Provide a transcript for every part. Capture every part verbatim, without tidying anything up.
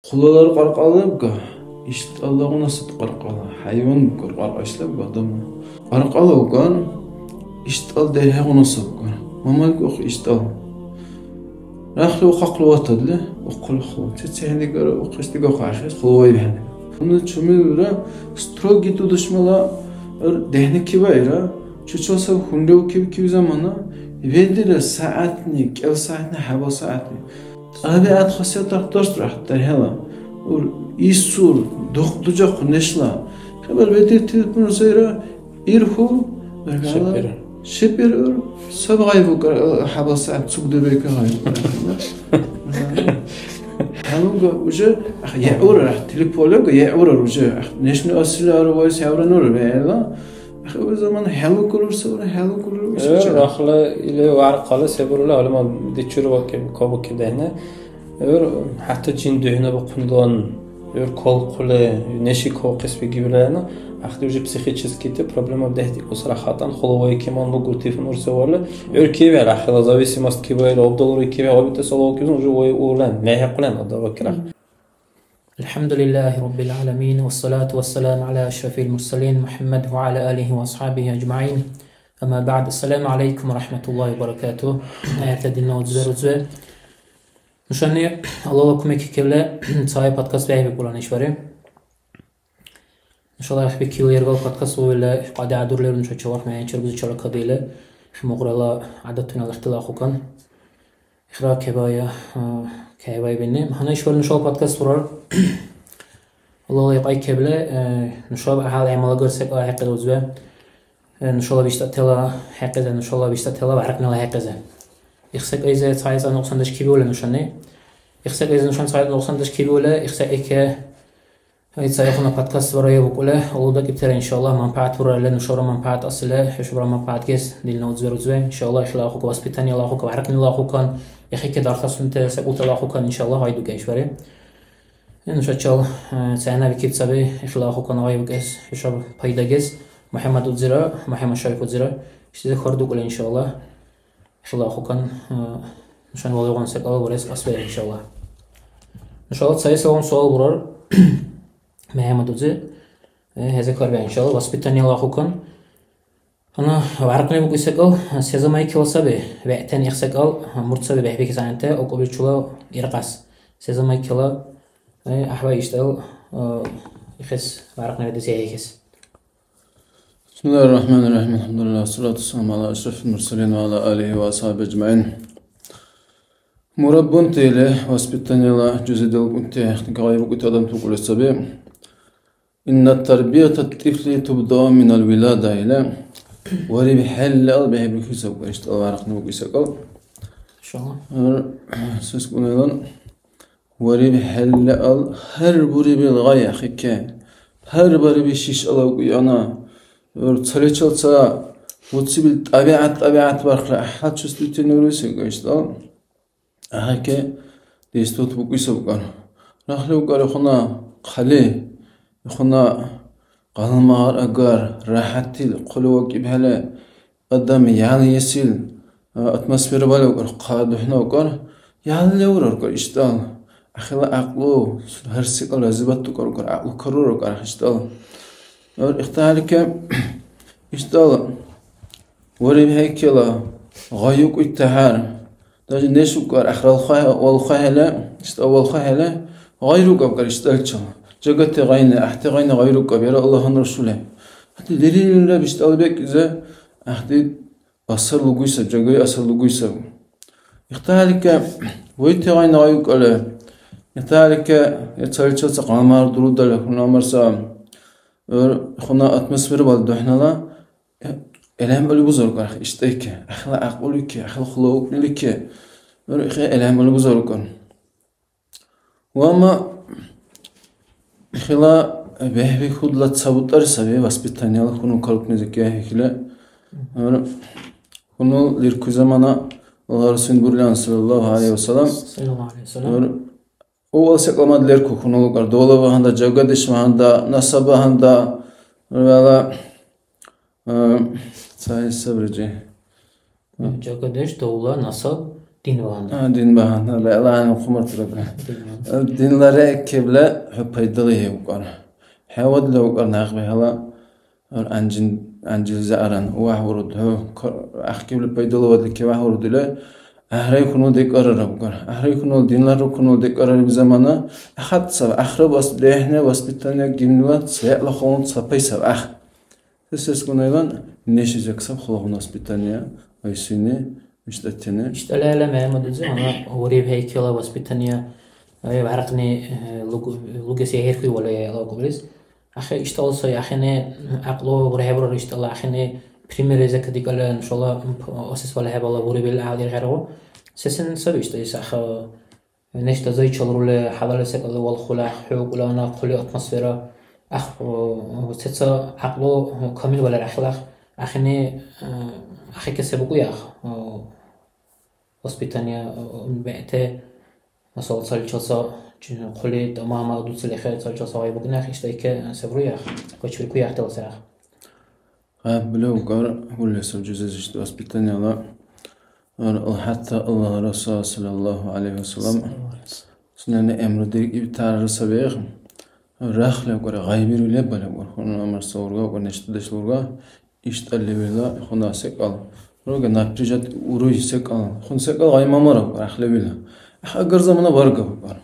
Хъулалар кьаркьала лебга, иштӀаллагъуна саб кьаркьала, хӀяйван букӀар кьаркьа ишлабга адамла. Кьаркьала уган, иштӀал дерхӀегъуна сабга. МамайкӀухъ иштӀал. Рахли ухъахъла ватадли, ухъули хъула. ЦецехӀе дигара ухъес дигахъахъес хъула вайбхӀели. Нуни чумилра строгий дудешмала дехӀни киваира, чучил саб хьунри укиб кив замана, ведира сягӀятни, кӀел сягӀятни, хӀябал сягӀятни. ТӀабигӀят хасият дарх даршдуряхӀ дархьала. Ур, исур, дух-, дужахъу нешла. Хабар бедибти бунусайра ирху, баркалла. Шепир. Шепир ур, саб гъай букӀар, хӀябал сягӀят цугдурбейка гъай букӀар. ХӀялуга уже, ах, яура, телефонга яура уже. Ах, нешни асила арвайс явра нур вегӀла. Ахир замана хӀялукӀулур савра, хӀялукӀулур Э, ишичи. Рахла или варкьала се бурули гьалимал дичур вакӀиб, кабукиб дехӀна. Э, хӀятта жин духӀнабухъунлан, э, калхъули, неши кавхъес бигибли гьанна, ахъти уже психическийти проблема дехӀдикӀусра хатӀан, хъулавай кеман лугутив нур саварли, э, кивял ахила зависимость кивайла, обдалури кивял, обитес алавкибзан уже вай улан, мехӀекъулан адавакира. الحمد لله رب العالمين، والصلاة والسلام على أشرف المرسلين محمد وعلى آله وأصحابه أجمعين. أما بعد، السلام عليكم ورحمة الله وبركاته. ХӀяйта динна узбе-рузбе. Нушани Аллагьла кумеки кевла цаиб подкаст бехӀбихьулан ишбархӀи. Нушала гӀяхӀбикили лергал подкаст лугӀила кьади гӀядурлира нуша чевяхӀ мягӀничеб бузучила кадили, мукьрала гӀядатуни лехӀтила ахъукан. Ихра кебая, а, кебаибини. Гьанна ишбархӀи нушала подкаст бурар. Аллагьла икьай кебли, э, нушаб гӀяхӀял гӀямалагар секӀал хӀекьяда узбе. Э, нушала биштӀатала хӀекьяда, нушала биштӀатала варакьнила хӀекьяда. Их секӀайзе цаэцӀа нукьсандеш кибиули нушани. Их секӀайзе нушани цаэцӀа нукьсандеш кибиули, их секӀайке Ай, ца ихъуна подкаст вара я букӀули, улудакӀибтира, иншалла, манпагӀят буралли, нушабра манпагӀят асили, хӀушабра манпагӀят гес, динна узбе-рузбе, иншалла, ихила ахъука, воспитаниела ахъука, варакьнила ахъукан, ихъики дархласунти секӀултала ахъукан, иншалла, гъайдукӀен ишбархӀи. Э, нушачал, э, цахӀнабикиб саби, ихила ахъукан гъайбукӀес, хӀушаб пайда гес, МухӀяммад узира, МухӀяммад Шариф узира, ишдизи хьардукӀули, иншалла. Хила ахъукан, э, нушани валгӀугъун секӀал бурес кьасбирар, иншалла. Нушала цаэс аван суал бурар, МяхӀяммад узи. Э, хӀеза хьарбиа, иншалла, воспитаниела ахъукан. Гьанна варакьни букӀи секӀал, сезамайкила саби, вегӀтани их секӀал, мурт саби бехӀбихьес гӀягӀнити, акӀубли чула иркьас. Сезамайкила, э, гӀяхӀбай иштӀал, э, ихес варакьни бедес яхӀихьес. بسم الله الرحمن الرحيم. الحمد لله، والصلاة والسلام على أشرف المرسلين وعلى آله وأصحابه أجمعين. Мураббунти или воспитаниела жузи делкӀунти гъайбукӀути адамти букӀули саби. إن تربية الطفل تبدأ من الولادة или варибхӀеллал бехӀбихьули саб, иштӀал варакьни букӀи секӀал. Иншалла. Ар-, сескунайлан. ВарибхӀеллал гьар бурибил гъай ахъике, гьар бариби шиш алавкӀуй ана, гӀур цаличил ца буцибил тӀабигӀят, тӀабигӀят бархли гӀяхӀял чувствительный уровень сагайсла ахӀеке, действовать букӀуй сабкӀар. Рахли укӀар ихъуна хъали, ихъуна гъалмагъар агар, ряхӀятил хъули вакӀибхӀели, адам ял-ясил, а, атмосфера балевкӀар, хъа духӀнаукӀар, ял левраркӀар иштӀал. Ахила гӀякьлу, гьар секӀал разибад дукарукӀар, гӀякьлу карурукӀар иштӀал. Ар ихталика иштӀал варибхӀейкила гъайукӀуй тяхӀяр. Даже неш укӀар, ахралхъа-, валхъахӀела, иштӀал валхъахӀела, гъайрукӀабкӀар иштӀалчил. Жагати гъайни, гӀяхӀти гъайни гъайрукӀаб, яра Аллагьан Расуле. ГьатӀи лерилра биштӀала бекӀлизи гӀяхӀти асар лугуй саб, жагай асар лугуй саб. Ихтарика вайти гъайни гъайукӀали, ихтарика я цаличил ца кьамар дурудали, хунамарса, эр, хуна атмосфера бал духӀнала, э, гӀелхӀемали бузарукӀар, иштӀайки, ахила гӀякьлулики, ахила хулаукӀнилики, эр, ихе гӀелхӀемали бузарукӀар. Ва амма хила бехӀбихьудла ца бутӀар саби, воспитаниела хьунул карукӀнизир кехӀехӀихъили. Эр, хьунул лиркуй замана Аллагь Расул бурлян, саллаллаху гӀалайхи ва саллям. Саллаллаху гӀалайхи ва саллям. Эр, Авал секӀал мад лерку хьунул укӀар, давла багьанда, жагадеш багьанда, насаб багьанда, вала, а, ца хӀисабричи. Жагадеш, давла, насаб, Дин багьандан. А, дин багьандан, бегӀла гӀягӀнил хъумартира. Дин багьандан. Динла рекӀкибла хӀу пайдалихӀевкӀар. ХӀевадли укӀар някъби хӀела, гӀур гӀянжин-, гӀянжилизаран, вагьуруд хӀу, кор-, ахъкибли пайдалавадли кевагьурудила, гӀяхӀрайхьунул декӀарарабкӀар. ГӀяхӀрайхьунул, динла рукунул декӀарариб замана, ахат саб, ахъра бас-, дехӀне воспитание гибнила цвегӀла халун ца пай саб, ах. Сес-сескунайлан нешизек саб халгъуна воспитание, айсини, виштӀатини. ИштӀалала МяхӀяммадузи, ана уриб хӀейкила воспитание, ай, гӀяркьни, э, луг-, лугес яхӀерхуй вала яла кӀублис. Ахи иштӀал сай, ахини гӀякьлу урехӀебурар иштӀала, ахини пример закадикӀала нушала, м, п-, осес вала хӀебала урибил гӀял иргъергъу. Сесен саби иштӀайс, аха, Неш дазайчил рули, хӀялали секӀал валхули, хӀу кӀулана хъули атмосфера, ах, сеца гӀякьлу камил валар ахӀилах, ахини, ахике се букӀуяхъ, воспитание, бегӀти, масала, цаличилса чи-, хъули тамама дуцили хе, цаличилса гъай букӀнах, иштайке се буруяхъ, кочвиркуяхъ делсарах. Гьаб, левкӀар, хӀулли саб жузазишти воспитаниела. Ар, ал-, хӀятта Аллагь Расул саллаллаху гӀялайхи ва саллям сунени эмру диркӀибтарара сабехӀ. Рах левкӀар, гъайбиру леба левкӀар, хьунул амар савурга, ва нешдеш лурга, иштӀал левила, хьуна секӀал. Руга напряжать уруй секӀал. Хьун секӀал гъай мамара, рах левила. Ах, агар замана барга букӀар.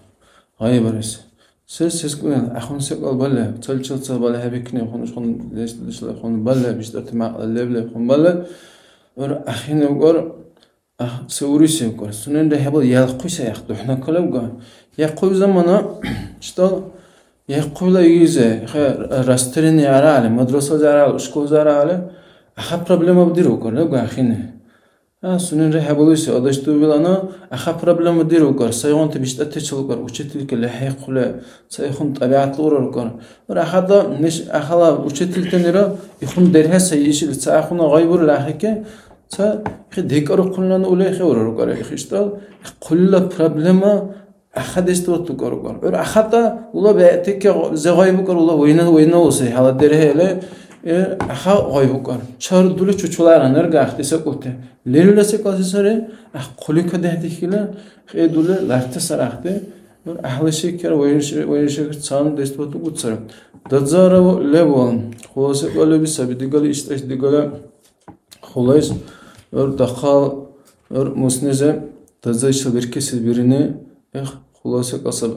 Гъайбарес. Се-, сескуян, ахун секӀал бале, цаличил ца бале хӀебикни, хун, хун, лес-, лесла хун бале, биштӀати мякьла леб-леб хун бале, гӀур ахини укӀар, ах, се уруси укӀар. Суненра хӀебал ялхъуй сай, ах, духӀна калевга. Ялхъуй замана, иштӀал, ялхъуйла игизе, хе, растерянный арали, мадрасализи арали, школази арали, аха проблема диру укӀар, левга ахини. А, суненра хӀебалуси адашдувилана, аха проблема дирукӀар, сайгъунти биштӀатачил укӀар, учителька лехӀихъули, ца ихун тӀабигӀятла урарукӀар. Гьар ахада неш ахала учительтанира ихун дерхӀе сай ишили, ца ахуна гъай бурили ахӀеки, ца ихи декӀарухъунлана ули ихи урарукӀар, ихиштӀал, хъулила проблема Ахадеш дуртукӀар укӀар. ГӀур ахата ула бегӀтики зегъай букӀар, ула вайна, вайна уси, гьала дерхӀели, э, аха гъай букӀар. Чардули чучулара нерга ахти сакӀути. Лерила секӀал се сари, ах, хъулика дехӀдихьила, хӀедули ларти сарахти. ГӀур ахла шекер, вайна ше-, вайна шекер цан деш дуртукӀуцара. Дадзара левал, хула секӀал леби саби, дигали иштӀайс дигала Хулайс, гӀур дахъал, гӀур муснизиб дазайчил беркеси бирни, эх, хуласи кьасаб.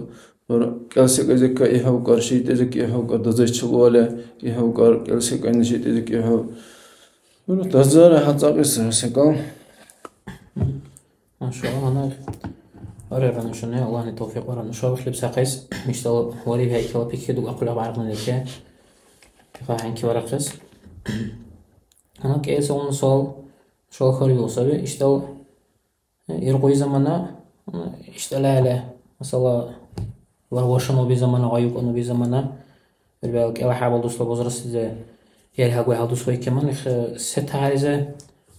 ГӀур кӀел секӀайзикка ихӀевкар, шитӀайзикка ихӀевкар, дазайчил вали ихӀевкар, кӀел секӀайни шитӀайзикка ихӀев. ГӀур дазара хӀяцӀахъис секӀал. Машалла, гьанна аргъира нушани, Аллагьни тавфикь бара. Нуша лебсахъес, миштӀала варибхӀейкила пикри дугахъули гӀяргъни лебхӀе. Ха хӀянки варахъес. Гьанна кӀел сегъуна суал шала хьарбиуб саби. ИштӀал, э, иргъуй замана, э, иштӀалали, масала, варвашану уби замана, гъайукӀану уби замана, хӀу биалкӀела хӀябал дусла возрастлизи, яри гьагвай гьал дус вайкиман, их, э, се тяхӀяризи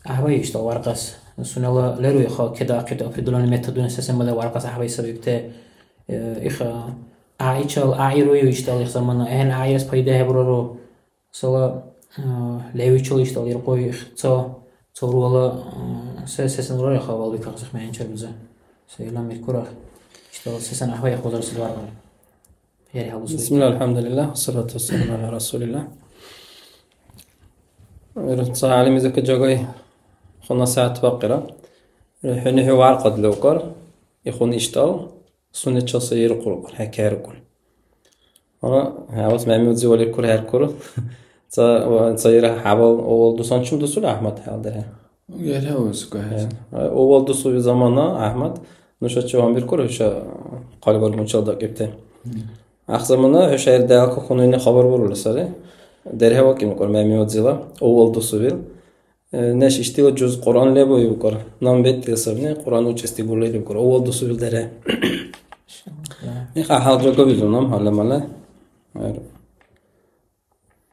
гӀяхӀбай иштӀал варкьес? Сунела леру иха кеда ахъибти определённый методуни сесен балай варкьес гӀяхӀбай сабибти, э, их, э, гӀяйчал гӀяйруйу иштӀал их замана, ахӀен гӀяйрес пайда хӀебурару? Масала, а, левичил иштӀал иркьуй ца, ца ургала, а, се, сесен урара хавал бикахъес хӀянчи арбизи. Се илам иркура. ИштӀал сесен гӀяхӀбай ахъбазар се варгар. Яри халус. Бисмилла, алхӀямдулилла, вассалату вассаламу гӀяла расулилла. Ир ца гӀялимизака жагай хъуна сягӀят бакьира. Ир хӀуни хӀу варкьад левкар, ихъуни иштӀал, Сунечил се иркьулхъур, хӀекхӀеркур. Вала, хӀявас МяхӀяммадзи валиркур, хӀеркур. Ца, ва, ца ира хӀябал овал дусанчум дусули ГӀяхӀмад хӀял дехӀе. ГерхӀе узга. Э, овал дусули замана ГӀяхӀмад нушачи гьанбиркур, хӀуша хъалибаргунчил дакӀибти. Мгм. Ах замана хӀуша ир дялка хьунуйни хабар бурули сари. ДерхӀе вакӀибкур МяхӀяммадзила овал дусувил. Э, неш, ишдила жуз Кьуръан лебу, ибкӀар. Наб бетӀил сабни, Кьуръан учӀес дигули, ибкӀар. Овал дусубил даре. Машалла. Иха гьал жагабизур наб, гьалли-малли. Э,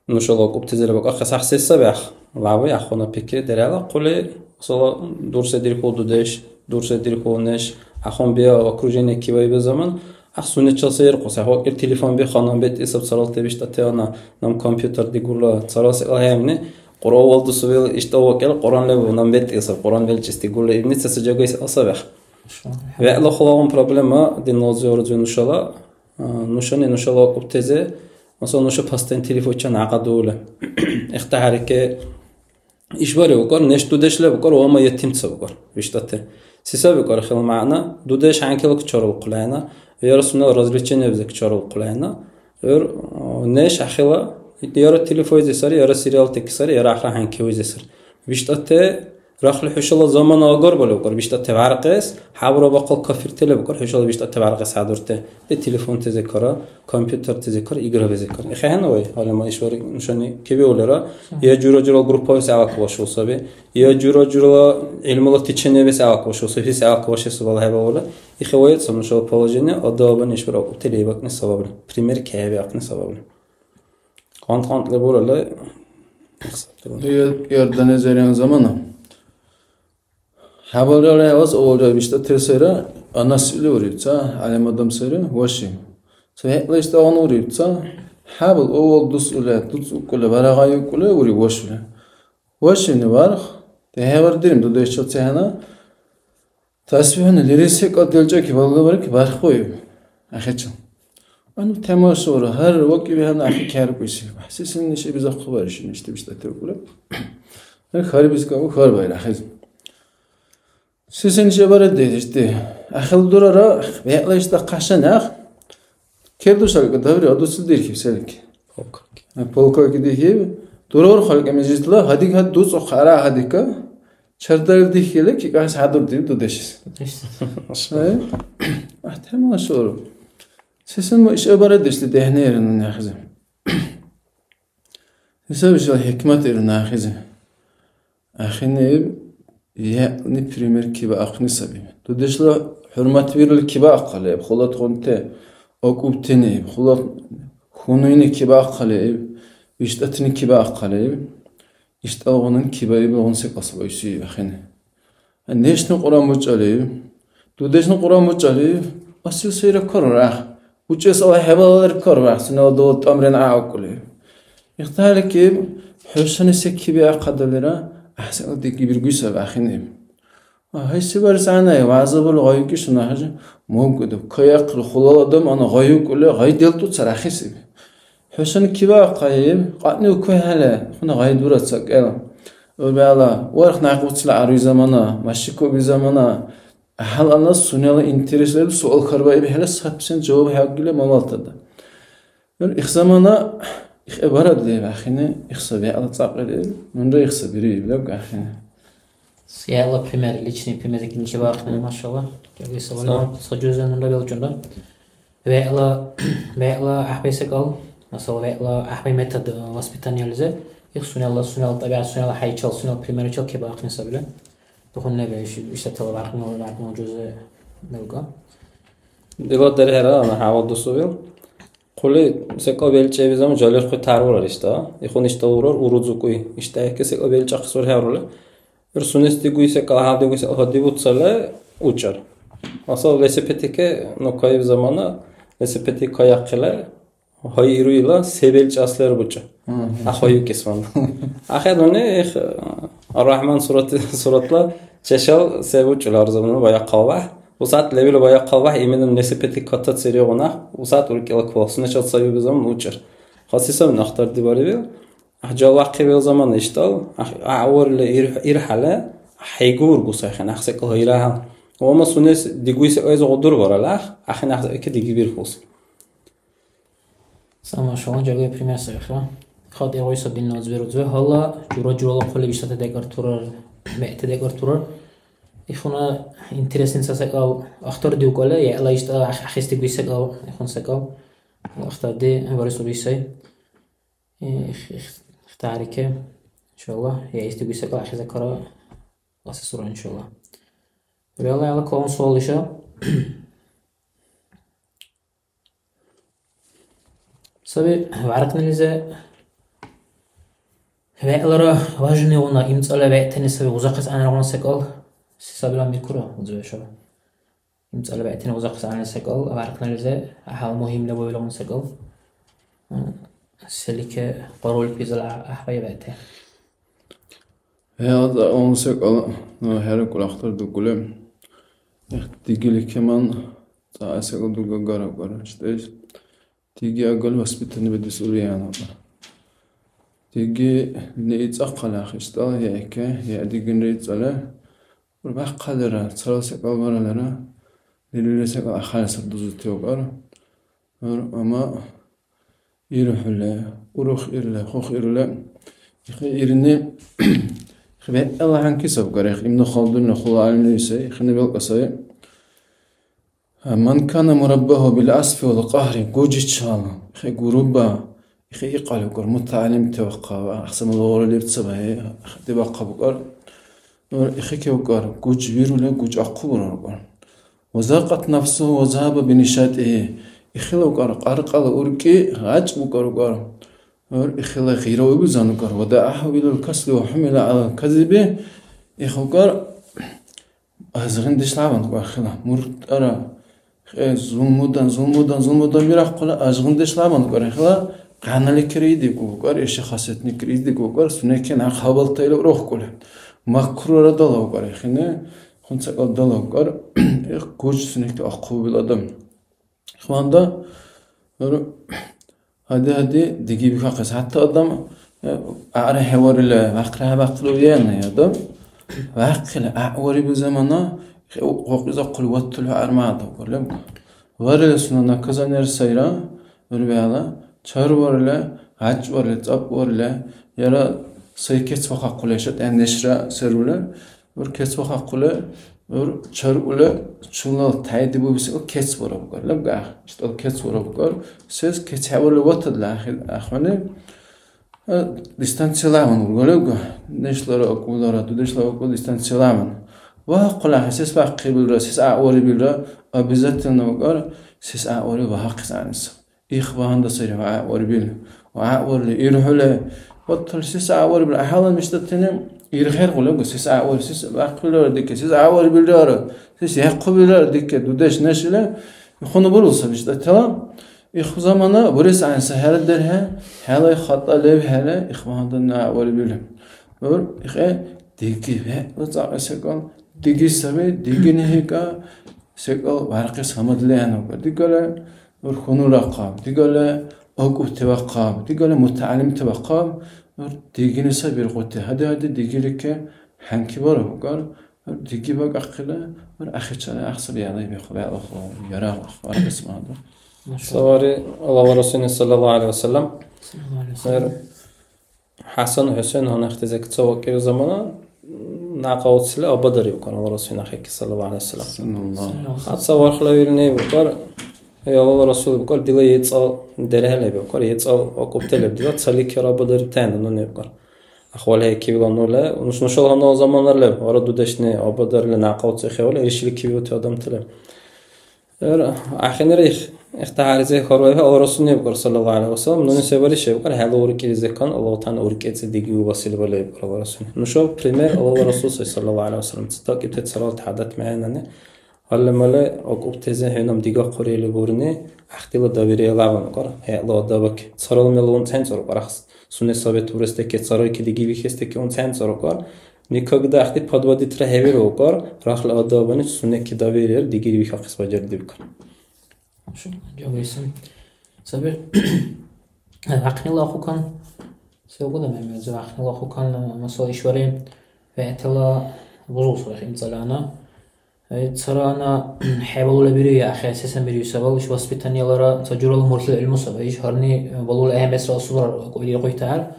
нушала акӀубтазира бакӀахъес гӀяхӀси саби, ах. Лави, ахъуна пикри дерала хъули, масала, дурсри дирхъу дудеш, дурсри дирхъу неш, ахъун биа окружение кивайбил заман, ах, сунечил се иркьу, сахвакӀир телефон биха, наб бетӀил саб царалти биштӀати ана, наб компьютер дигула, царал секӀал хӀеймни, Кьуръан валдусувил иштӀал вакӀил Кьуръан лебу, наб бетӀил саб, Кьуръан белчӀес дигули ибни ца-ца жагайс асабяхъ. ВегӀла хулагъун проблема динлази урзи нушала, а, нушани нушала акӀубтезе, масала, нуша постоянно телефончан гӀякьадули. ИхтахӀярикӀи, ишбархӀи букӀар, неш дудеш леб букӀар, вама ятимца букӀар, виштӀати. Се саби букӀар хила мягӀна? Дудеш хӀянкила кучарулхъули ахӀенна, яра сунела развлечениебазир кучарулхъули ахӀенна. ГӀур, а, неш ахила, яра телефойзи сари, яра сериал теки сари, яра ахъра хӀянкивизи сари. ВиштӀати, рахли хӀушала замана агарбали букӀар, виштӀати вяркъес, хӀябра бахъал кафиртали букӀар, хӀушала виштӀати вяркъес хӀядурти. Э, телефонтазикара, компьютертазикара, играбазикара. ИхӀен вай, гӀялима, ишбархӀи нушани кебиулира, я жура-журала группабас гӀелаквашул саби, я жура-журала гӀилмула течениебас гӀелаквашул саби, се гӀелаквашес балхӀебалули. ИхӀе вай ца нушала положение, адабани ишбархӀи акӀубти лебакӀни сабабли. Пример кехӀебиахъни сабабли. КъантӀ-къантӀли буралли, ихсабти буралли. Ил Иордания замана. ХӀябалра левас авалра виштӀатир сайра, Анас или уриб ца, гӀялим адам сайра, ваши. Ца хӀекьлайс дагъун уриб ца, хӀябал авал дус уля, дуцӀукӀули, барагъайукӀули уриб вашули. Вашини варх, дехӀевар дирим дудешчил цехӀана, тасбихӀуни лири секӀал делчӀаки балгабарки бархбаиб, ахӀечил. Anu тамашура, гьар вакӀибхӀели ахӀи кяркьуси. Се сенниш бизахъубариши нешти биштӀатиркура. Гьар харбизкабу хьарбаира ахӀи. Се сенниш бараддеш ишди? АхӀил дурара, бегӀла ишда кьяшан ах. Кердушалка даври адуцил дирхиб селки. Полкаки. А, полкаки дихиб. Дурар халка мезитла, гьадик гьад дуцӀу хара гьадика. Чардарил дихили, кикахъес хӀядурдири дудешис. Ай? Ахтамашур. Сесен ма иш обарадешли дехӀнери нуни ахӀзи. Хисаб ишала хӀикмат ир нахизи. АхӀениб, яъни пример кибаахъни саби. Дудешла хӀурматбирили кибаахъалииб, хулатгъунти акӀубтини иб, хулат хьунуйни кибаахъалииб, виштӀатини кибаахъалииб, иштӀалгъунани кибаибилгъуна секӀал сабайсииб ахӀени. Нешни Кьуръан бучӀалииб, дудешни Кьуръан бучӀалииб, асил сайра каруряхъ. БучӀес Аллагь хӀебалалри каруряхъ, сунела давла тӀамрен гӀявкӀули. Ихтарикиб, хӀушани се кибиахъадалира, гӀяхӀсил дигибиргуй саби ахӀениб. Гьайсибарес гӀягӀнай, вягӀзабули гъайукӀи сунахӀежи, мугуду, кайахъили хулал адам ана гъайукӀули, гъай делтӀуцар ахӀесиби. ХӀушани кибаахъаиб, кьатӀни укухӀели, хӀуна гъай дура ца кӀел. ХӀу бегӀла, варх някъбуцла гӀяруй замана, машикуби замана, гьаланас сунела интерес леб суал хьарбаибхӀели, саби сен жаваб хӀяггили мамалтада. Их замана, их гӀибарат леб ахӀени, ихса бегӀла цӀакьли леб, нунра ихса бири леб ахӀени. СегӀла пример, личный пример дигничи баахъни, машалла. Кеби савали. Са. Ца жузе нунра белчӀунра. ВегӀла, вегӀла гӀяхӀбай секӀал, масала, вегӀла гӀяхӀбай метод, э, воспитаниелизи, их сунела, сунела тӀабигӀят, сунела хӀяйчал, сунела примерчил кебаахъни сабила. Тухун лебе иш-, иштатала вархьну, вархьну жузе белга. Дила дерхӀера, ана хӀява дусувил. Хъули секӀал белчӀеби заман жалирхъуй тарварар ишта. Ихун ишта урар, урудзукӀуй. Ишта яхӀи секӀал белчӀахъес урхӀярули. Ир сунес дигуй секӀал, гьав дигуй секӀал, гьадибуцалли, учӀар. Масала, велосипедике, ну, кайиб замана, велосипедик кайахъили, гьайируила, се белчӀаслер бучӀа. Мгм. А гьайукӀес ванна. АхӀен нуни, их, Ар-Рахман сурат-, суратла чешал се бучӀули гьар замана баяхъалвяхӀ. Усад лебил баяхъалвяхӀ, именно велосипедик катациригъуна, усад уркӀила квал. Сунечил цаиби заман учӀар. Хасси сабин ахтардибарибил. Гьалвяхъибил замана иштӀал, гӀявварили ир-, ирхӀяла, хӀейгу ургу сайхъен, гӀяхӀ секӀал гьайрагьал. Вама сунес дигуси айз гъудурбарал гӀяхӀ, ахӀен гӀяхӀ секӀал дигибирхьуси. Самашала жагали пример сари хӀу. ХатӀи гъуйса динна узбирудзули, гьала жура-журала хъули биштӀати декӀар турар, бегӀти декӀар турар. Ихуна интересный ца секӀал ахтардиукӀали, яла иштӀа гӀяхӀ-, гӀяхӀси дигуси секӀал, ихун секӀал. Ахтарди барес уби сай. Их-, их-, ихтарики, иншалла, я истигу секӀал ахизакара асесура, иншалла. Виалла, яла калун суал иша. Саби, варакнилизе, вегӀлара важнигъуна имцӀала вегӀтани саби узахъес гӀягӀнигъуна секӀал, се сабила микура, узбешара. ИмцӀала бегӀтани узахъес гӀягӀнили секӀал, вархьнализи гьал мугьимла буилгъуна секӀал. Селике къарулик изала гӀяхӀбай бегӀти. ХӀела дагъун секӀал, ну, хӀеракӀули ахтардукӀули. Эх, дигили кеман, ца асакьа дуга гара гара. Штеш? Диги агал воспитание бедес ули яна. Диги не ицӀа хъала хиштӀала яйке, я дигин ицӀала. Урбахъалара, царал секӀал баралара, лилули секӀал ахъали сар дузути вакӀар. Ар-, ама ирхӀули, урух ирли, хух ирли, ихи ирни, ихи бегӀ Аллагьанки сабкар, ихи Ибну Халдунли хула гӀялимли сай, ихини белкӀа сай. Ман кана мураббагьу бил асфи вал кьагьри, гуджичала, ихи гуруба, ихи икьалукӀар, мутагӀялимти вахъа, ахсамала гъура лебцаба, ихи дебахъабукӀар. Нур ихикевкӀар, гуж вирули, гуж ахъубураркӀар. Ва закьат нафсугьу ва загьаба бинишатигьи. ИхилавкӀар, кьаркьала уркӀи гъачӀ букӀарукӀар. Нур ихила гъира уйбузанукӀар. Ва даахӀу илал касли ва хӀумила гӀялал казиби. ИхукӀар, азгъиндешла аван кӀар хила. Муртара. Хе, зулмудан, зулмудан, зулмудан бирахъула, азгъиндешла аван кӀар хила, къянали кири дигу кӀар, иша хасетни кири дигу кӀар, сунеки нахъ хабалтайла урухкӀули. Макрура далав кӀар, хине, хунцакьал далав кӀар, эх, гуч сунеки ахъубил адам. Ихванда, гьади-гьади диги бихахъес. ХӀятта адам, э, гӀяхӀра хӀеварили, вяхъра хӀебяхъили уяна адам. Вяхъили гӀяхӀварибил замана, хе-, у-, укьизахъули ваттули армагьатахъур леб. Варили сунела наказаниер сайра, урбяла, чарварили, гьачварили, цӀапӀварили, яра сай кецвахъахъули, иша тӀяннешра серули, ГӀур кецвахъахъули, гӀур чаръули, чулал тяйдибубси кецварабкӀар. Лебгахъ, иштӀал кецварабкӀар. Сес кецхӀеварли ватадла ахӀен-, ахӀвани, э, дистанцияламан урга лебга. Нешлара акӀулара, дудешла акӀул дистанцияламан. Ва хъула ахӀен, сес вяхъибилра, сес гӀяхӀварибилра, обязательно вакӀар, сес гӀяхӀвариб вагьахъес гӀягӀниса. Их багьандан сари гӀяхӀварибил. ГӀяхӀварли ирхӀули. Ваттал сес гӀяхӀварибил? ГӀяхӀялан биштӀатани ирхӀергъули гу, сес гӀяхӀвар-, сес бяхъбилара дике, сес гӀяхӀварибилрара, сес яхъубилара дике, дудеш неш или. Ихуна бурул саби биштӀатала. Их замана бурес гӀягӀниса хӀела дерхӀе, хӀела хатӀа лебхӀели, их багьандан гӀяхӀварибил. ГӀур ихӀе диги вегӀла цӀакьи секӀал, диги саби, дигини хӀекӀа, секӀал варкьес гьамадли гьанавкӀа. Дигала гӀур хьунулахъаб, дигала акӀубтивахъаб, дигала мутагӀялимтивахъаб, гӀур дигини саби иргъути. Гьади-гьади дигилике хӀянки барабукӀар, гӀур диги бакӀахъила, гӀур ахичала гӀяхӀси биалай бихъу, бегӀлахъу, ярагъахъу, аргъес мада. Савари Аллагьла Расулни саллаллаху гӀалайхи ва саллям. Саллаллаху гӀалайхи ва саллям. ХӀясан, ХӀусен гьанахти зекӀ ца вакӀиб замана, някъ уцили абадарибкан Алла Расул нахъекки, саллаллаху гӀалайхи ва саллям. Саллаллаху. Хатса вархла вирни букар, эй, Алла Расул букар, дила ецӀал дерхӀе леб букар, ецӀал акӀубти леб дила, цаликер абадарибтаэна нуни букар. Ахвал хӀекибла нуле, нуш-, нушала гьаннала замана леб, вара дудешни абадарили някъ уци хевали, иршили кибиути адамти леб. Эр, ахинира их, ихтахӀярзи хьарваибхӀели, Алла Расулни букӀар, саллаллаху гӀалайхи ва саллям, нуни се бариш букӀар, хӀела уркӀилизиркан Аллагьу ТагӀяла уркӀецӀи дигиубасили балай букӀар Алла Расулни. Нушаб пример Алла Расул сай, саллаллаху гӀалайхи ва саллям, ца дакӀибти царалти гӀядат мягӀнани, гьалли-малли акӀубтази хӀунам дигахъури или бурни, гӀяхӀтила довериелагъан букӀар, хӀела адабаки. Царал мела унцен цӀуркӀар ахс. Сунес совет бурес деке, царайки диги бихес деке, унцен цӀуркӀар. Никогда ахъти подводитра хӀебирулхъар, рахли адамани сунеки довериер дигири бихахъес бажардибикар. Хорошо, жагайсан. Сабир, вахънила ахъукан, сегъуна мемеза вахънила ахъукан, масала, ишвари, вегӀтала бузулсурахъ имцӀалана. Э, царана хӀебалула бири, ахӀи, сесен бири сабал, иш воспитаниелара ца журала мурхьила гӀилму саби, иш гьарни, э, балула гӀемесра асубра кӀуйри кьуйтар.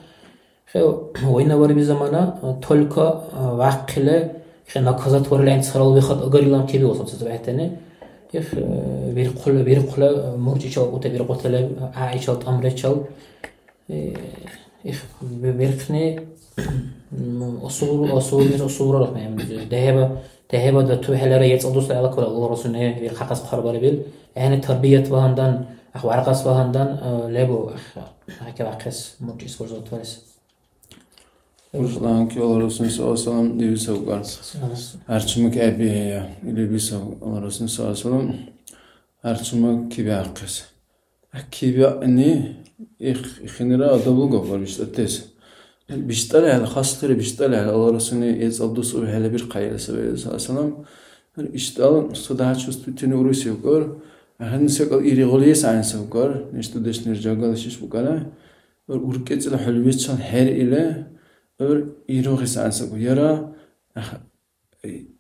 Хе, война бариби замана, э, только, э, вахъхӀила, хе, наказать варили гӀян царал вихад агарилан кебиусаб ца бегӀтани. Их, э, вирхъула, вирхъула, э, мурчӀичал кӀута виркьутала, гӀяйчал, тӀамрачал. Э, их, бе-, берхъни, м, асубур-, асубурнис асубурарахъни, дехӀеба, дехӀеба датурхӀелара ецӀал дусла гӀелакура Аллагьла Расулни вирхъахъес хъарбарибил. ГӀягӀни тарбият багьандан, ахъ варгъас багьандан, э, лебу, ахъ, ахъ кевяхъес мурчӀи использовать варес. Руслан, ки Аллагьла Расулни саллаллаху гӀалайхи ва саллям дивисавкар. Саллаллаху гӀалайхи ва саллям. Арчимак хӀебиая, или бисав Аллагьла Расулни саллаллаху гӀалайхи ва саллям. Арчимак кибяхъес. Кибяхъни их-, ихинира адаб лугавкӀар биштӀатес. БиштӀалехӀе, хаслира биштӀалехӀе, Алла Расулни ецӀал дус убхӀелабирхъая, или саби, саллаллаху гӀалайхи ва саллям. ИштӀал суда чувствительный уруси укӀур. Ахирни секӀал иригъули саинса укӀур. Неш дудешнир жагала шиш букӀара. УркӀецӀила хӀулбичил хӀеръила, гӀур иругъи саинса укӀур. Яра, ах,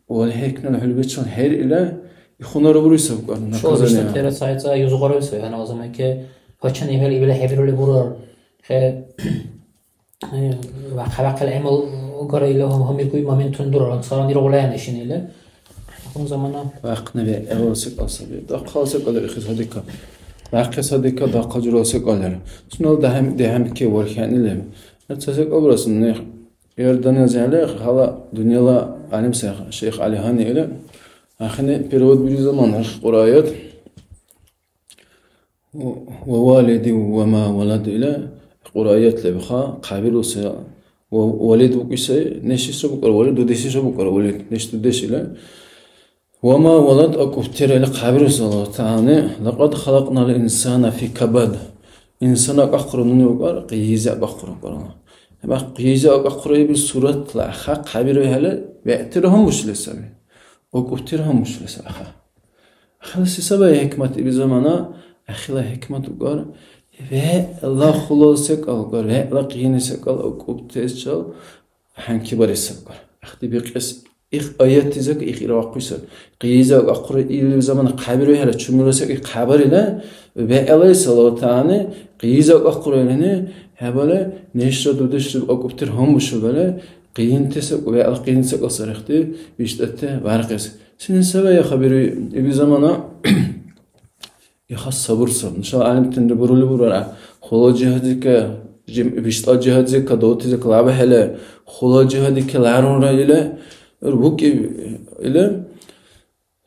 валхӀекнала хӀулбичил хӀеръила, ихунара буруйса укӀур. Шо наказание. БиштӀатира цайца юзгъаруйса, яна заманке, пачан ибил, ибила хӀебирули бурар. Хе, Э, ва хъарахъали гӀямал агара, ила гьамиркуй моментуни дурара, царан диргъула яна шин или. Ахун замана. Вахъни вегӀла секӀал саби. Дахъал секӀал ихи садика. ВахъхӀи садика дахъал журал секӀал лер. Сунела дяхӀян-, дяхӀянки вархьяни лер. Ца секӀал бурас, не, Иордания зягӀли хала дунъяла гӀялим сай, шейх ГӀяли Гьани или. Ахини перевод бири замана, Кьуръа аят. Ва валиди ва ма валад ила Кьуръа аят лебха, хъабиру се, ва валид букӀи се, нешиша букӀар валид, дудешиша букӀар валид, неш дудеш ила. Ва ма валад акӀубтира ила хъабиру се Аллагь ТагӀялани, лакьад халакьнал инсана фи кабад. Инсан акӀахъура нуни укӀар, къизи акӀахъура укӀар. Эма къизи акӀахъура ибил суратла аха хъабиру хӀела, бегӀтира гьамушли саби. АкӀубтира гьамушли саби аха. Ахила се сабай хӀикмат ибил замана? Ахила хӀикмат укӀар, вегӀла хулал секӀал укӀар, вегӀла къияни секӀал акӀубтесчил хӀянки барес укӀар. Ахти бикьес их аятти зак их иравахъуса. Къиза акӀахъура ибил замана хъабиру хӀела чумила секӀи хъабарила, вегӀла салаватани, къиза акӀахъура илини, хӀебала, нешра дудешра акӀубтир гьамушабала, къиянти секӀ-, вегӀла къиян секӀал сарихти, виштӀати баркьес. Сен сабая хабируй, ибил замана иха сабур саб. Нушала гӀялимтанира бурули бурара, хъула жигьадика, жим-, виштӀа жигьадика, давтизика лябхӀели, хъула жигьадика лярунра или, букӀи или,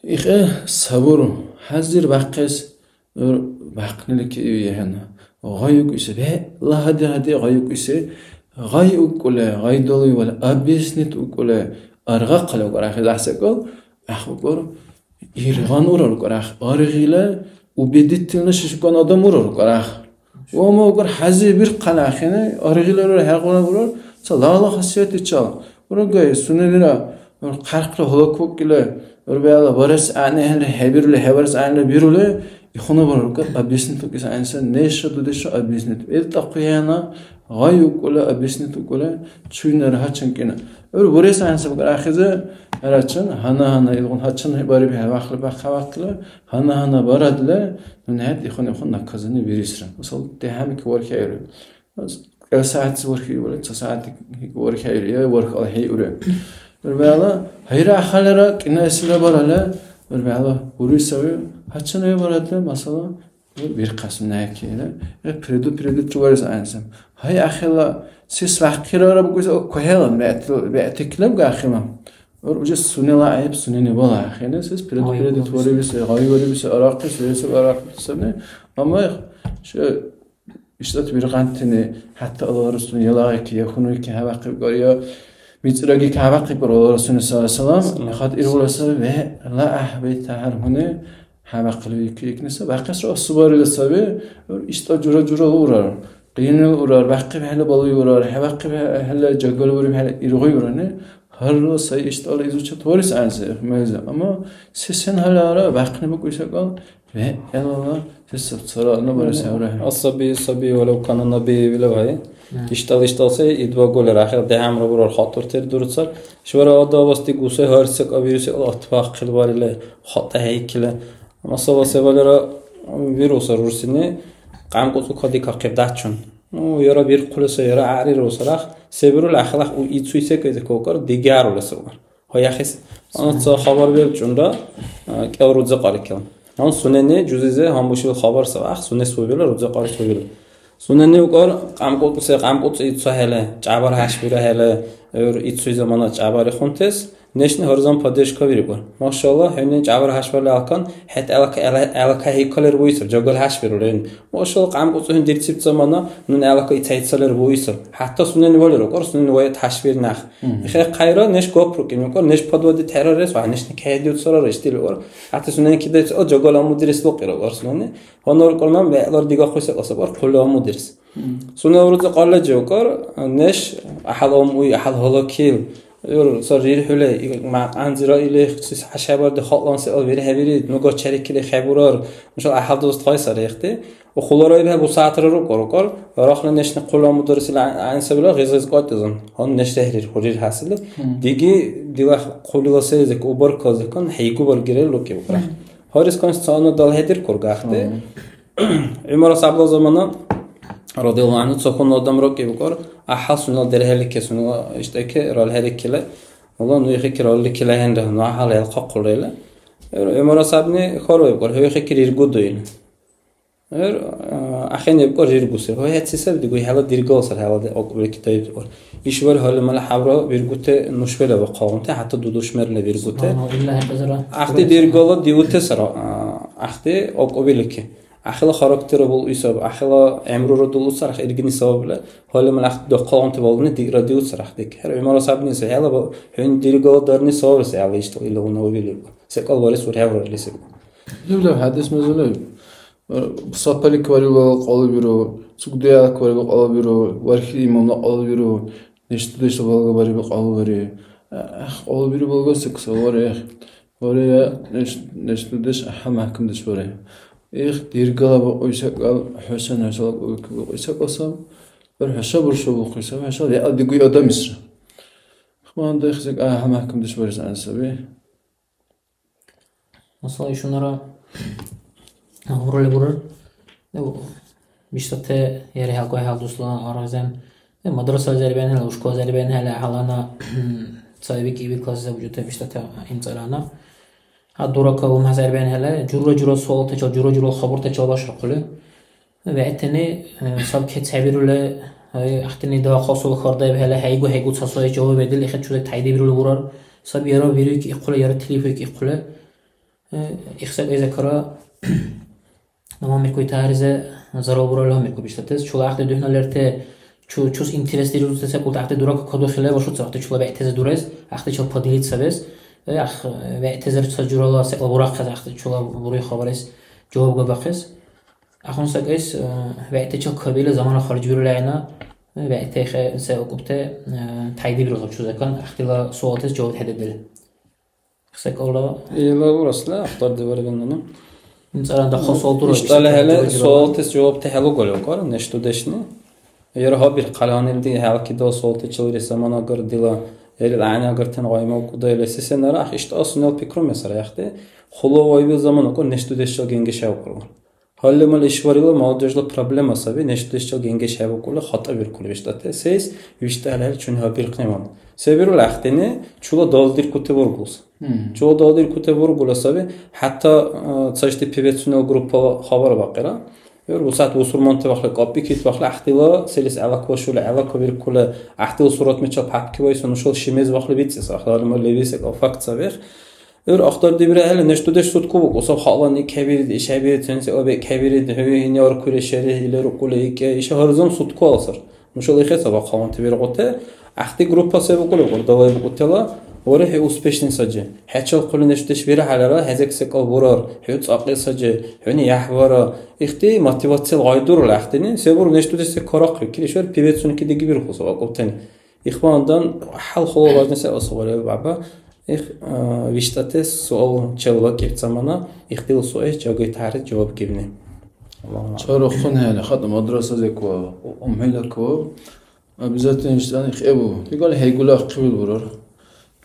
ихе сабур, хӀязир бяхъес, бяхънили ки-, ихӀена. ГъайукӀуси, бегӀла гьади-гьади гъайукӀуси, гъайукӀули, гъайдалуйвали, объяснить укӀули, аргъахъали укӀар, ахӀи, дяхӀ секӀал, гӀяхӀ укӀар, иргъан урар укӀар, гӀяхӀ, аргъила убедительно шишукан адам урар укӀар, гӀяхӀ. Ва ма укӀар, хӀязи бирхъан ахӀен, аргъила урар, хӀергъуна урар, ца лала хасиятичал. Урагай, сунелира, хъярхъла гьалаквакӀила, урбегӀла барес гӀягӀнихӀелри хӀебирули, хӀебарес гӀягӀнила бирули, ихуна баралкӀад объяснить укӀес гӀягӀниса, неша дудеша объяснить. ИлтӀахъуяна гъай укӀули, объяснить укӀули, чуйнара гьачам кӀина. ГӀур бурес гӀягӀниса букӀар ахӀизи, гьарачан, гьана-гьана илгъуна гьачам хӀебариб, хӀевяхъли бахъхӀевяхъли, гьана-гьана барадли, нуни хӀед ихун-ихун наказание бирисра. Мисал, дехӀимик вархьаиру. КӀел сягӀятси вархьиубли, ца сягӀятик вархьаири, я варх алхӀейури. Урбала, гьайра ахалара, кӀинайсила барала, урбала, ури саби, гьачам я барадли, масала, бирхъас нахӀекира. Э, предупредить чуварес гӀягӀнисам. Гьай, ахила, сес вяхъхӀирара букӀуси, о, кухӀела, бегӀти-, бегӀтеклабга ахила. Ор уже сунела гӀеб сунени бала ахӀена, сес предупредить варибси, гъайварибси, арахъес, весел арахъес сабни. Амма ше ИштӀати биргӀянтани хӀятта Аллагьла Расулни ялагъики, я хьунуйки гьабяхъибкӀар, я мицӀираги гьабяхъибкӀар Аллагьла Расулни саллаллаху алейхи ва саллям. Салам. ХатӀ иргъула саби, вегӀла гӀяхӀбай тяхӀяр гьуни гьабяхъили икни саби. Бяхъесра асубарили саби, ишдал жура-журала урар. Къиянил урар, бяхъибхӀели балуй урар, хӀебяхъибхӀели жагали бурибхӀели иргъуй урани, гьарла сай ишдал изучат варес гӀягӀниси меза. Амма се-сен гьалара бяхъни букӀуй секӀал, ВегӀлала се царцара ну барес гӀевра. Асаби, саби, валав кана наби, вилав гьай. Мгм. Иштал, иштал се, идбагули рахил, дехӀямра бурар, хатур тер дуруцар. Швара адавас дигусе, гьар се кабирусе, атфахъил барили, хатӀа хӀейкили. Масала, се валера вируса рурсини, къямкъуцу кадикахъиб дачун. Ну, яра бирхъули се, яра гӀярирусарах. Се бирули ахилах у ицуй се кайза кокар, дигярули се вар. Гьаяхъес. Ана ца хабар белчӀунра, а, кӀел руза кьарикила. Гьанна сунени жузизе гьанбушибил хабар саб. Ах, сунес хӀубила, руза кьарис хӀубила. Сунени укӀар, къямкъуцӀусе, къямкъуцӀи ицухӀели, чӀябар хӀяшбирахӀели, гӀур ицуй замана чӀябарихъунтес, нешни гьарзан поддержка вирикӀур. Машалла, хӀуни чӀябар хӀяшбарли алкан, хӀед гӀелака, гӀела-, гӀелака хӀейкалер буисаб, жагал хӀяшбирулри. Машалла, къямкъуцӀухӀен дирциб замана, нуни гӀелака ицайцалер буисаб. ХӀятта сунени валер укӀар, сунени ваят хӀяшбирнах. Мгм. Ихе хъайра, неш гапрукӀи, нукӀар, неш подводит хӀерарес, ва нешни кайдиуцарара ишдили вар. ХӀятта сунени кидаец, о, жагала мудирес лукьира вар сунени. Гьанна уркӀар нам вегӀлар дигахъуси кьасабар, хъули мудирес. Мгм. Сунела руза къалладжи укӀар, неш, ахӀал ам уй, ахӀал гьалакил, ГӀур ца рирхьули, и макьанзира или ихъси хӀяшабарди халкьлан секӀал вирхӀевири, ну гачарикили хӀебурар, нушала гӀяхӀял дузес тхайсар ихти. Ва хъулара ибхӀи бусягӀятра рукьа-рукьар, рахла нешни хъула мударрисла гӀяйнсабира гъиз-гъиз кьатӀизан. Гьанна неш дехӀрирхьу, рирхӀясили. Мгм. Диги дила хъулила селизик убаркалзикан хӀейгу баргирел лукӀи букӀра. Мгм. Гьарис конституционно далхӀедиркур гахти. Мгм. ГӀумар асхӀябла замана, радиаллаху анху, ца хьунул адам ракӀибкӀур, гӀяхӀял сунела дерхӀелике, сунела иштӀайке ралхӀерикили, валла, ну ихики ралликила хӀенра, ну гӀяхӀял хӀелхъахъулра или. ГӀумар асхӀябни хьарбаибкӀур, хӀу ихики риргуду или. ГӀур, а, ахӀен ибкӀур риргусир. ХӀу хӀеци саби дигу, хӀела диргал сар, хӀела де-, акӀубли китайбикӀур. Ишбар гьалимала хӀябра виргути нушбела бахъалгъунти, хӀятта дудушмерли виргути. Субханалла, илла хӀекьазира. Ахъти диргала диути сара, а, ахъти акӀубилики. Ахила характера булуй саб, ахила гӀямрура дулуцар, ах иргини сабабла, гьалимал ах дахъалгъунти балгуни диъра диуцар ах дик. ХӀера, ГӀумар асхӀябни се хӀела ба-, хӀуни диргала дарни сабабла се хӀела ишдал ила уна увили. СекӀал барес урхӀеврарли се. Леб-леб хӀядис мезули, э, сапалик варила къалубиру, цугдиялик варила къалубиру, вархили имамла къалубиру, неш-дудешла балга бариби къалубари. Ах, къалубири балга секса вари. Вари, я, неш-, неш-дудеш, гӀяхӀял мяхӀкамдеш вари. Их, диргала букьуй секӀал, хӀуша нешала букьуй секӀал саб. Ир хӀуша бурша букьуй саб, хӀуша вегӀла дигуй адамисра. Хман дехзик гӀяхӀял мяхӀкамдеш варес гӀяна саби. Масала, ишунара гӀямрули бурар. Ну, биштӀати яра хӀялкьа хӀял дусла аргъизан. Э, мадраса зарбианхӀела, ушкула зарбианхӀела гьалана цаибик иби класс забужута биштӀати имцӀалана. А дурака умхӀя зарбианхӀела, жура-жура суалтачил, жура-жура хабуртачил башархъули. ВегӀтани, э, саб кецхӀебирули, э, ахтини дахъал суал хьардаибхӀели, хӀейгу-хӀейгу ца суайс жаваб бедили, ихъ чузек тайдибирули бурар. Саб яра вируйки ихъули, яра телефойки ихъули. Э, ихсакӀайзакара, намамиркуй тагьаризе зарал буралли гьамиркур биштӀатес. Чула ахъти духӀна лерти чу-, чус интерес дирути секӀулти ахъти дурака кадухили вашуца ахъти чула бегӀтази дурес, ахъти чула поделиться бес. Э, ах, бегӀтазир ца журала секӀал бурахъес ахъти чула буруй хабарес жаваб габахъес. Ахъун секӀайс, э, бегӀтачил кабила замана харжбирули гӀягӀнила, э, бегӀтахъе се акӀубти, э, тайдибиргъаб чузакан, ахътила суалтес жаваб хӀедедили. СекӀалра. Ила урасла ахтардиварган нуни. ИмцӀала дахъал суал дура, ИштӀала хӀела жаваб. Суалтес жавабти хӀелугули укар, неш-дудешни. Яра гьабирхъала гьанилди хӀялкидал суалтачил ресаман агар дила, или гӀягӀни агартан гъаймал кӀудайла се-сенара, ах, иштӀа сунела пикрумесара, яхъти. Хъула вайбил замана укар, неш-дудешчил генгешаукар. Гьалли-малли ишбархӀила молодежьла проблема саби, неш-дудешчил генгеш хӀебакӀули, хатӀабиркули виштӀати. Сейс виштӀахӀелхӀели чуни гьабиркьниван. Се бирули ахътини, чула далдиркути бургулс. Мгм. Чула далдиркути бургула саби, хӀятта, а, цачти певецунала группала хабар бакьира. ГӀур бусягӀят бусурманти вахли, кьапӀикити вахли, гӀяхӀтила селис гӀелаквашули, гӀелаквабиркули, гӀяхӀтила суратмачил папки вайсу нушала шимез вахли бицӀес, ахъ гьалли-малли левис, секӀал факт сабихъ. ГӀур ахтардибирахӀели, неш-дудеш суткубукӀу, саб халани кхӀебирид, ишхӀебирид, сен-села бекӀ хӀебирид, хӀу гьиниаркури шери, или рукӀули икӀи, иша гьарзам суткула сар. Нушала ихес абахъаланти виргӀути. ГӀяхӀти группа се букӀули, гӀурдалай букӀутила, вара хӀу успешный саджи. ХӀечил хъули неш-дудеш вирахӀелира, хӀезек секӀал бурар, хӀу цӀакьли саджи, хӀуни яхӀ бара. Ихти мотивацияла гъай дурул гӀяхӀтини, се буру неш-дудеш се карахъи, килишвар певецунки диги бирхъу саб акӀубтани. Ихвандан хӀял хӀула важный саъла суал леб, баба. Их, а, виштӀатес суал челвакӀиб замана, ихтил суэс жагай тяхӀяр жаваб гибни. Аллагьу аълам. ЧарухъунхӀели, хатӀа мадрасадекӀ ва умхӀелакӀ ва обязательно виштӀани хӀебу. Дигали хӀейгули ахъибил бурар.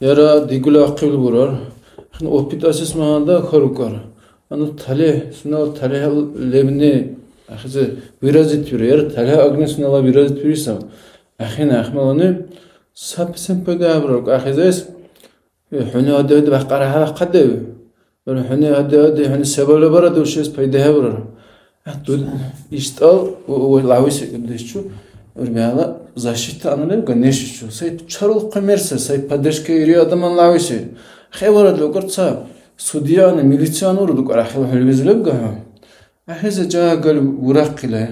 Яра дигули ахъибил бурар. Ихъни опыт асес магьанда харукар. Ана талихӀ, сунела талихӀ лебни, ахизи выразить бирар. Яра талихӀ агни сунела выразить бириса. Ахини ахмалани сапи сен пайда бурар, ахизес. Э, хӀуни гьади-гьади бяхъ-, къарагьала хъадев. Э, хӀуни гьади-гьади, хӀуни се балабара дуршес пайда хӀебурар. А, ду-, иштӀал у-, у-, лависи дудешчу, урмяла защита ана лебга нешичу. Сай чарулхъи мерса, сай поддержка ири адаман лависи. Хевара дукар ца, судьяна, милициянура дукар, ахила хӀулбизи лебга хӀу. АхӀи, се жагали урахъила,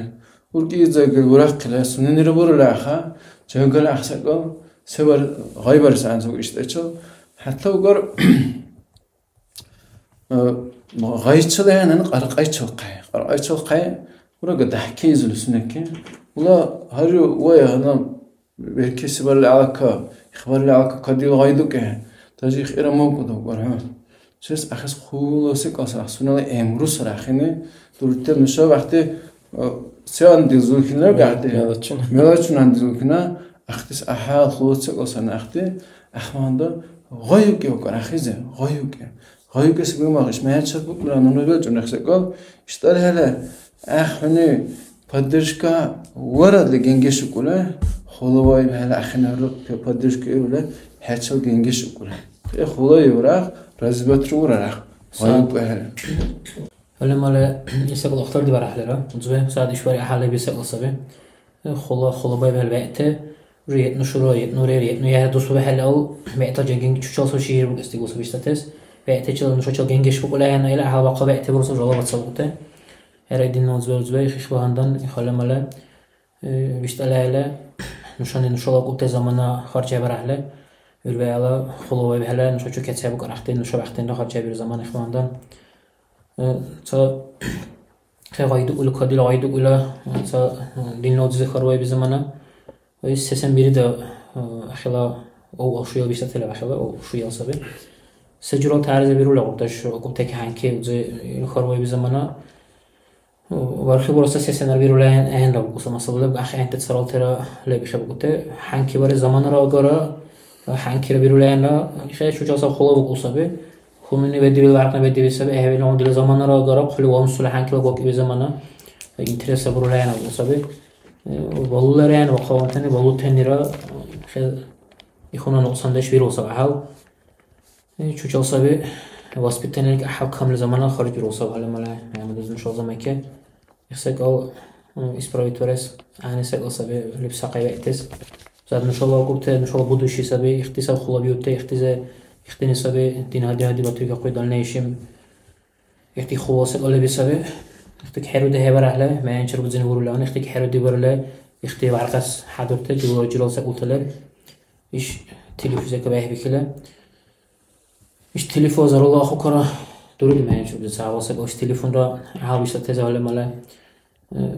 уркӀи жагали урахъила, суненира бурала аха, жагали ахсакӀал, се бар-, гъай барес анцӀбукь иштӀачил, хӀятта угар, э, гъайчил гьанан кьаркьайчил хъай, кьаркьайчил хъай, урага дяхӀкайзули сунеки, ула гьарри вай гьанна Беркеси барли алака, ихбарли алака кадил гъайдукӀе. Даже ихира мукӀуду, бархӀу. Чес ахес хуласи кьаса, сунела эмру сарахини, дуртел нуша вахти, э, се андил зулхина гахти. Мелочун. Мелочун андил зулхина, ахтис аха хуласи кьаса нахти, ахманда гъайукӀе укар ахизе, гъайукӀе. ГъайукӀеси гумагъ ишмяхӀячир букӀура нуна белчӀун ихсакӀал. ИштӀал хӀела, гӀяхӀ хӀуни поддержка варадли генгешукӀули, хулаваиб хӀела ахӀенару поддержка ирули, хӀечил генгешукӀули. Э, хулаивра, разибатру урарах. ГъайукӀухӀели. ХӀули мали исакӀал ахтарди барахӀлира. Узби сади ишбари ахӀалли бисакӀал саби. Хула, хулабай бел бегӀти, уже етӀну шура, етӀну рер, етӀну яра дус бухӀели ал, бегӀтал жагин чучал сочи ирбукьес дигуса биштӀатес. БегӀтачил нушачил генгеш букӀули ахӀенну, ила гьалабахъа бегӀти бурцу жала бацалкӀути. ХӀера, динна узбе-узбе, хихбагьандан, ихала мала, э, биштӀала хӀела, нушани нушала кӀубте замана харжхӀебарахӀели, урбегӀла хулабай бегӀла нушачу кецӀхӀебукӀар ахъти, нуша бяхътинра харжхӀебиру замана ихбагьандан. Э, ца Хе гъайдукӀули, кадил гъайдукӀула, ца, динна узизи хьарбаиби замана. Ой, сесен бирида, ахила, о, о, шуял биштӀатила, ахила, о, шуял саби. Се журал тяхӀяриза бирула гъурдаш, акӀубтаки хӀянки, узи, ил хьарбаиби замана. Вархи бураса сесенар бирула ахӀен-, ахӀенра букӀуса, масала, леб, ахӀенте царалтира леб хӀебукӀути. ХӀянки барес заманара агара, хӀянкира бирула ахӀенра, хе чучал саб хула букӀу саби. Хьунуни бедибил, вяркьни бедиби саби, гӀехӀвелигъуна дила заманара агара, хъули вамсули хӀянкила вакӀиби замана. Интереса бурулаена у саби. Э, балуларен ва хъалантани балутанира, хе, ихуна нукьсандеш вирусаб гӀяхӀял. Э, чучал саби, воспитаниелик гӀяхӀял камли замана харжбирусаб гьалимала ГӀямадизни шалзамайке. Их секӀал, м, исправить варес, гӀягӀни секӀал саби, лебсахъай вегӀтес. Зад нушала акӀубти, нушала будущий саби, ихти саби хулабиубти, ихтизи, ихтини саби дин гьади-гьади батуикахъули дальнейшем. Ихти хулал секӀал леби саби. Ихти хӀеруди хӀебарахӀли, мягӀничир бузини урули гьанна, ихти хӀеруди барили, ихти варгъес хӀядурти, жура-журал секӀулти леб. Иш телефон зека бехӀбихьили. Иш телефон заралла ахъукара дурули мягӀничебли ца гьавал саби. Иш телефонра гьав иша теза гьалимала, э,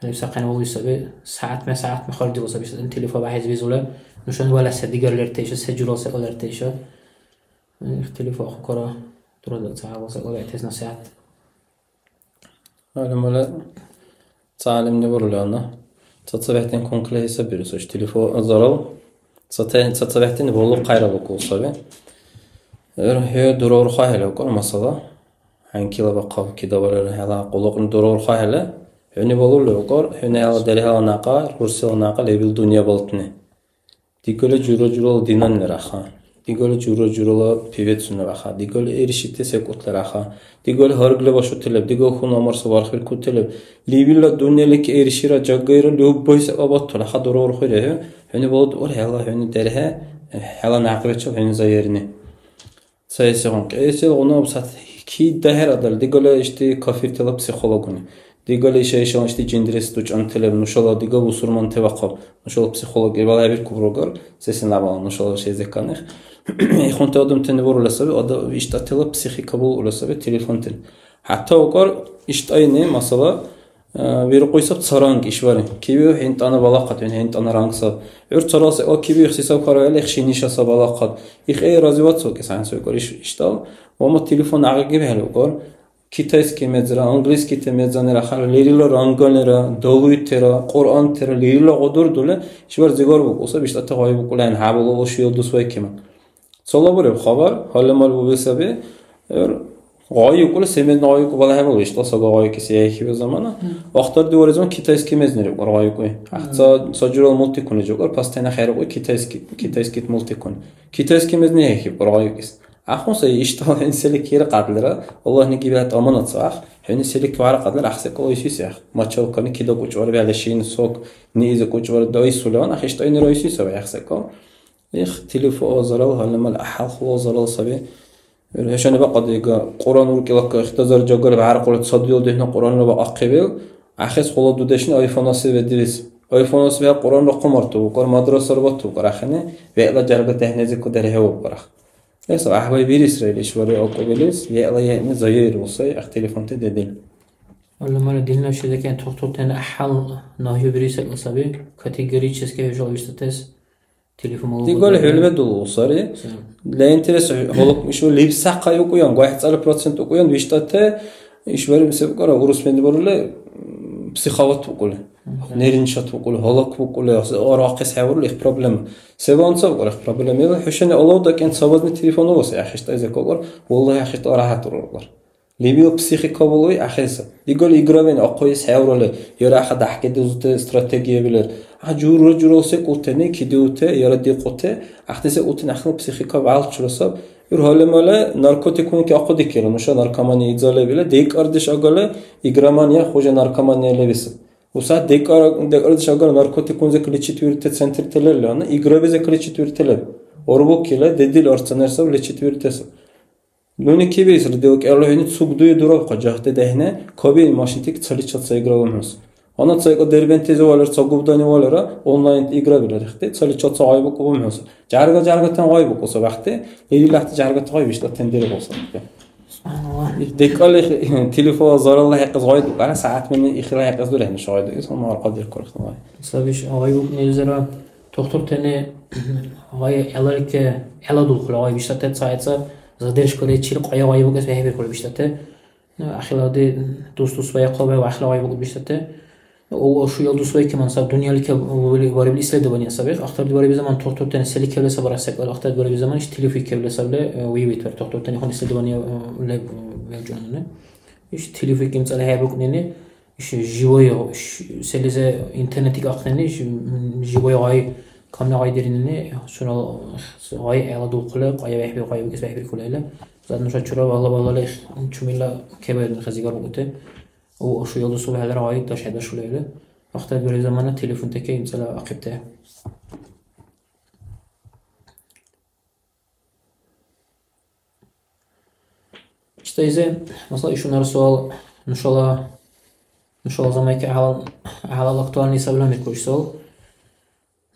лебсахъен валуй саби. СягӀятме, сягӀятме хъардила саби. Ишатани телефон бяхӀес бизули. Нушани вала се дигар лерта иша, се журал секӀал лерта иша. Э, телефон ахъукара дурули ца гьавал саби. Вала тез насихӀят. ГӀялимала ца гӀялимли бурули гьанна. ЦацабехӀтин кункли хӀисаббирус иш телефон зарал. ЦацабехӀтин балу хъайра букӀул саби. ГӀур хӀу дураурхахӀели укӀур масала. ХӀянкила бахъал кидаварира хӀела къуллукъни дураурхахӀели. ХӀуни балули укӀур, хӀуни хӀела дерхӀела някъа, рурсила някъа лебил дунъя балтни. Дигали жура-журала динаннира аха. Дигали жура-журала певецунира аха. Дигали эришити секӀутлира аха. Дигали гьаргли башути леб. Дигали хьуна-марса вархбиркути леб. Лебилра дунъяличи эришира жагайра любой секӀал батур. Аха дураурхуйра хӀу. ХӀуни балуд ур хӀела хӀуни дерхӀе, хӀела някъбачил хӀуни заярни. Ца эсигъуна кьяйсилгъуна абсат кида хӀерадал, дигала ишди кафиртала психологуни. Дигала иша-ишала ишди жиндирес дучӀанти леб, нушала дига бусурманти вахъаб. Нушала психолог ибала хӀебиркуб ругар, сесен лябала нушала ши зеканихъ. Ихъунти адамтани бурула саби, ада иштӀатила психика булула саби, телефонтани. ХӀятта укӀар иштӀайни, масала, Э, виркьуй саб ца ранг ишбархӀи. Киви хӀинтӀана балахъат, хӀин-, хӀинтӀана ранг саб. ГӀур царал секӀал киви ихси саб хьарваили, их шиниша саб балахъат. Их эй развиваться вакӀес гӀягӀнси укӀар иш-, иштӀал. Ва ма телефон гӀягӀгибхӀели укӀар. Китайский мезра, английский те мезанира хьар, лерила ранганира, далуйтира, Кьуръантира, лерила гъудурдули, ишбар зигар букӀу саб, иштӀати гъай букӀули ахӀен, хӀябал улуши ил дус вайкима. Цалабуриб хабар, гьалимал буби саби. Эр, гъайикӀули, се мезни гъайикӀу балахӀебал, виштӀал саби гъайикӀес яхӀихьиб замана. Мгм. Ахтарди варизман китайский мезни рикӀур гъайикӀуй. Мгм. Ахца ца журал мультикуни жукӀур, постоянно хӀерикӀуй китайский, китайский мультикуни. Китайский мезни яхӀихьиб гъайикӀес. Ахъун сай иштӀал хӀуни селик хӀерикӀадлира, Аллагьни гибяхӀ аманат сай ах, хӀуни селик варакьадлира, ах секӀал ойси сай ах. Мочалкани кида кучӀвар, вегӀла шин, сок, ниъизи кучӀвар, дайсулигъуна, ах иштӀайнира ойси сай ах секӀал. Их, телефон зарал, гьалимал гӀяхӀял хула зарал саби. ХӀушани бакьадига, Кьуръан уркӀила кахтазар жагали бяркъули ца дуял дихӀни Кьуръанра баахъибил, ахъес хула дудешни айфонаси ведирис. Айфонаси вегӀ Кьуръанра хъумарту, укӀар мадрасара бату, укӀар ахини, вегӀла жярга дехӀнизикӀу дерхӀевубкӀар ах. Эс гӀяхӀбай бирисра илис вари акӀубилис, вегӀла яйни заяирул сай, ах телефонти дедил. Гьалмагъ динна шиликен тухтуртани гӀяхӀял нагьюбири секӀал саби, категорически хӀушала виштӀатес телефон Дигали гьалаб хӀулбе дулгу сари. Сен? Для интереса гьалак ишбар лебсахъай укӀуян, гвайхӀцӀала процент укӀуян виштӀати, ишбариб се букӀара, урус мезли бурули, м, психовать букӀули, Мгм. нервничать букӀули, гьалак букӀули, аргъахъес хӀеврули их проблема. Се ванца букӀара их проблема? Ил хӀушани алавда кӀен сабазни телефон урус, яхиштӀайзе кокӀар, валлагь, яхиштӀа рахӀят уруркӀар. Лебил психика булуй ахирси. Дигули играбен ахъуйс хӀеврули, яра аха дяхӀкедилзути стратегия билар. А жура-журал секӀултани кидиути, яра дикьути, ахти секӀултани ахил психика вялчура саб. Юр гьалимали наркотикунки ахъудикира, нуша наркомания идзалеб ила, декӀардеш агали, игромания хуже наркомания лебиса. Усад декӀар-, декӀардеш агара наркотикунзек лечить вирути центрти лерли, ана играбизек лечить вирути леб. Урбукила, дедил арцанер саб лечить вирути саб. Нуни кибиэсра дила кӀелра хӀуни цугдуи дурабухъа жагьти дехӀни, кабиэни машинтик цаличил ца игра умхӀус. Гьанна цайкьа Дербентизи валира, ца Губдани валира, онлайн игра бирар ихти, цаличил ца гъайбукӀу умхӀус. Жярга-жяргатан гъайбукӀуса вахти, лерил ахти жяргата гъай виштӀатан диргъуса. СубхӀяналлагь. ДекӀали телефонла заралла хӀекьяс гъайдукьара, сягӀятмани ихила хӀекьяс дурехӀни шагъайдуги, сон аркьадиркур ихтилай. Сабиш гъайбукӀнилизира тухтуртани гъай гӀеларики гӀеладулхъули гъай биштӀати цайца задержка лечил къая гъайбукӀес бехӀбиркули биштӀати. Ну, ахилади дус-дус ваяхъубай ва ахила гъайбукӀуд биштӀати. О, о, шуял дус вайкиман саб дунъялики барибли исследование саби. Ахтарди бариби заман тухтуртани сели кевли сабара секӀал ахтарди бариби заман иш телефон кевли сабли, э, уявит бар тухтуртани хон исследование, э, леб, э, леб жунани. Иш телефон кимцӀали хӀебукӀнини. Иш живой, ш-, селизе интернетик ахънани, ш-, м, живой гъай, камли гъай дирнани, сунал гъай гӀеладулхъули, къая бехӀби, къая бикӀес бехӀбиркули или. Зад нуша чура вала-валали чумила кебаирни хазигар букӀути. У, ушу илдусули хӀелара гъай дашхӀедашули или. Ахтардбири замана телефонтаки имцӀала ахъибти. Иштяйзи, масала, ишунара суал нушала, нушала замайка гьалал, гьалал актуальный сабила микӀуш суал.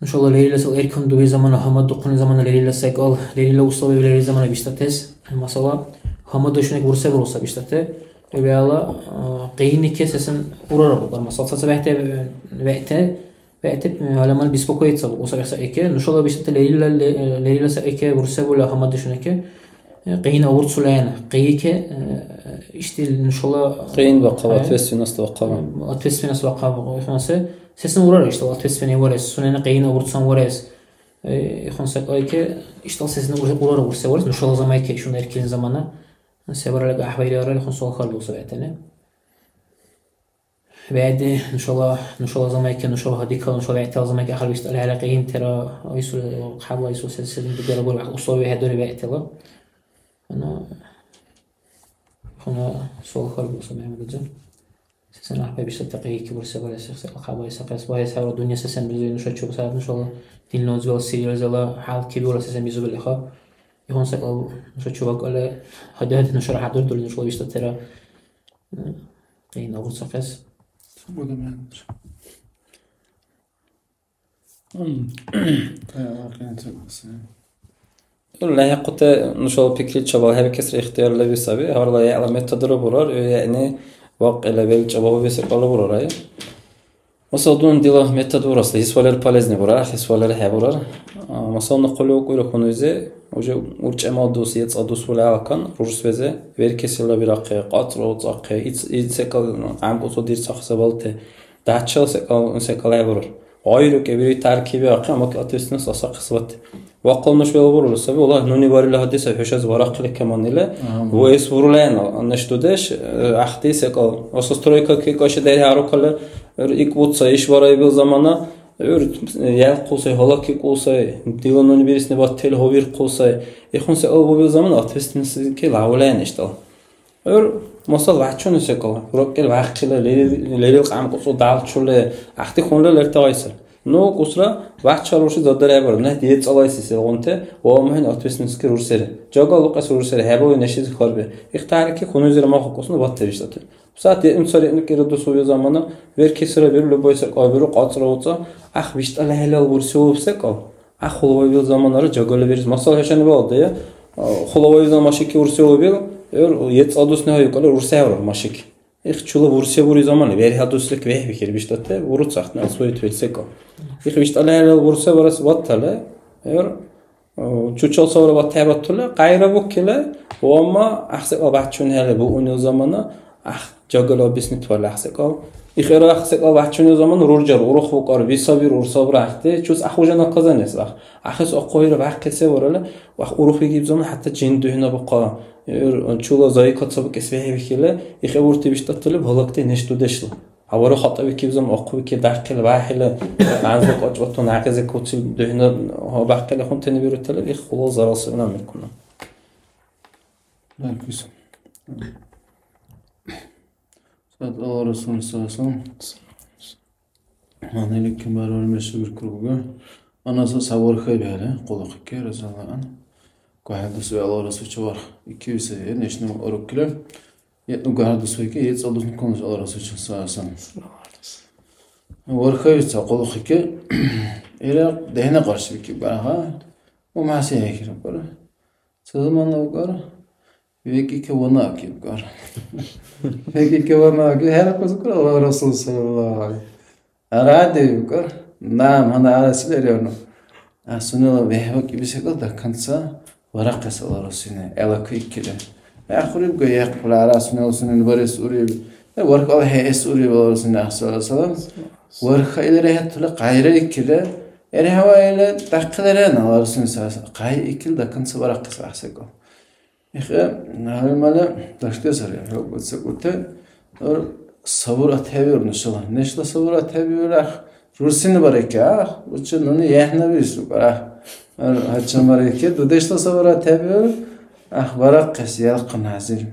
Нушала лерилас ал эркин дуби замана, гьамадухъуни замана лерила секӀал, лерила условия лерил замана биштӀатес. Масала, гьамаддешуни бурсебируса биштӀати. ХӀебиалла, а, къииннике сесен урара букӀар. Масала, цаца бехӀти, бехӀти, бегӀти, э, гьаламал беспокоиться букӀуса бяхӀса ике. Нушала биштӀати лерилла, ле-, лерилла ца ике, бурсебула гьамаддешунаке. Э, къин авурцула яна. Къике, э, ишди нушала Къин бахъал, э, ответственность бахъал. Ответственность бахъал, ихунасе. Сесен урара иштала ответственный варес. Сунена къин авурцан варес. Э, ихун сакайке, иштал сесен ур-, урара урсе варес. Нушала замайке, шуна эркин замана. Се баралага ахвайри арали хун сол харлуса бятане. ВегӀди нушала, нушала замайке, нушала гьадикала, нушала вегӀтала замайке ахъли биштӀали гьарахъи, гьимтира, айсули, хӀябла айсули, се-, се-, дигара бури, условия хӀедури вегӀтала. Хьуна, хьуна суал хьарбуса, МяхӀяммадхӀяжи. Сесен гӀяхӀбай биштӀати къигьикибур се барес, се хабар, се кьяс барес, гьавра дунъя сесен бизули нуша чугсарад, нушала динна узбала, сирила зала хӀял кибиура сесен бизубил иха. Ихун секӀал нуша чувакӀали, гьадиади нушара хӀядурдули нушала биштӀатира. Къин агуцахъес. Свобода менеджер. М. Къяла къин текӀуси. ЛехӀихъути нушала пикри чебалхӀебикесра ихтияр леби саби. Гьарла гӀяхӀла методра бурар, яъни вакъила белчӀа багьуби секӀал бурар, ай. Масала, дун дила метод бурасла, ис валер полезный бурар, ис валер хӀебурар. А, масала, ну хъули укӀуйра хьунуйзи, уже урчӀемал дус, ецӀа дус ули алкан, рурсбезе, веркесила бирахъи, кьацӀра уцахъи, ит, ит секӀал гӀямкӀуцу дирцахъи сабалти, даччал секӀал, секӀал хӀебурар. Гъайру кӀебири таркиби ахъи, амаки ответственность асахъи сабати. Вахъал нуш белгьбурули саби, валлагь, нуни барили гьадиса хӀушази варахъили каманнила. Ага. Ва эс бурулайна, неш дудеш, э, гӀяхӀти секӀал. Ва со стройка ки каши дерхӀе арукали, гӀур икӀуца, иш бараибил замана, гӀур ялкъусай, гьалакикӀусай, дила нуни бирисни бател гьавирхъусай. Ихун секӀал бубил замана ответственностьки лявлаен иштӀал. ГӀур, масала, вяхӀчуни секӀал, уркӀил вяхъхӀила, лерил, лерил кьямкьуцӀу далчули, гӀяхӀти хунли лерти гъайсар. Ну, кӀусра, вяхӀча рурси задархӀебараб, нехӀ диэцӀалайси сегъунти, ва мухӀен ответственностьки рурсери. Жагал укьес рурсери, хӀебалуй нешизи хьарби. Ихтарики хунузира маху кӀусну батта биштӀати. Сагати имцари нукӀира дусули замана, веркесира биру, любой секӀал биру, кьацӀра уцӀа, гӀяхӀ биштӀала хӀелал бурсиуб секӀал. А хулавайвил заманара жагали бирис. Масала, хӀушани балда, я, а, хулавайвил машики урсиубил, гӀур ецӀал дусни гьайукьали урсехӀевра машики. Их чула бурсе бури замана, верхӀя дуслик вехӀбихьир биштӀати, буруцахъни, асует вецӀекӀо. Их биштӀала хӀела бурсе барес баттала, эр, о, чучал савра баттахӀебаттула, къайра буккила, ва амма ахъсекьла бяхӀчуни хӀела буунил замана, ах, жагала объяснить вала ахъсекьла. Их эра ахъсекьла бяхӀчуни замана руржар, урух букар, висабир, урсабра ахъти, чус ахъ уже наказание сах. Ахъес ахъуира бяхъи се варала, вах урух вигиб замана хӀятта жин дугьнабухъа. Ир чула заикат сабукьес вехӀбихьили, ихӀебурти биштӀатали балакти неш-дудешла. Авара хатӀабикиб замана ахъбикиб дяхъили, вяхӀили, гӀянза кьачӀватун, гӀякьиза куцили духӀна гьабяхъили хӀунтани бирутали, их хулал зарал сабина мекуна. Баркис. Сад Алла Расул саллаллаху алейхи ва саллям. Гьанили кимбарван мешугир круга. Анаса савар хай бяхӀли, къуллукъики, разиаллаху анху. КухӀедус вегӀла Расулчи варх. Иккиуси, нешни уруккила. Е ну гардус веки, е цалдус нукунус Алла Расулчи саллаллаху алейхи ва саллям. Вархавица къуллукъики. Ира дехӀна къаршибикиб бараха. Умаси хӀехира бара. Ца замана укар. Веки ке вана киб кар. Веки ке вана ки хӀера кузукар Алла Расул саллаллаху алейхи. Аради укар. Нам, гьанна араси леревну. А сунела вехӀва кибисекӀал до конца варахъес аларусине, гӀела куиккили. Яхъурибга, яхъула ара сунела сунени барес уриб. Э, вархъала хӀеэс уриб аларусине, ахсала салам. Варха или рехӀятула къайра иккили. ЭрхӀява или дахъиларен аларусине сараса. Къай иккили до конца варахъес ахсекӀал. Ихе, гьалмала дашти сари, хӀу буцакӀути, гӀур сабур атхӀебиур нушала. Нешла сабур атхӀебиур, ах, рурсини бареки, ах, учи нуни яхӀнабирис рукӀар, ах. Гьар гьачам бареки, дудешла сабур атхӀебиур, ах, барахъес ялкъун хӀязир.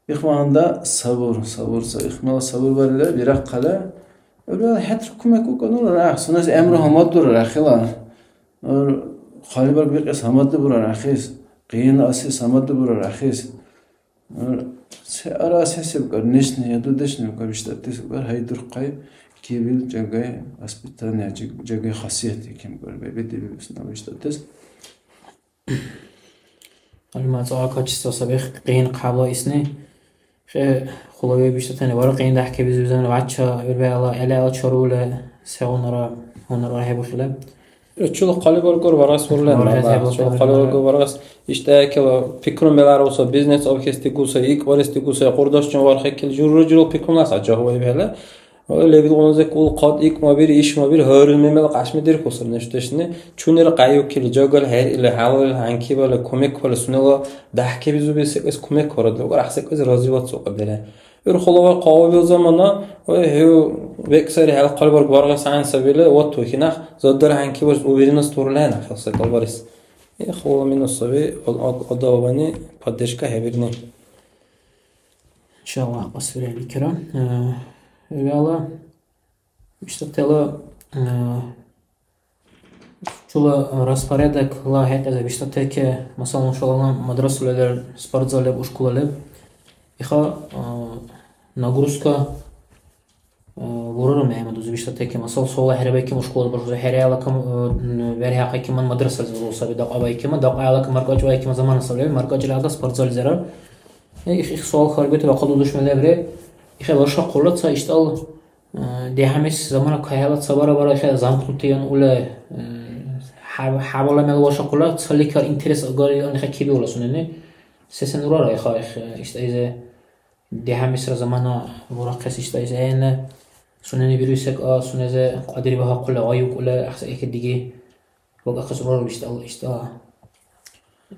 Ихманда сабур, сабур, са-, ихмала сабур барира, бирахъала. ГӀурала хӀятра кумек уканур, ах, сунес гӀямру гьамаддурар, ахила. Гьар хъалибарг бикьес гьамадли бурар ахис, къиян асес гьамадли бурар ахис. Гьар се ара асесибкар, нешни я дудешни бикар биштӀатес бикар, гьайдурхъай, кибил жагай, воспитание, жаг-, жагай хасият иким бикар, бе-, бедиб сунела биштӀатес. Гьалмагъ цӀакьа качество саби, къин кабла исни. Хе, хулави биштӀатани вара къин дяхӀкабизиб замана вача, урбегӀла, гӀелегӀла чарули, сегъунара гьунар архӀебухъила. Чула хъалибаргур варгас урлен, Варгас баба. ХӀебуртан Чула хъалибаргур варгас. ИштӀа кила пикрумелар уса, бизнес обхес дигуса, икӀ барес дигуса, къурдашчун вархикил жура-журал пикрумлас гӀяжагьу вайбхӀела. Ой, лебилгъуна зекӀул хъат икӀ мабир, иш мабир, гьарил мемела кьяшми дирхусир неш дешни. Чунира къяйукили, жагали хӀеръили, хӀялалли, хӀянкибали, кумекбали, сунела дяхӀкабизуби секӀайс кумек барадли, варх секӀайс развиваться укьадили. ГӀур хулавай кавабил замана, ой, хӀу бекӀ сари, хӀела хъалибарг варгъес гӀяйн сабили, вот тухинах, заддар хӀянкибарс уверенность дурулхӀена, хӀел секӀал барес. Э, хула минус саби, ол-, ол-, одавани поддержка хӀебирни. Иншаллах, кьасвирехӀе ликира. Э, вегӀла биштӀатала, э, чула распорядокла хӀекьяда биштӀатеке, масала, нушала мадрасала лер, спортзал леб, ушкула леб. Иха, э, нагрузка, э, лурару МяхӀяммад узи биштӀатеке. Масала, сола хӀерабайким ушкула башуса, хӀераяла кам, э, н-, верхӀяхъайкиман мадрасализи бузули саби, дакьабайкиман, дакьаялакам, маркӀачӀвайкиман замана саби, маркӀачӀила ада спортзализира. Э, их, их суал хьарбирти бахъал дудушми лебри. Иха башахъула ца иштӀал, э, дяхӀимис замана кахӀела ца бара-бара иха замкнутиян ула, э, хӀяб-, хӀябала мел башахъула цаликар интерес агарли ан иха кибиула сунени. Сесен урара иха, их, э, иштӀайзе дяхӀимисра замана бурахъес иштӀайзе гӀенна сунени бируси секӀа, сунезе кьадри багьахъула, гъайукӀула, ахъса ихе диги. Вакахъес урару иштӀал, иштӀа.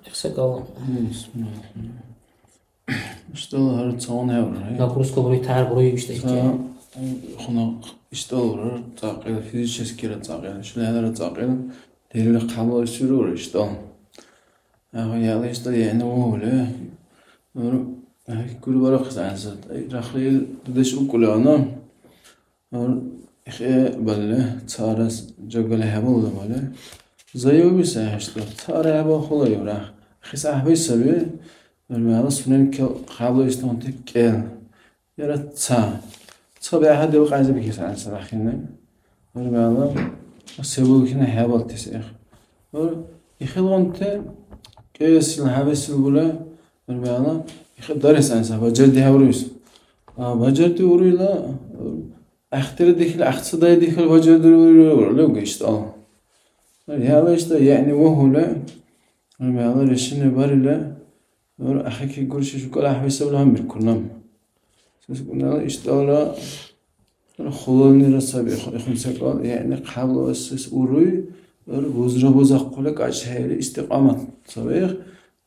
Ихсакал. М, бисмилла. ИштӀал гьар цагъуна хӀевра, э? Нагрузка бури, тяхӀяр бури, иштӀа икки. Ца, хъуна иштӀал урар, цӀакьил, физическийра цӀакьил, шилхӀелара цӀакьил, дерили хъябла исирура иштӀал. Агьу, яла иштӀал яхӀни вугьули. Нур, гьикӀули барахъес гӀяхӀцад. Ай, рахли ил дудеш укули ана. Гьар ихӀе балли, царас жагали хӀебалули балли, заяуби сай хӀяшта. Цара хӀебалхъула ибра. Ихис гӀяхӀби саби, гьар мягӀла сунени кел хъябла исламти кӀел. Яра ца. Ца бяхӀ дев кьяйзибикес гӀяна сарахъини. Гьар мягӀла се булкина хӀебалтес их. Гьар ихилгъунти кӀиэсил, хӀябэсил була, гьар мягӀла ихи дарес гӀяна саба, жер дихӀявруис. А, бажарти уруйла, ахтира дихили, ахцадай дихили бажарти уруйла левга иштӀал. Яла иштӀа, яъни вагьула, яла решение барила, гӀур ахики гурши шукала гьависабла гьанбиркур нам. Сескунала иштӀалра хулалнира саби, ихун секӀал, яъни хъябла васес уруй, гӀур бузра бузахъули кӀачхӀели истикьамат саби.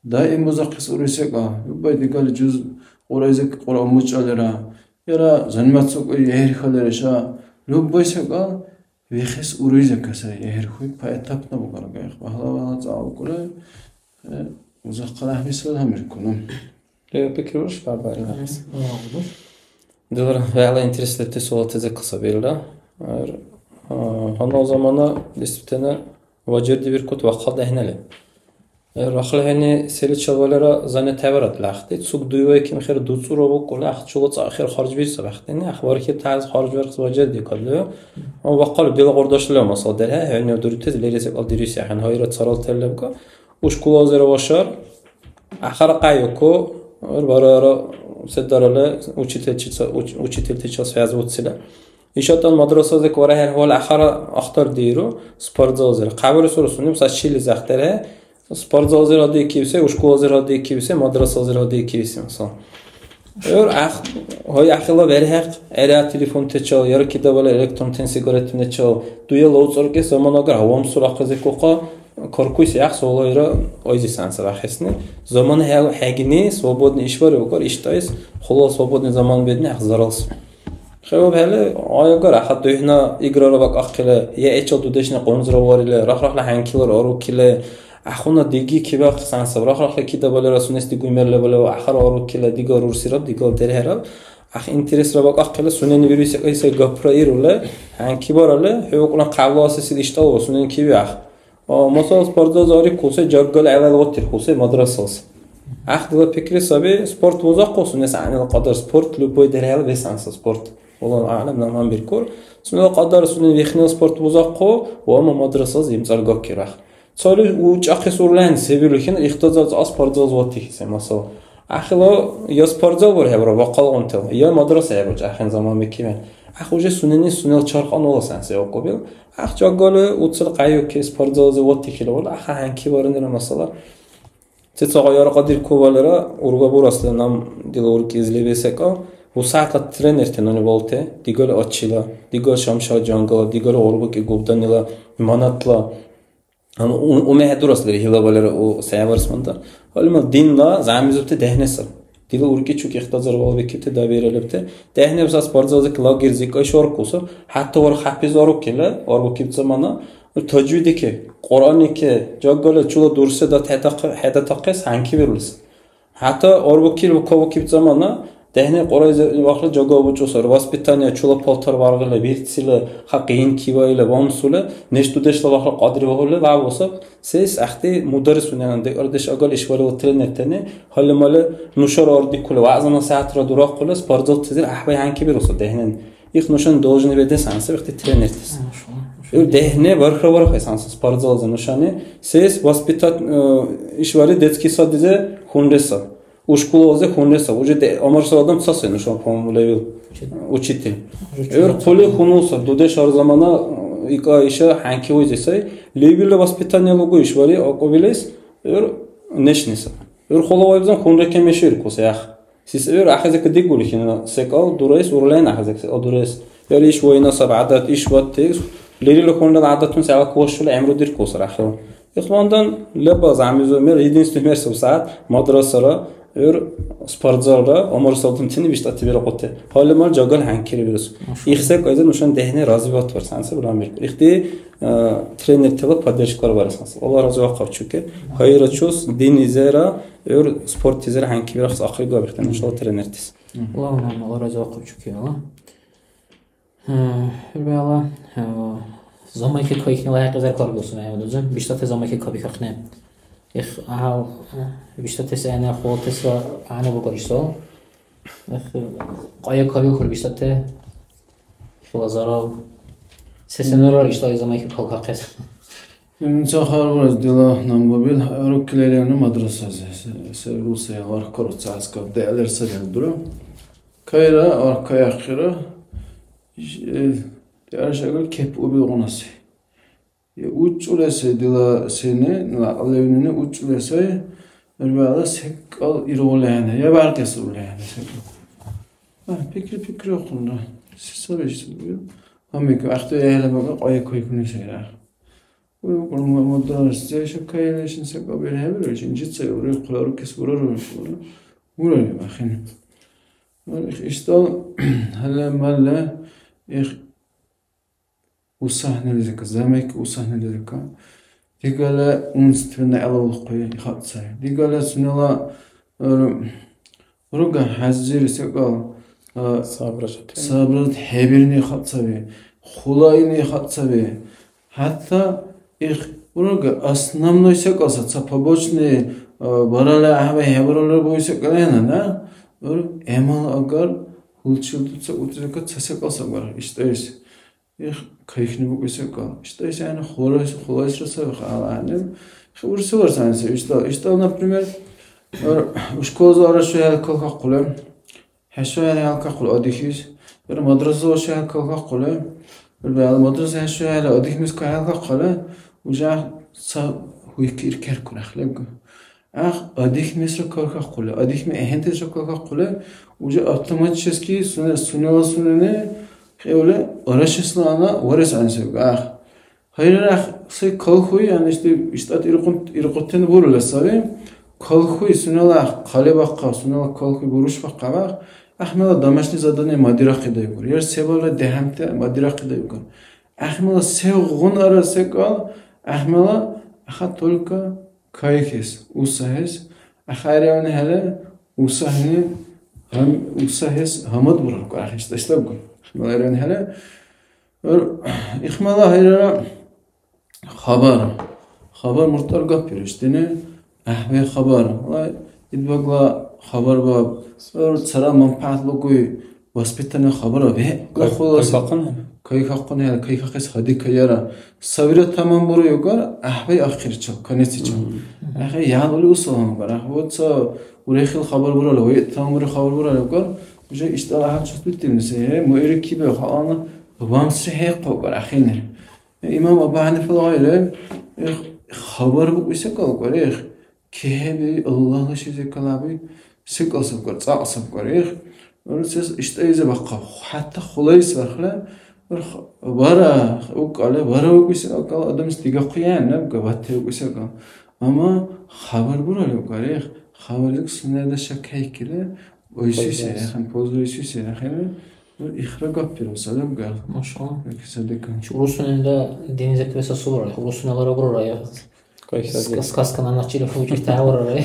Даим бузахъес уруй секӀал. Любой дигали жуз Кьуръайзик Кьуръан мучӀалира, яра заниматься кӀуи гӀерхалира ша. Любой секӀал вихес уруй закасай гӀерхуй, поэтапно бугарга. Их багьла-багьла цӀалкӀули, э, узахъа гьависал гьамиркуну. Леопи кирурш бабарина. Мгм. Дилра вегӀла интереслерти суалти закасабилра. Ар, а, гьанна замана действительно важирдибиркут вахъал дехӀнали. Рахла хӀени селичил валера занятиябарад лехӀти, цугдуй вайкимхӀер дуцӀура букӀули, ахъ чула цӀа хӀер харжбирцаб ахътини, ахъ бархибти хӀяз харжбарес бажардикалли. Ва бахъал дила къурдаш лев, масала, дерхӀе, хӀуни дурутес лерил секӀал дируси ахӀен, гьайра царал тял лебка, ушкулазира вашар, ахъара къяйуку, гӀур барара се дарали учительчица-, уч-, учительтичил связь уцили. ИшатӀан мадрасализик вара хӀерхӀвал ахъара ахтардииру спортзалзир. Хъябарес рурсуни, мисал, шилизи ахтархӀе, спортзалзир гьадикибси, ушкулазир гьадикибси, мадрасалзир гьадикибси, мисал. ГӀур гӀяхӀ-, гьай ахила верхӀехъ, гӀера телефонтачал, яра кидабала электронтен сигаретуначал, дуяла уцӀрукӀес замана агар гьавамсур ахъазикӀухъа, каркуйси гӀяхӀ суалайра айзес гӀянса вяхъесни. Замана хӀя-, хӀягини, свободный ишбариб агар, иштӀайс, хъула свободный замана бедни гӀяхӀ заралси. ХӀябъабхӀели, гъайгар ахӀи, духӀна играра бакӀахъили, яхӀичил дудешни къунзра варили, рахъ-рахъла хӀянкилар арукили, ахъуна диги кибяхъес гӀян саб, рахъ-рахъла кидабалира сунес дигуй мер лебалев ахъар арукили, дигал рурсираб, дигал дерхӀераб. АхӀ, интересра бакӀахъили, сунени бируси кьяйсай гапра ирули, хӀянки баралли, хӀу укьна хъябла асесил иштӀалра сунени кивяхъ. А, масала, спортзалзи арикуси, жаггали гӀелал ватирхьуси мадрасалис. ГӀяхӀдила пикри саби, спорт бузахъу сунес гӀягӀнила кьадар спорт, любой дерхӀела вес гӀянса спорт. Аллагьу аълам, нам гьанбиркур. Сунела кьадар сунени вихнила спорт бузахъу ва ма мадрасализи имцӀар гаккирахъ. Цали учӀахъес урлан се вирули хӀед ихтазар ца спортзализи ватихьиси, масала. ГӀяхӀила я спортзал бархӀебра бахъалгъунтала, я мадраса хӀебуркӀахъен заман бикибхӀели. ГӀяхӀ уже сунени сунела чарх анала сенси акӀубил. ГӀяхӀ жагали уцил къяйуки спортзализи ватихьили вала, гӀяхӀ хӀянки барнира масала. Ца-ца гъайра кьадиркувалира, урга бурасли нам дила уркӀи излиби секӀал, бусягӀят тренерти нуни балти, дигали Ачила, дигали Шамшаджангала, дигали Гъурбуки Губданила, Манатла, Ам, у-, умехӀе дураслири, хӀилабалира у саябарсмантар. Гьалимал динна зямизурти дехӀне саб. Дила уркӀи чуки ихтазар валбикибти дабира лебти. ДехӀнеб ца спортзалзик, лагерьзик кайши аркусу. ХӀятта вара хӀяпиз арукили, арбукиб замана. Тажвидики, Кьуръанники, жагали чула дурсри дат хӀедатахъи-, хӀедатахъес хӀянки вирулис. ХӀятта арбукили кавакиб замана, дехӀни Кьуръайзи вахли жагабучӀусар, воспитание, чула палтар варгъили, вирцили, хакъин киваили, вамсули, неш-дудешла вахли кьадриваурли вявусаб. Сес гӀяхӀти мударрисунани, декӀардеш агал ишбархӀила тренертани, гьалли-малли нушара ардикули, вягӀза-насихӀятра дурахъули, спортзалтазир гӀяхӀбай хӀянки бирусаб дехӀнани. Их нушани должны бедес гӀянса вегӀти тренертис. Машалла, машалла. Ил дехӀне бархра-бархра гӀянса спортзалзи нушани. Сес воспитать, э, ишбархӀи детский садизе хьунреса. Ушкулализи хьунреса. Уже де-, ГӀумар сай адам ца сай нушани, по-моему, левил. Учитель. Учитель. Уже ГӀур чула хъули ца. Хьунулса, дудеш гьар замана, э, ика иша хӀянки уйзи сай. Левилра воспитание лугу ишбархӀи акӀубилис, гӀур нешниса. ГӀур хъула вайбзан хьунре кемеширкус, ях. Сис гӀур ахӀизика дигули хӀина, секӀал дурайс, урлен ахӀизика секӀал дурайс. Яра иш вайна саб гӀядат, иш ватти, лерила хьунрала гӀядатуни сягӀла кавашули гӀямру диркусира ахӀен. Ихвандан леба замизу мер, единственный мер саб сягӀят, мадрасара, гӀур спортзалра, ГӀумар Салтантини биштӀати бирахъути. Гьалли-мал жагал хӀянкили бирус. Машалла. Их секӀайза нушани дехӀни развивать барес гӀянса буламбиркур. Ихди, э, тренертала поддержка барес гӀянса. Аллагь разивахъаб чуки. Хайра чус, диннизера, ГӀур спортнизир хӀянки бирахъес ахъри габихтан, иншалла, тренертис. Мгм. Аллагьумма амин, Аллагь разивахъаб чуки, Аллагь. Э, хӀурбиалла, э, замайки кайхьнила хӀекьизар каргусуна, я дуза. БиштӀати замайки кабихахъни. Их, гьав, э, биштӀатес гӀягӀни, хъулатесра гӀягӀни букӀар ишсал. Эх, къая кабихьур биштӀати. Хила зарал. Сесенара ишла замайки калкахъес. Ца хъарбарес дила намбабил руккилеряна мадрасази. Се-, се рурсая варх каруца аскаб деалер садил дура. Кайра, ва кайахъира, иш, э, дяра шагар кеп убилгъунаси. Я учӀули сай дила сене, ну, гӀякьлуни учӀули сай, нурбала секӀал иргъули гьанна, я баркьес ули гьанна секӀал. А, пикри, пикри ахъунра. Се саби иш саби? Гьамик, ахъти гӀела бага къая койкуни сайра. Уй, укьурма мадраса, се шакаили шин секӀал берхӀебиру, шин жица, ури, хъула рукес бурару, ура. Урали, ахин. Их, иштӀал, гьалла-малла, их, усахӀнилизирка, замайка усахӀнилизирка, дигала умственный гӀелавулхъули хатӀ сай. Дигала сунела, э, руга хӀязир секӀал, э, Сабра шатен. Сабра хӀебирни хатӀ саби, хъулаили хатӀ саби. ХӀятта их руга основной секӀал са, ца побочный, э, барала гӀяхӀбай хӀебаралра буи секӀал гьанна, да? Ур гӀямал агар, хӀулчил дуца утирка ца секӀал сабар, иштӀайс. Их, кайхьни букӀуси секӀал. ИштӀайс гӀягӀни хулайс-, хулайсра саби хъа гӀялим. Их, урсиварс гӀягӀниси иштӀал. ИштӀал, например, ар-, школаза ара шуял калхахъули, хӀяшуял калхахъули адихьис, ар мадрасала шуял калхахъули, ар мадраса хӀяшуял адихьмис кахӀелхахъули, уже ца гьуйки иркеркур ахлебга. Ах, адихьмесра калхахъули, адихьми ахӀентесра калхахъули, уже автоматически сунела, сунела сунени хӀевли, арашесла ана варес гӀягӀнисавга. Ах, хайрарах се калхуй, гьанна ишди иштӀати иркьун-, иркьутен бурула саби. Калхуй сунела хъалибахъа, сунела калхуй бурушбахъа бах. Ахмела домашний задание мадирахъи дайгур. Яр се балра дехӀемти мадирахъи дайгур. Ахмела сегъуна ара секӀал, ахмела аха только кайхьес, усахӀес, ахариявни хӀела усахӀни гьам-, усахӀес гьамад буралку, ахӀес тӀашлабгу. Ахмела ариявни хӀела, ар-, ихмала хӀерара хабар. Хабар муртӀар гапбирус, дини гӀяхӀбай хабар. Ва идбагла хабар баб, ар цара манпагӀят лугуй, воспитанный хабар бе. Кай-, хулас кайхахъун? Кайхахъун, яра, кайхахъес хадика, яра. Сабира таман буру югар, гӀяхӀбай ахирчил, конецичил. Мгм. ГӀяхӀбай ян ули усалгар, гӀяхӀбай ца урехил хабар бурала, ва таман бури хабар бурала югар, уже иштӀала гьар чувствительный се, э, муэри кибе, халана, вамсри хӀейхъу гар, ахинер. Имам Абу ХӀанифала гъайли, эх, хабар букӀуси калкӀур, эх, кехӀеби, Аллагьла шизи калаби, секӀал сабкар, цӀакь сабкар, эх, урцес иштӀайзи бахъа, хӀятта хулайс бархла, эх, бара, укӀала, бара укӀуси акӀал адамс дигахъуян, наб габатти укӀуси акӀал. Амма хабар бурали укӀар, эх, хабарлик сунела шакайкили, ойсуси, Пользуйся. Яхан пользуйсуси, яхан, ну, ихра гаппиру, салам гар. Машалла. Яки садика. Чу урусунила динизек веса субра, урусунила рабру рая. Кайсади. Ска-, сказка на начале фучи тавра рая.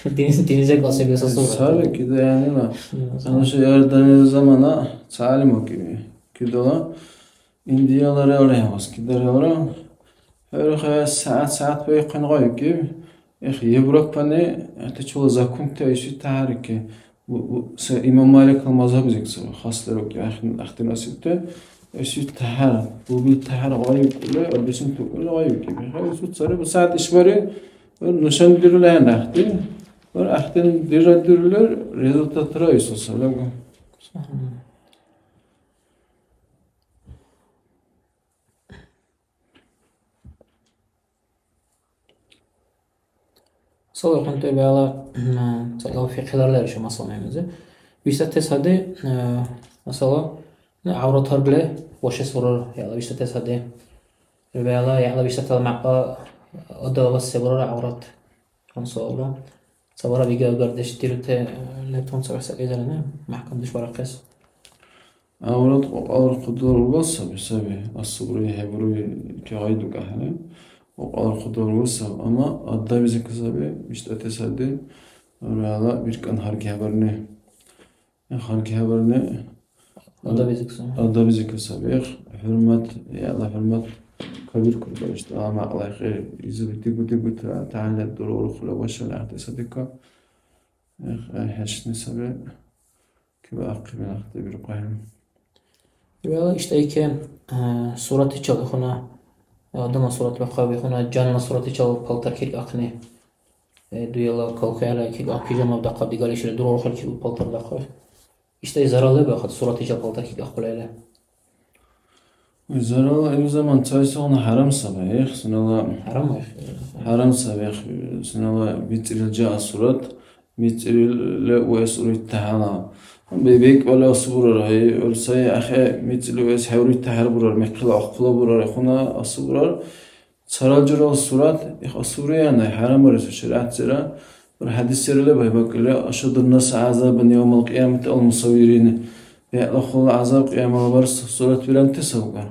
Дин-, динизек веса субра. Саби кида янила. Ну, Ана ша ярдани замана цалим окими. Кидала Индияла реал рехвас кида реалра. Хэр хэ саат, саат бай хъан гъайки. Эх, Европани, это чула законте айши тахарики. У, у, се имам Маликла мазгьаб зиксара, хас дарук, ахин, ахтин асибте, эси тахар, уби тахар гъайукӀули, абдесин тукӀули гъайукӀи. Бихар ису цари, бу сагӀят ишбари, нушан дирули ахӀен ахти, ахтин дира дирули результатра ису салагу. Масала, хӀунтӀебиалла, м, цакьал фикьхӀилар лерчу масала мемзи. Висатес гьади, э, масала, ну, гӀяврат гьаргли вашес бурар, яла висатес гьади. ВегӀла, яла висатала мякьла адавас се бурара гӀяврат. Масала, ца бара бига агардеш дирути, э, лебтан ца вяхӀса кьяйдалана, мяхӀкамдеш барахъес. ГӀяврат кьукьялра хъударулра саби, саби. Асубри, хӀебуруби, ки гъай дукӀахӀели, кьукьялра хъударулра саби. Амма адабизика саби, биштӀати саби, гӀурала биркӀан гьаргхӀебарни. ГьаргхӀебарни Адабизика саби. Адабизика саби. ХӀурмат, яла хӀурмат кабиркур, биштӀала мякьлайхъи, изуби дигу-дигу та-, тагьле дурурухъула башар гӀяхӀти садика. Эх, ай, хӀечни саби. Киба ахъи бинахъти биркьахӀе. Вала иштӀайке, а, суратичал ихуна, адама сурат бяхъаб ихуна, жанна суратичал палтар киркахъни. Э, дуяла калхъяла киркахъ пижама дахъаб, дигаличила дургъухъал киркахъ палтар дахъаб. Иштай зарал лебахъад, сурат ишаб палтар кикахъулайла. Зарал ил заман цайсагъуна хӀярам саби, эх, сунела. ХӀярам, эх. ХӀярам саби, эх, сунела бицӀирил жа сурат, бицӀирил ле уэс урит тахӀяла. Бе-, бекӀ вала асубурар, гьай, ур сай ахӀе, бицӀили уэс хӀеврит тахӀяр бурар, мекъила ахъула бурар, ихуна асубурар. Царал журал сурат, их асубриянай, хӀярамарес шаригӀятсира, ур хӀядисира леб гьайбакӀили, ашадун нас гӀязабан явмал кьиямати ал мусаввирин. БегӀла хула гӀязаб кьиямала барес сурат биранти савкар.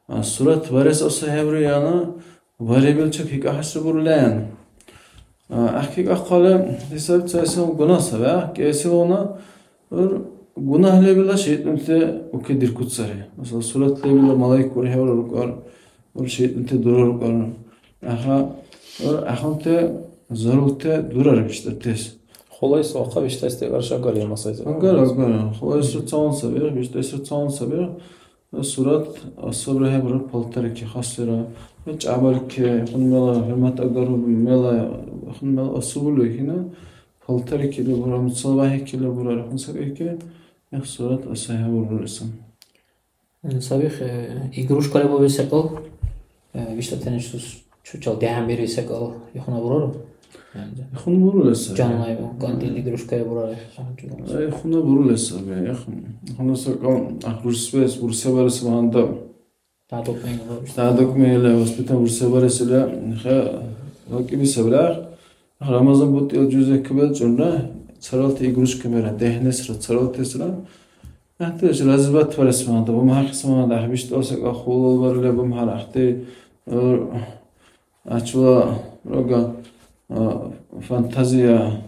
А сурат барес асухӀеври яна, барибил чебхӀикӀахӀесра бурулаан. А, ахъикӀахъали, хӀисаб цайсил гуна саби, а, кӀиэсилгъуна, гӀур гунагь лебила шайтӀунти укедиркуцари. Масала, сурат лебила малайк урхӀевра рукӀар, гӀур шайтӀунти дура рукӀар. Аха, гӀур ахунти зарулти дурар биштӀатес. Хулайс ваха биштӀайс декӀар шагали масайза. Агара, агара. Хулайсра цалан саби, биштӀайсра цалан саби. Сурат асубра хӀебра палтарики, хаслира. ЧӀябарки, хун мела хӀурмат агару, мела, хун мела асубулу хина, палтарики лебура, муцалабяхӀики лебура, хун сабики, эх, сурат асухӀебурулисан. Сабих, э, игрушкали буби секӀал, э, виштӀатани чус-, чучал дяхӀян бири секӀал ихуна бурару? Хун бурули саби. Жанлай, кандил игрушкали бурар. Ай, хуна бурули саби. Эх, хуна сакал, ах, рурсбес, бурсабарес ванда. Тадук мегла. Тадук мегла, воспитан бурсабарес ила, хе, вакиби сабрах. Ах, Рамазан бутил жузе кабел чурна, царалти игрушка мера, дехнесра, царалтесра. Ахтеш разибат барес ванда, бумхахис ванда, ах, биштӀал сакал, хулал барли бумхар, ахти, э, Ачула рога, а, фантазия,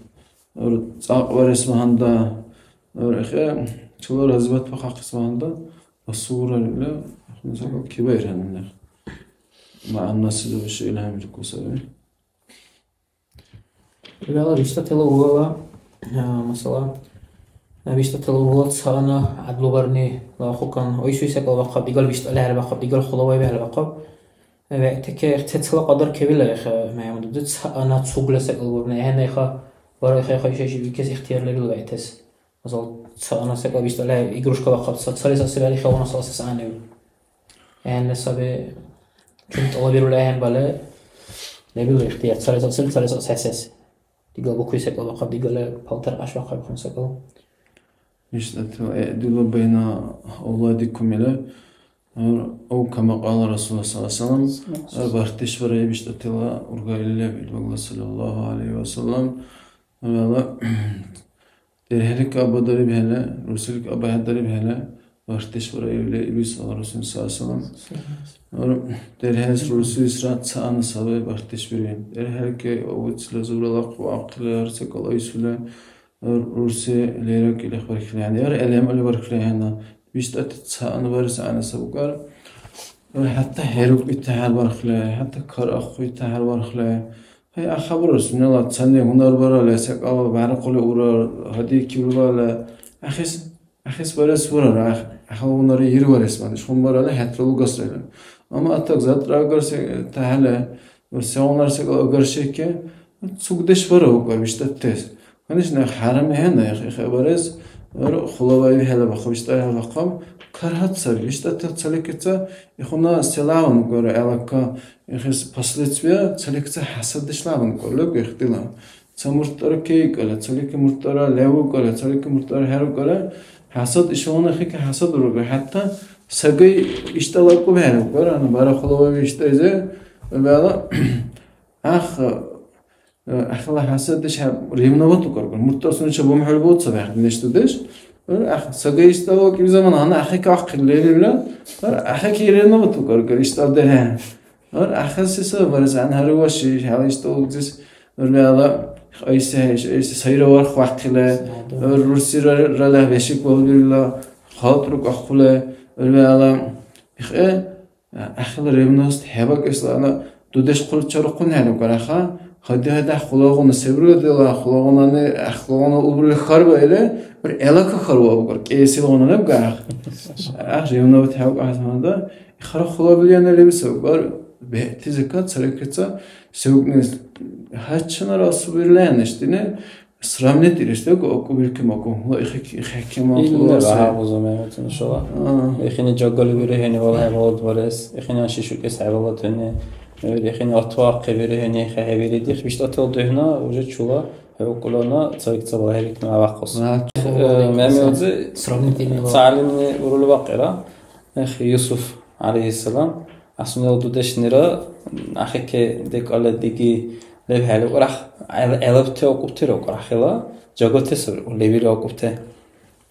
р-, цӀакьварес багьанда, р-, хе, чула разибат бахъахъес багьанда, асубуралли, ахъни сакал кибайран нер. Ма аннасила виша илгьамиркур саби. Дила виштӀатала ургала, а, масала, а, виштӀатала ургала цаъна гӀядлубарни лавахъукан, ойсуй секӀал бахъаб, дигал виштӀали хӀербахъаб, дигал хулавайби хӀербахъаб. ВегӀтаке цецала кьадар кавилайха, МяхӀяммадовзи, ца ана цугла секӀал бурни. АхӀенайха, барайхайха, иша ишибикес ихтияр лебил вегӀтес. Масала, ца ана секӀал биштӀала игрушка бахъаб, ца, цалис асибали хӀявна салсес гӀягӀнив. АхӀенна саби, чум тӀалабирули ахӀен бале, лебил ихтияр, цалис асил, цалис асхӀесес. Дигал букуй секӀал бахъаб, дигала палтар кьяш бахъаб хъун секӀал. ИштӀатила, э, дила байна авладикум ила, ар, ав кама кьала Расулуллагь саллаллагьу гӀялайгьи ва саллам, ар, бартиш бараиб иштӀатила урга ил леб, ил багла саллаллагьу гӀялайгьи ва саллам, ар, ала, дерхӀелик абадариб хӀела, рурсилик абахӀедариб хӀела, бартиш бараиб ила, ибис ала Расул саллаллагьу гӀялайгьи ва саллам. Ар, дерхӀес рурсилисра ца ана сабай бартиш бири. ДерхӀелик авуцила зубрала хъу ахъили, ар секӀал айсули, рурси лерак или бархли гьанна, яра гӀелхӀемали бархли гьанна, биштӀати цаъна барес гӀягӀниса букӀар. ХӀятта хӀерукӀ итахӀел бархли, хӀятта карахъу итахӀел бархли. Гьай, ахабурар сунела цани гьунар баралли, секӀал бяркъули урар, гьадикибиралли, ахис, ахис барес бурар, ах-, ахал гьунари ирварес ман, ишгъуна баралли, хӀятра лугасра. Амма атак затра агарси тахӀели, сегъунар секӀал агаршики, цугдеш бара укӀар биштӀатес. Конечно, хӀярам ахӀенна, ихъ-, ихъ барес, р-, хулаваи хӀела бахъал, биштӀа хӀела бахъал, каргьат саби, биштӀател цаликеца, ихъуна селаван укӀар, гӀелака, ихъес последствия, цаликеца хӀясаддешла аван укӀар, леб ихтила. Ца муртӀара кейкӀала, цалики муртӀара левукӀала, цалики муртӀара хӀерукӀала, хӀясад ишгъуна хики хӀясад урга, хӀятта сагай иштӀала акӀуб хӀерукӀар, ана бара хулаваи иштӀайзе, бала, ах, Э, ахила хӀясаддеш хӀеб-, ревновать укаркар. Мурталсунача бумхӀели буцаб ахъ динеш дудеш. Э, ах-, сагай иштӀал вакӀиб замана гьанна ахъи кахъили лерилра. Э, ахъи ки ревновать укаркар иштӀал дерхӀе. Э, ахъси саби барес гӀян гьари ваши, хӀяла иштӀал укзис. Э, биала, айси хӀейш, айси сайра варх вахъхӀила. Э, рурсира рала вешик валбирила, халтӀру кахъула. Э, биала, ихъе, Ахила ревность хӀебакӀесла дудеш хъули чарухъун хӀерукӀар, аха, гьади-гьадяхӀ хулагъуна се бургар дила, хулагъунани, ахлагъуна убрали харбаили, бир гӀелака харва букӀар, кӀиэсилгъуна лебга, ах. Ах, ревновать хӀебакӀахъес манда, ихара хулабилиана леби се букӀар, бегӀти закат, царикеца, се букӀнис, гьачамара асубирлияниш дини, Сравнить ирис дагу, аку бирким аку. Ва ихи, ихи кема Ил леба хуласа. Гьабуза мемет, иншалла. А. Ихини жагали бири хӀени вала хӀебалад барес. Ихини анши шукес хӀебалад хӀени. Ихини атвахъи бири хӀени хӀебири дих. ВиштӀатал духӀна уже чула хӀевкӀулана царик ца балахӀерикни авахъус. А. Э, мемет, Сравнить ирни вала. Цалимни урули бакьира. Эх, Юсуф, гӀялайхиссалам. Асунела дудешнира ахике декӀала диги лебхӀели, уряхъ гӀел-, гӀелабти акӀубтира, уряхъила жагати саби, лебили акӀубти.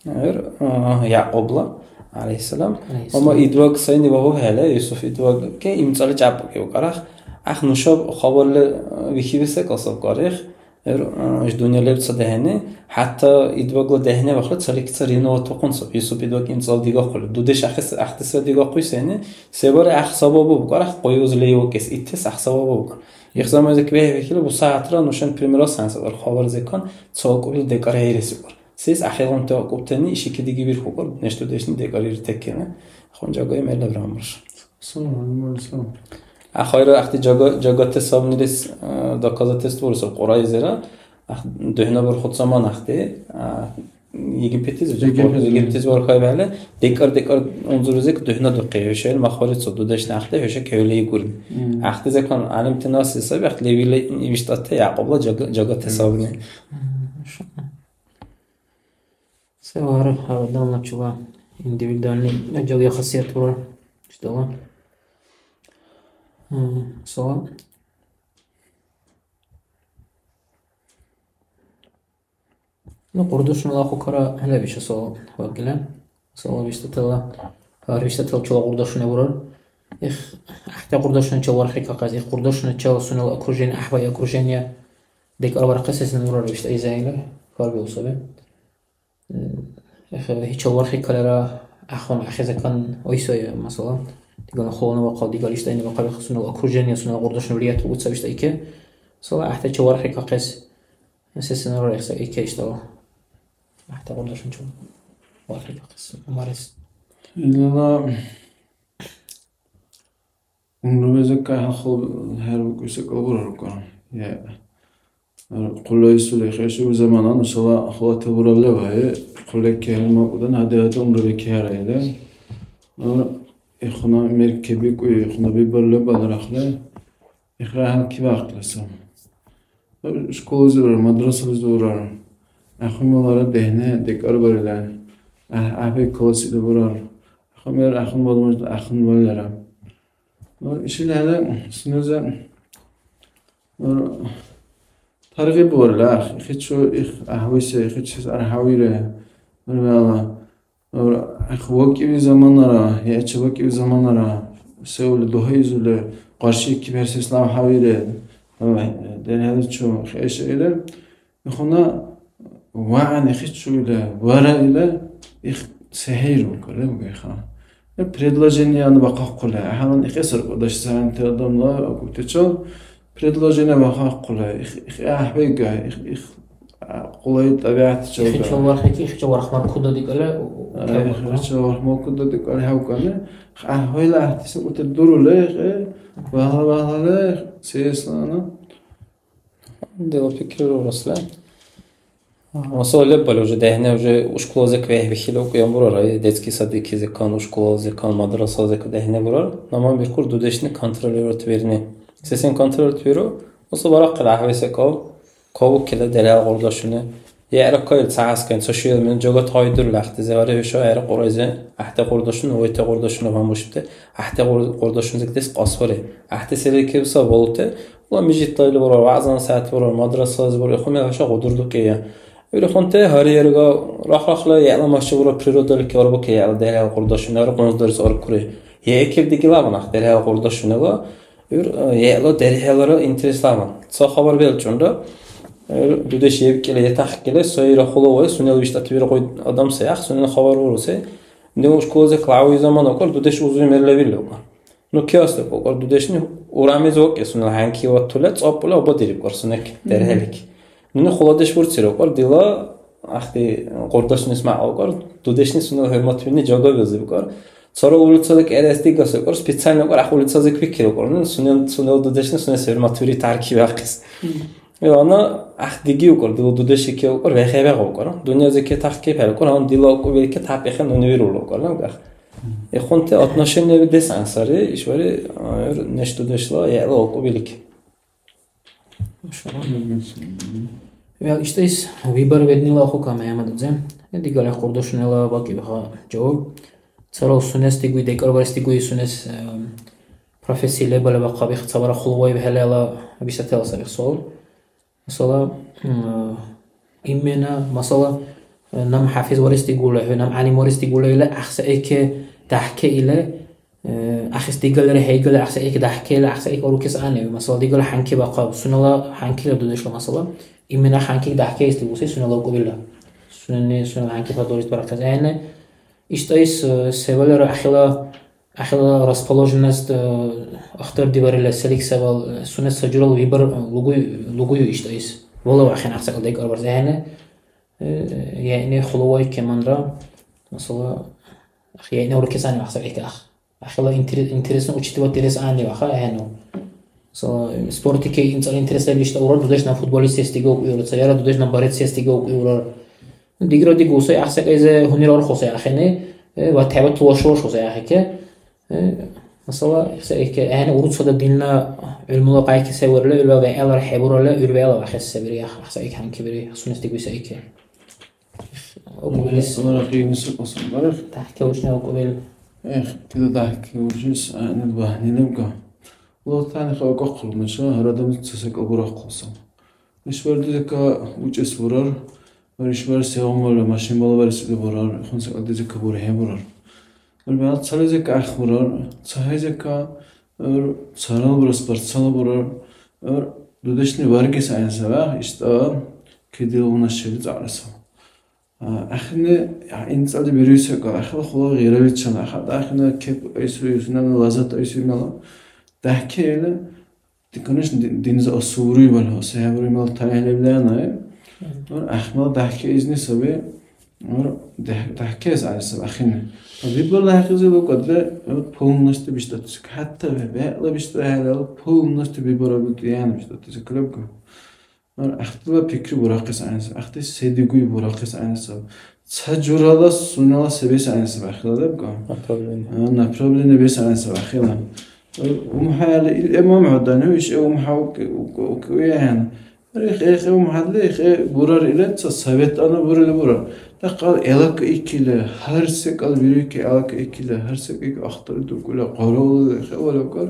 Эр, а, Якьубла, гӀялайхиссалам. ГӀялайхиссалам. Амма идваг сайни багьухӀели, Юсуф идвагке имцӀали чӀябкӀи укарах. Ах нушаб хабарли, а, вихиби секӀал саб карих. Эр, а, иш дунъя леб ца дехӀени, хӀятта идбагла дехӀни вахра цалики ца ревновать вахъун саб. Юсуп идбаг имцӀал дигахъули. Дудеш ахъес, ахъдесра дигахъуй сени, се бара ах сабабу букӀар, ах къуюз лейвакӀес, иттес ах сабабу букӀар. Их заманазик бехӀбихьили, бусягӀятра нушани примерла сансабар хабар зекан, ца акӀубли декӀар хӀейрес букӀар. Сес ахӀелгъунти акӀубтани ишики диги бирхукӀар, неш-дудешни декӀар иртеккени. Хунжагай мерлабра гӀямруш. Салам алейкум. Ахойра ахъти жага-, жагати сабнилис, а, доказательство бурсаб Кьуръайзира. Ах, духӀнабурху заман ахъти, а, Египетиз, Египет. Египетиз бархайбхӀели, декӀар-декӀар унзуризик духӀнадухъи, хӀушаил махбарицу дудешни ахъти, хӀуша кевли игули. Мгм. Ахъти закон гӀялимтанаси саби, ахъти левили виштӀати Якьубла жага-, жагати сабни. Мгм. Се вара гьар адамла чула индивидуальный жагьи хасият бурар. Читала. М, сала. Ну, къурдушунала хукара хӀела биша сала вакӀила. Сала виштӀатала, гьар виштӀатала чула къурдушуни бурар. Их, гӀяхӀти къурдушуначил вархикахъес, их къурдушуначил сунела окружение, гӀяхӀвай окружение декӀарварахъес сен бурар виштӀа изайла, хьарбиу саби. М, хӀечил вархикалара, ахъван ахӀи закан ойсая, масала, дигала хулана вахъал, дигала иштӀайна вахъал, сунела окружение, сунела къурдашуна влиять буцаб иштӀайке. Масала, гӀяхӀтачи вархикахъес, сесенара рехса ике иштӀала. ГӀяхӀта къурдашуначи вархикахъес, умарес. Илала Унрубеза кахӀел хъул хӀербукӀуси кьалгурарка. Я, хъула исули хешули замана нушала халати буралли ваи, хъули кехӀелмакӀудан гьади-гьади унруби кехӀерайли. Ну, ихъуна меркебикӀуи, ихъуна бибарли баларахъли, ихра хӀял кибяхъили сай. Школази бурар, мадрасализи бурар. Ахъумалара дехӀни декӀарбарили. ГӀяхӀ-, гӀяхӀбай классили бурар. Ахъумира ахъун возможно ахъун валера. Ну, ишил хӀяла сунеза, ну, таргъиб бурар, ихичу, их гӀяхӀвиси, ихичис архӀявира. Ну, вала. Ну, их вакӀиби заманара, яйчи вакӀиби заманара, севли дугьаизули, къарши киберсис лавхӀявира. Ну, дерхӀаличу хӀейшаира. Ихуна вагӀян ихичу ила, вара ила, их се хӀейру, кале, угайха. Э, предложениеяна бахъахъула, гьалан ихес аркьудаш саранти адамла акӀубтачил предложение бахъахъула, их, их гӀяхӀбега, их, их, а, къулай тӀабигӀятчилга. Ихичил вархики, ихичил варх маркуда дикӀала, у, у, Э, кебакӀа. Ихичил варх маркуда дикӀала хӀявкӀани, гӀяхӀвайла гӀяхӀти секӀулти дурула, их, э, багьла-багьлала, их, сеслана. Дила пикри рурасла. Масала, леббали уже дехӀне, уже ушкулазик вехӀбихьили укьян бурара, детский садикизикан, ушкулализикан, мадрасализик дехӀне бурар. Наман биркур дудешни контролировать вирни. Сесен контролировать виру? Масала, барахъила гӀяхӀвай секӀал, кавукила дерхӀел къурдашуни. ЯгӀра кайил ца гӀяскайн, ца шуял минут жагат гъайдурли ахъти зягӀри хӀуша гӀяхӀра Кьуръайзи, гӀяхӀти къурдашуни, вайти къурдашуни гьамушибти, гӀяхӀти къур-, къурдашунизик дес кьасвари. ГӀяхӀти селра кебса балути, Ва мижитла или бурар, вягӀзан сягӀят бурар, мадрасализи бурар, ихъуни хӀуша гъудурдукӀия. Илхъунти гьари-ярга рахъ-рахъла яла маши бурар, природали кеварбуки яла дерхӀел къурдашунара гъунздарес аркури. Я экир дигилаван ахъ дерхӀел къурдашунала, ир, э, яла дерхӀелара интереславан. Ца хабар белчӀунра, ир, дудеш ебкӀила, етахъкила, сайра хъулавай, сунела виштӀати виргъуй адам сай ахъ, сунела хабар буруси. Дила школази клавий замана кӀар, дудеш узуй мерлавил луга. Ну, киасли кьукьар дудешни урамез вакӀес, сунела хӀянки ватула цӀапӀула абадирибкӀар сунек Мгм. дерхӀелик. Нуни хуладеш бурцира кьар, дила ахъти къурдашунис мякьлукьар, дудешни сунела хӀурматвирни жагабилзибкӀар. Цара улицала кӀерес дигасукьар, специально кьар, ахъ улицазик викирукьар. Ну, сунел-, сунела дудешни сунес хӀурматвири таркивяхъес. Мгм. Илана гӀяхӀ диги укӀур, дила дудешики укӀур, вехӀе-вегӀ укӀур. Дунъязи ке тахки пер укӀур, гьанна дила укӀубилки тяп ихъен нуни вирула укӀур, наб гӀяхӀ. Ихъунти отношение дес гӀян сари, ишбари, а, неш дудешла, яла укӀубилки. Машалла. Вял иштайс выбор веднила аху кама ямададзе. Дигали хурдушнила бакӀиб ха жаваб. Царал сунес дигуй, декӀарбарес дигуй сунес, эм, профессия лебали бахъабих, ца бара хулваиб хӀелела бисятела сабих суал. Масала, м, именно, масала, э, нам хӀяфиз варес дигула, хӀу нам гӀялим варес дигула или, гӀяхӀси гӀеке дяхӀке или, э, ахис дигалра хӀейгала, гӀяхӀси гӀеке дяхӀке или, гӀяхӀси гӀеке урукес гӀягӀниви. Масала, дигала хӀянки бахъаб, сунела хӀянкила дудешла масала. Именно хӀянки дяхӀке истигуси, сунела укӀубила. Сунени, сунела хӀянки фадорис барахъес гӀягӀни. Иштайс, э, се валера ахила, ахила расположенность, э, ахтардибарили, селик севал, э, сунес ца журал выбор, э, лугуй-, лугую иштайс. Вала вахин ахсакал декӀар барзехӀе. Э, яъни хулавай кеманра, масала, ах, яъни уркесани ахсак иках. Ахила интерес-, интересно учитывать дирес гӀягӀниваха, ахӀену. Масала, спорти ке имцӀали интерес леб ишта урар, дудеш на футболист сес дига укӀуйура, ца яра дудеш на борец сес дига укӀуйура. Дигра дигуса, ахсакайзе гьунира архуса ахӀени, э, ва тяба тулашуашуса ахӀеке. Э, масала, ихсакайке, ахӀени уруцада динна гӀилмула къайки се варила, илва вегӀлара хӀебурала, ур вегӀла вахес се бири, ах-, ахсакайке хӀянки бири, сунес дигуса ике. Укьбилис. Ара кьимиса кьасан барар. ДяхӀкевушни укьбил. Эх, тида дяхӀкевушис, гӀягӀнил багьни лебга. Аллагь ТагӀяла хӀекьахъур, нуша гьар адамлис ца секӀал бурахъуса. Ишбар дузика учӀес бурар, ва ишбар сегъуна машин балабарес или бурар, ихъун секӀал дузика бурхӀебурар. Ва бегӀла цализика гӀяхӀбурар, ца хӀезика, ва царал бурар, спортсала бурар, ва дудешли варгес гӀягӀнисавяхӀ, иштӀа кедилгъуна шери цӀакьлисал. А, ахирни, а, имцӀали бируси секӀал, ахирла хъула гъираличила, ахирти ахирна кеп айсули, сунела лазат айсули мала. ДяхӀкайла, ди-, конечно, ди-, динза асубри бала, сай хӀебури мала талихӀ лебли гьанай. Мгм. Нур ахмал дяхӀкайзни саби, нур дяхӀ-, дяхӀкайс гӀяли саби ахирни. А выборла хӀякьлизи лукӀадли, нур полностью биштӀатуси, хӀятта бегӀла биштӀа хӀялал полностью выбор абилти яна биштӀатуси калебгу. Гьар ахтила пикри бурахъес гӀягӀнисаб, ахти се дигуй бурахъес гӀягӀнисаб. Ца журала сунела се бес гӀягӀнисаб ахила лебкӀа? Направление. А, направление бес гӀягӀнисаб ахила. УмхӀяли ил эмам гӀудан, хӀу иш умхӀя ук-, ук-, ук-, уяхӀян. Эх, эх, умхӀядли, эх, э, бурар ила ца совет ана бурили бурар. Дахъал гӀелакаикили, гьар секӀал бируйки гӀелакаикили, гьар секӀал ахтардукӀули, къараули, хӀевалакӀар.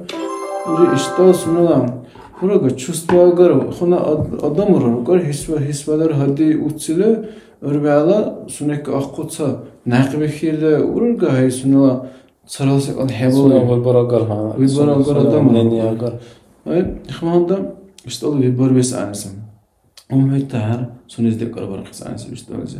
Уже иштӀал сунела, хӀурага чувство агар, хӀуна ад-, адам урар, агар хӀисба-, хӀисбалар гьади уцили, урбегӀла сунека ахъуца, някъбихьили, урарга гьай сунела царал секӀал хӀебалули. Сунела выбор агар, гьа, выбор сунела, агар сунела адам урар. Мнение агар. Ай, ихманда, иштӀал выбор вес гӀягӀнисан. УмхӀи тяхӀяр сунес декӀарбарахъес гӀягӀниси биштӀализи.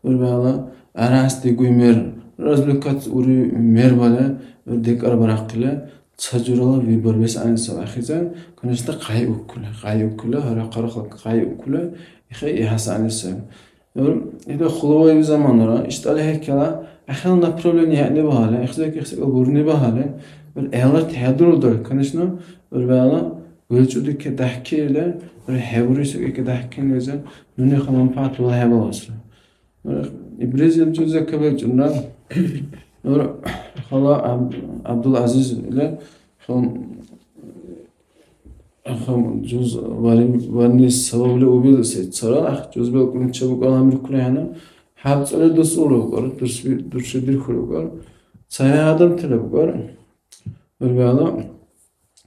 УрбегӀла арас дигуй мер, развлекаться ури мер бале, декӀарбарахъили, ца журала выбор вес гӀягӀниси ахизан, конечно, къяйуккули, къяйуккули, гьарахъара халкь къяйуккули, ихе ихас гӀягӀниси. Ил хулаваиб заманара, иштӀали хӀеккела, ахирла направление гӀягӀни багьали, ихзек-ихзек бурни багьали, ил гӀеларти хӀядурулра, конечно, урбегӀла белчӀуди ке дяхӀкиили, ил хӀебуруси ке дяхӀкинизи, нуни хъа манпагӀят вала хӀебаласра. Ибризил жуза кабелчӀунра, ил хала Аб-, ГӀябдулгӀязиз или, хала Ахъа жуз варим-, варнис сабабли убил се цара, ах, жуз белкӀун чебукӀала гьанбиркули хӀяна, хӀябцӀали дус улукӀар, дурсби-, дурсри дирхулукӀар, цая адамтала букӀар, ургала,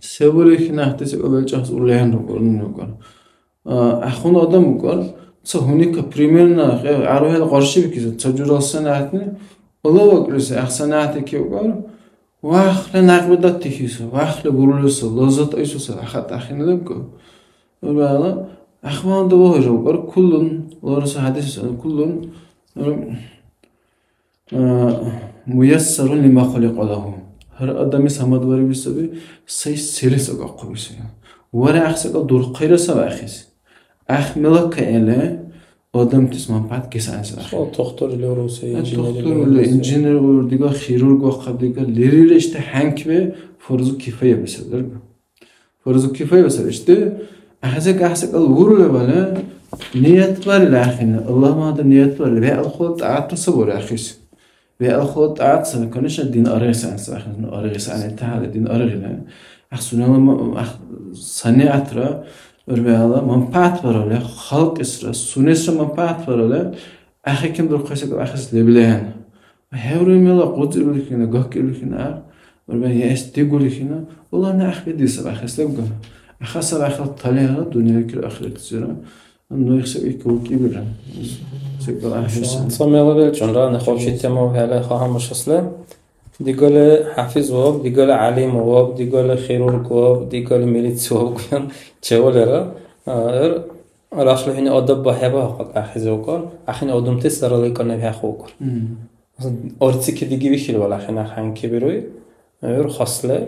се бури хӀяна гьатӀи секӀал белчӀахъес ули хӀяна рукӀар, нуни рукӀар. А, ахъун адам букӀар, ца гьуника примерно, хӀе, гӀярухӀел къаршибикибси, ца журал санигӀятни, улавакӀлиси, ах санигӀятли кевкӀар, вахла някъби датихьиса, вахла бурулиса, лаззат айсуса, ахат ахӀен лебкӀа. Ургала, ахмалда вагьирулхъар, куллун, ларуса хӀядис, куллун, а, муяссарун лима хуликъа лагьу. Гьар адамис гьамадварибси саби, сай селис агахъубси. Вара ах секӀал дурхъайра саби ахӀес. Ах мела каэли, адамтис манпагӀят гес гӀягӀниси ахӀен. О, тухтур или уруси, э, инженер или тухтур или уруси. Инженер урур дига, хирург вахъаб дига, лерилра ишди хӀянкиби фарзу кифая бесаб, лерга. Фарзу кифая бесаб ишди. Ахъси гахӀси кьал урулевала, ният барили ахӀен, Аллагьмада ният барили, вегӀла хула тӀагӀятра сабур ахӀес. ВегӀла хула тӀагӀят саби, конечно, дин аргъес гӀягӀниси ахӀен, ну, аргъес гӀягӀнитахӀели дин аргъира. АхӀ сунела ма-, ахӀ санигӀятра урбегӀла манпагӀят баралли, халкьисра, сунесра манпагӀят баралли, ахӀекендурхъеси кьал ахӀес лебли ахӀен. ХӀевруй мела гъуцӀирули хӀина, гаккирули хӀина, арбякьяс дигули хӀина, улани ахъбиди саби ахъес лебгар. Ахъа саби ахъил талихӀра дунъяличир ахиратлизира. Ну их саби икки укибира. СекӀал ахӀерси. Ца мела белчӀунра, нахъ общий тема хӀела хахӀамушасли. Дигали хӀяфиз ваб, дигали гӀялим ваб, дигали хирург ваб, дигали милици ваб куян чевалера. А, эр рахли хӀуни адаб бахӀеба хакьахъизивкар, ахӀен адамти сарали кӀанабхӀехъулкар. Мгм. Арцики диги вихьил вала хӀяна хӀянки бируй, гӀур хасли,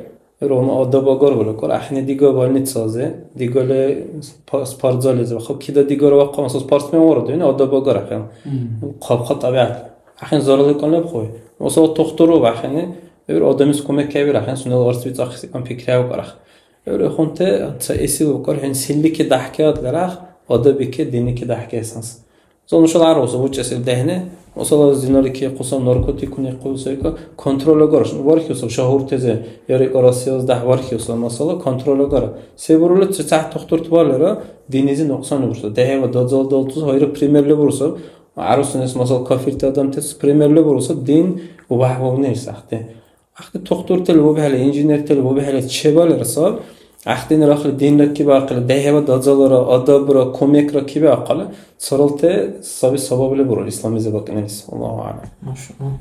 гӀур вана адаб агарвали кӀур, ахӀни дига больницализи, дигали спа-, спортзаллизи, ва хъу кида дигара вахъа, масала, спортсмен вара, дугӀни адаб агар ахӀен. Мгм. Хъаб-хъа тӀабигӀят. АхӀен зараликӀун леб хъуй. Масала, тухтуру ахӀени, гӀур адамис кумек кабир ахӀен, сунела арц бицӀахъес икӀан пикри авкӀар ахӀен. ГӀур ихъунти ца эсил укӀар, хӀин селики дяхӀкайатлира ахӀ, адабики, диники дяхӀкайсанс. Ца нушала гӀяргӀуса бучӀесил дехӀни, масала, зинали кайхъуса, наркотикуни ихъуса, ика контроль агара. Вархьиуса шагьуртази, яра ика Россиялис дяхӀ вархьиуса, масала, контроль агара. Се бурули, цецад тухтурти барлира, динизи нукьсани бурса. ДехӀева дазал далтус, гьайра примерли бурса. ГӀярусунес, масала, кафирти адамтас примерли буруса, дин убяхӀ вавни ил сахти. Ахъти тухтуртали убхӀели, инженертали убхӀели чебалира саб. Ахъдинира ахъли динра кибяхъили, дехӀева дазалара, адабра, кумекра кибяхъали, царалте саби сабабли бурул исламлизи бакӀнилис. Аллагьу а'лам. Машалла.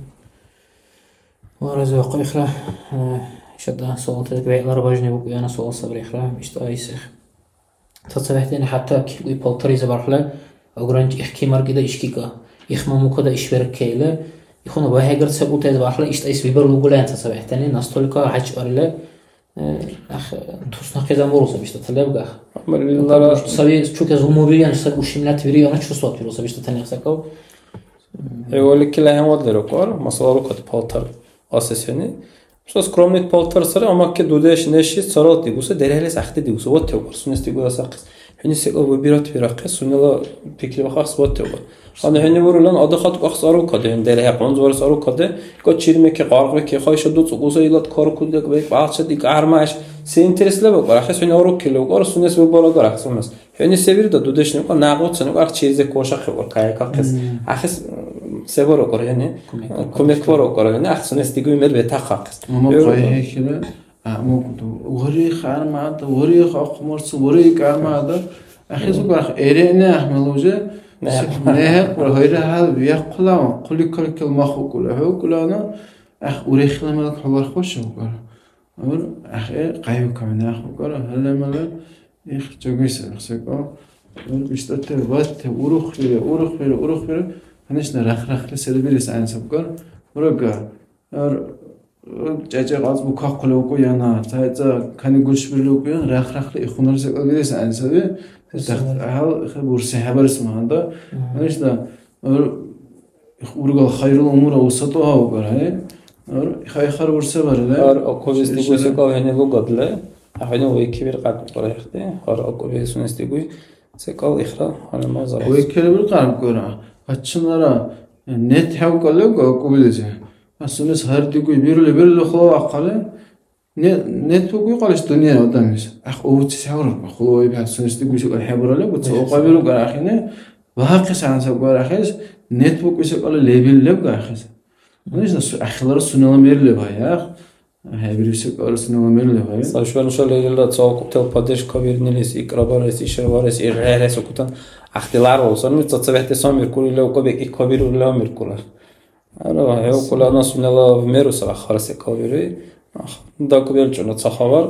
Аллагь разивахъу ихра. Э, ишада суалта вегӀлара бажни букӀуяна суал сабри ихра. БиштӀа исехъ. ЦацабехӀтани хӀятта киркуй палтар иза бархьла огранич-, их кимаркӀида ишкика, их мамукада ишберккейла, ихуна вагьагар ца утаэс бархьла иштӀайс вибар лугулаен цацабехӀтани, настолько гьачбарила, э, ах, туснахъизан буруса биштӀата лебгах. Амма лилара Потому что саби чукес умубириан, саби ущемлять вириана чувствовать вируса биштӀата лебсаков. ХӀевали кила хӀямадлира кӀар, масала, рукад палтар асесени. Просто скромный палтар сари, амма ки дудеш нешис царал дигуса, дерхӀелис ахъти дигуса, вот тевкъар, сунес дигула сахъис. ХӀуни секӀал выбирать вирахъес, сунела пикри бахъахъес, вот тевкъар. Ана хӀуни бурулан, адахъат кахъес арукаде, хӀуни дерхӀе, къунзбарес арукаде, ка чирмеки, къаркъбеки, хайша дуцӀукӀуса, илат каркули, бекӀ бяхӀчад, ик гӀярмаш. Се интерес леба кӀар, ахъес хӀуни арукили, кӀар, сунес выбор агар, ахъес сунес. ХӀуни се вирда, дудешни, кӀар, нагъуцани, кӀар, чирзе кошахъи, кӀар, кайкахъес. Мгм. Ахъес, м, се бару кӀар, хӀуни? Кумек бару кӀар. Кумек бару кӀар, хӀуни, ахъес сунес дигуй мер бетахъахъес. Мама къайгьхӀехира, а, мукӀуду. Вари хармада, вари хахмурцу, вари кармада. Ахъес Мгм. укӀар, ах, эрени ахмел уже. Не. Нехер кӀар, хайра хӀял, вяхъулама, хъули калкал махукӀула, хӀукӀулана, ах, урехила мелк хӀулар хуши укӀар. ГӀур ахӀи, къяйу камнахъукӀар, гьалли-мали, их, чугуйса, их, секӀал. ГӀур биштӀати батти, урухвири, урухвири, урухвири. Конечно, рах-рахли селабирес гӀягӀнисабкӀар. Урага, гӀур, гӀур чӀячӀи кьацӀ букахъули укӀуяна, цайцӀа кани гушбирли укӀуян, рах-рахли ихунар секӀал бирес гӀягӀнисаби. Се Сенар? тахт-, гьал, хӀебурси хӀебарес магьанда. Мгм. Конечно, гӀур Ургал хайрул умур авсатугьа укӀар, гье? Ар хай-, хар бурса барили? Ар акӀубис дигуси кӀал хӀуни лугадли, ахӀену вайкибиркьяб укӀар ихти, ар акӀуби сунес дигуй, секӀал ихра гьалмагъ заралси. Вайкибиркьяб укӀар, гьачамлара нет хӀевкӀалли акӀубилизи. А сунес гьар дигуй бирули-бирули хала вахъхӀели, Не, нет, букӀуй кьалис дунъя адамлис. Ахъ, увуцес гьавра, хъулаваиб хӀясунес дигуси кьал хӀебуралли, буца Ихсан. Укьабиру гарахъини, багьахъес гьансаб гарахъес, нет, букӀуси кьала лебил леб гарахъес. Конечно, су-, ахилара сунела мер леб гьая, ахъ. ХӀебируси кьала сунела мер леб гьая. Сашван шалерилра ца акӀубтал поддержка бирнилис, икӀра барес, ишар барес, иргъехӀрес акӀутан, ахтилар валсанни, цацабехӀти самиркур, ила укаб икӀикабиру, ила амиркур. Ара, хӀевкӀули гьанна сунела меру саби хара секӀал бируй. ДакӀубелчӀуна ца хабар.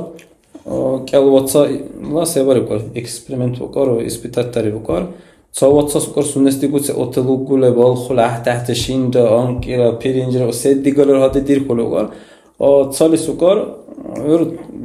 О, кӀел вацала се барибкӀар? Эксперимент букӀар, испытать дариб букӀар. Ца вацас укӀар сунес дигуси отел угули, балхули, гӀяхӀти-гӀяхӀти шинра, анкӀира, пиринжра, се дигалра гьади дирхьули укӀар. О, цалис укӀар, гӀур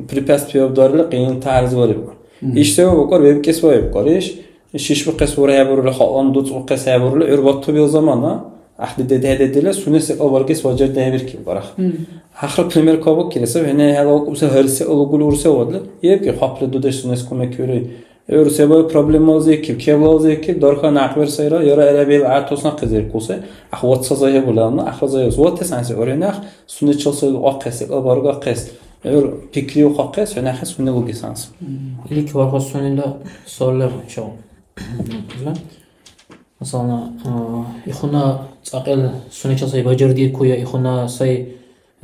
препятствиеби дарили, къиянти гӀярзибариб укӀар. Мгм. Иш се букӀар, вебкӀес ваибкӀар иш. Шишбухъес урехӀебирули, халкьлан дуцӀбухъес хӀебирули, гӀур ватубил замана, гӀяхӀти дедхӀедедили, сунес секӀал баргес важардихӀебиркиб барах. Мгм. Ахра пример кабукили саби, хӀуни хӀела акӀубси гьар секӀал лугули урсевадли, ибкӀи хапли дудеш сунес кумекбируй. ГӀур се бай проблемализикиб, кевлализикиб, дарха някъбер сайра, яра гӀерабил гӀятусна хъизиркуси, гӀяхӀ ватса зайхӀебулална, гӀяхӀра зайус. Ватес гӀяхӀси гӀур гьанахъ, сунечил сай лукьахъес, секӀал баргахъес, гӀур пикриухъахъес, гьанахъес сунела лугес гӀяхӀси. Илики вархус сунела суаллар чев. Масалан, а, ихуна цӀакьил сунечил сай бажардиркуя, ихуна сай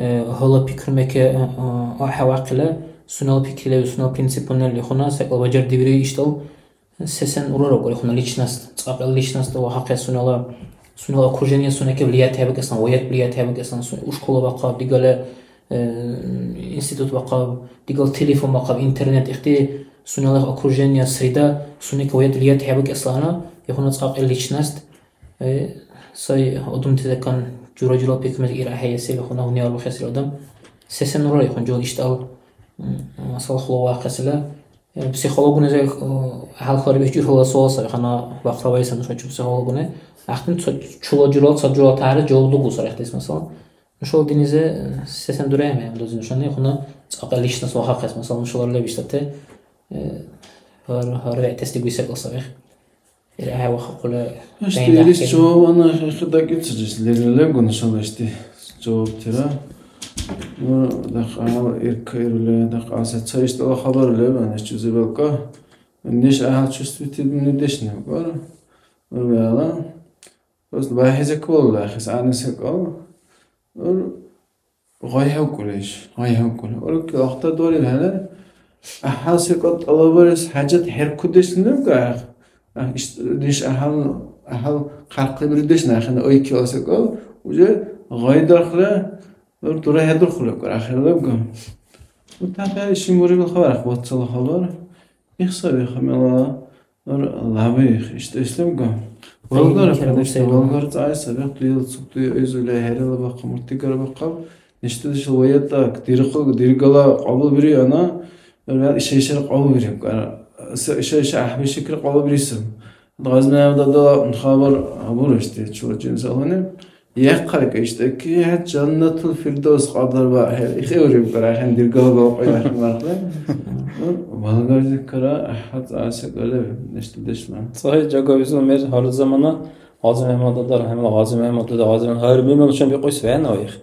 Э, гьала пикрумеке, э, э, ахӀевяхъила, сунела пикри леби, сунела принципуни лехуна, секӀал бажардибири ишдал, сесен урара кӀури ихуна личность, цӀакьил личность вагьахъес сунела, сунела окружение сунеке влиять хӀебакӀесан, ваят влиять хӀебакӀесан, су-, у школа бахъаб, дигала, э, институт бахъаб, дигал телефон бахъаб, интернет, ихти сунела окружение, среда, сунеке ваят влиять хӀебакӀеслана, ихуна цӀакьил личность, Э, сай адамти закан жура-журала пикрумес ира хӀейэсил, хьуна гьуни арбухесил адам. Сесен урар ихъун жула иштӀал, м, масала, хулаваахъесила. Э, психологунизи, э, хӀял хьарбихьи журала суал саби, хана бахъра вайса нуша чу психологуни. Ахътин ца-, чула журала, ца журала тяхӀяра жаваб лугу сари ихтис, масала. Нушала динизи, э, сесен дурехӀе, мягӀнадузи нушани, хьуна цӀакьа личность вахахъес, масала, нушала леб иштӀати, э, гьар, гьар вегӀтес дигуси секӀал саби. Ил гӀеввахъахъули Ишди гӀяйна илис ахӀен. Жавабана хӀехъи дакӀибси лерилигу нушала ишди жавабтира. Ну, дахъал иркаирули, дахъал се ца ишдала хабар леб, анеш чузи белкӀа. Неш гӀяхӀял чувствительный дешни букӀар. Ну, вегӀла. Просто багьи секӀал, дахъес гӀягӀни секӀал. Ну, ГъайхӀевкӀулрив? ГъайхӀевкӀули. УркӀила ахтардварибхӀели, гӀяхӀял секӀал тӀалабарес хӀяжат хӀеркудешли лебкӀа, гӀяхӀ-, гӀяхӀ-, иш-, иш гӀяхӀял, гӀяхӀял хъархъибиридешли ахӀен ойкила секӀал, уже гъай дархли, дура хӀедурхули лебкӀа, ахир лебкӀа. УтахӀели шин бурибил хабар, ахъ вацала хабар. Их саби хамала. Лавих, ишдешлимга. Болгар, конечно, болгар цӀай сабихъ дуил цугдуи айзули хӀерала бахъа муртигара бахъаб. Ишдешла ваятӀа дирхъу, диргала кьабулбири ана, вегӀ иша-ишара кьабулбириб. Иша-иша гӀяхӀбишикра кьабулбири саб. Гъазнай дадала хабар бурашти, чула жинсалани. ЯхъхӀерка иштӀаки, хӀед Жаннатул Фирдавс кьадарбархӀели, ихӀевриб карахӀен диргалга укьяхӀ мархӀла. Балгардикара гӀяхӀял цӀа секӀал леб, нешдудешла. Ца хӀед жагабизур мер гьар замана ГъазимяхӀяммад Ада, рахӀималла, ГъазимяхӀяммад Ада, ГъазимяхӀяммад, гьар мер нушани бикьуси вегӀна вайх.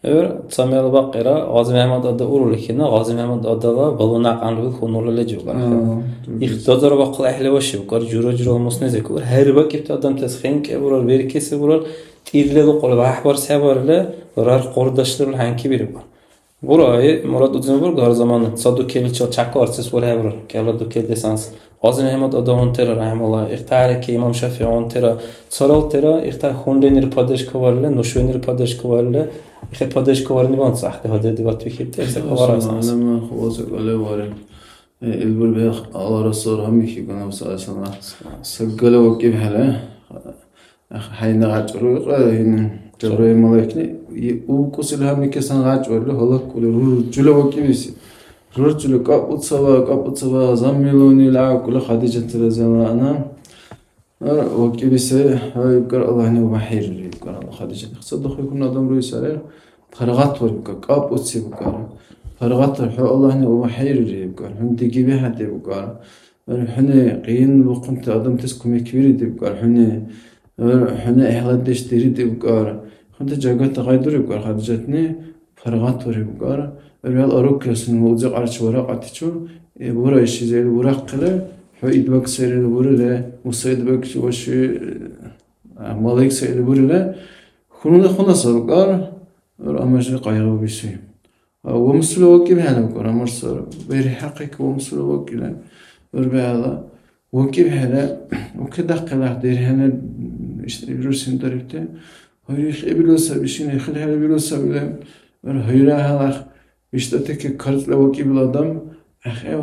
ГӀур ца мер бакьира, ГъазимяхӀяммад Ада урули кина, ГъазимяхӀяммад Адала балуна кьанрубил хьунула лежи букӀар. Ага. Их дазар бахъал гӀяхӀли ваши букӀар, жура-журала муснизи кӀур. ХӀербакӀибти адамтас хӀенкӀе бурар, веркеси бурар, ТӀирли лукьули вяхӀбарс хӀебарили, рарх къурдашли рул хӀянкибиригу. Бурай, Мурад Удзин бургар замана ца дукеличил чякьу арцес урхӀебурар, кӀела дукел десанс. Гъази МяхӀяммад Адавунтира, рахӀималла, ихтарики имам ШафигӀунтира, царалтира, ихтар хунренир поддержка варили, нушвенир поддержка варили, ихе поддержка варни ван цахли хадердибад вихибти, ихе хабар асанас. Алама хубази калевариб. Э, ил бурбехъ Алла Расул гьамихьигу, наб саллаллаху алейхи ва саллям. Саггала вакӀибхӀели, хӀяйна гъачӀру, икьа, ин, Жабраил малайкни, и, убкӀусил гьамикесан гъачӀварли, гьалаккули, рурчула вакӀибиси. Рурчули, кӀапӀуцава, кӀапӀуцава, заммилуни, лявкӀули Хадижат разияллаху анхӀа. Ар вакӀибси, гьайбкар, Аллагьни убяхӀирири, ибкар, Аллагь Хадижат. Ихцад духуйкун адам руйсарил, паргъатварибкар, кӀапӀуцибкар. Паргъатвар, хӀу Аллагьни убяхӀирири, ибкар, хӀуни дигиби хӀед, ибкар. Ар хӀуни къиянбухъунти адамтас кумекбири, ибкар, хӀуни, ар хӀуни гӀелатдеш дири, ибкар. ХӀунти жагати гъай дурибкар Хадижатни, Паргъатварибкар, вегӀла арукья сунела узикьарчи варакьатичу, э, бура ишизир бурахъили, хӀу идбаг сайрили бурили, Муса идбагчи ваши, э, малаик сайрили бурили, хьунули хьуна сарукьар, гӀур амарли къайгъибиси. А, вамсула вакӀибхӀели букӀар, амар сар, берхӀяхъик вамсула вакӀили, гӀур бегӀла, ВакӀибхӀели, укедахъилах дерхӀени иш-, рурсин дарибти. Гьури хӀебилу саби, шин хӀил хӀебилу саби леб. Гьури гьалах виштӀатики карцӀла вакӀибил адам, ахӀев,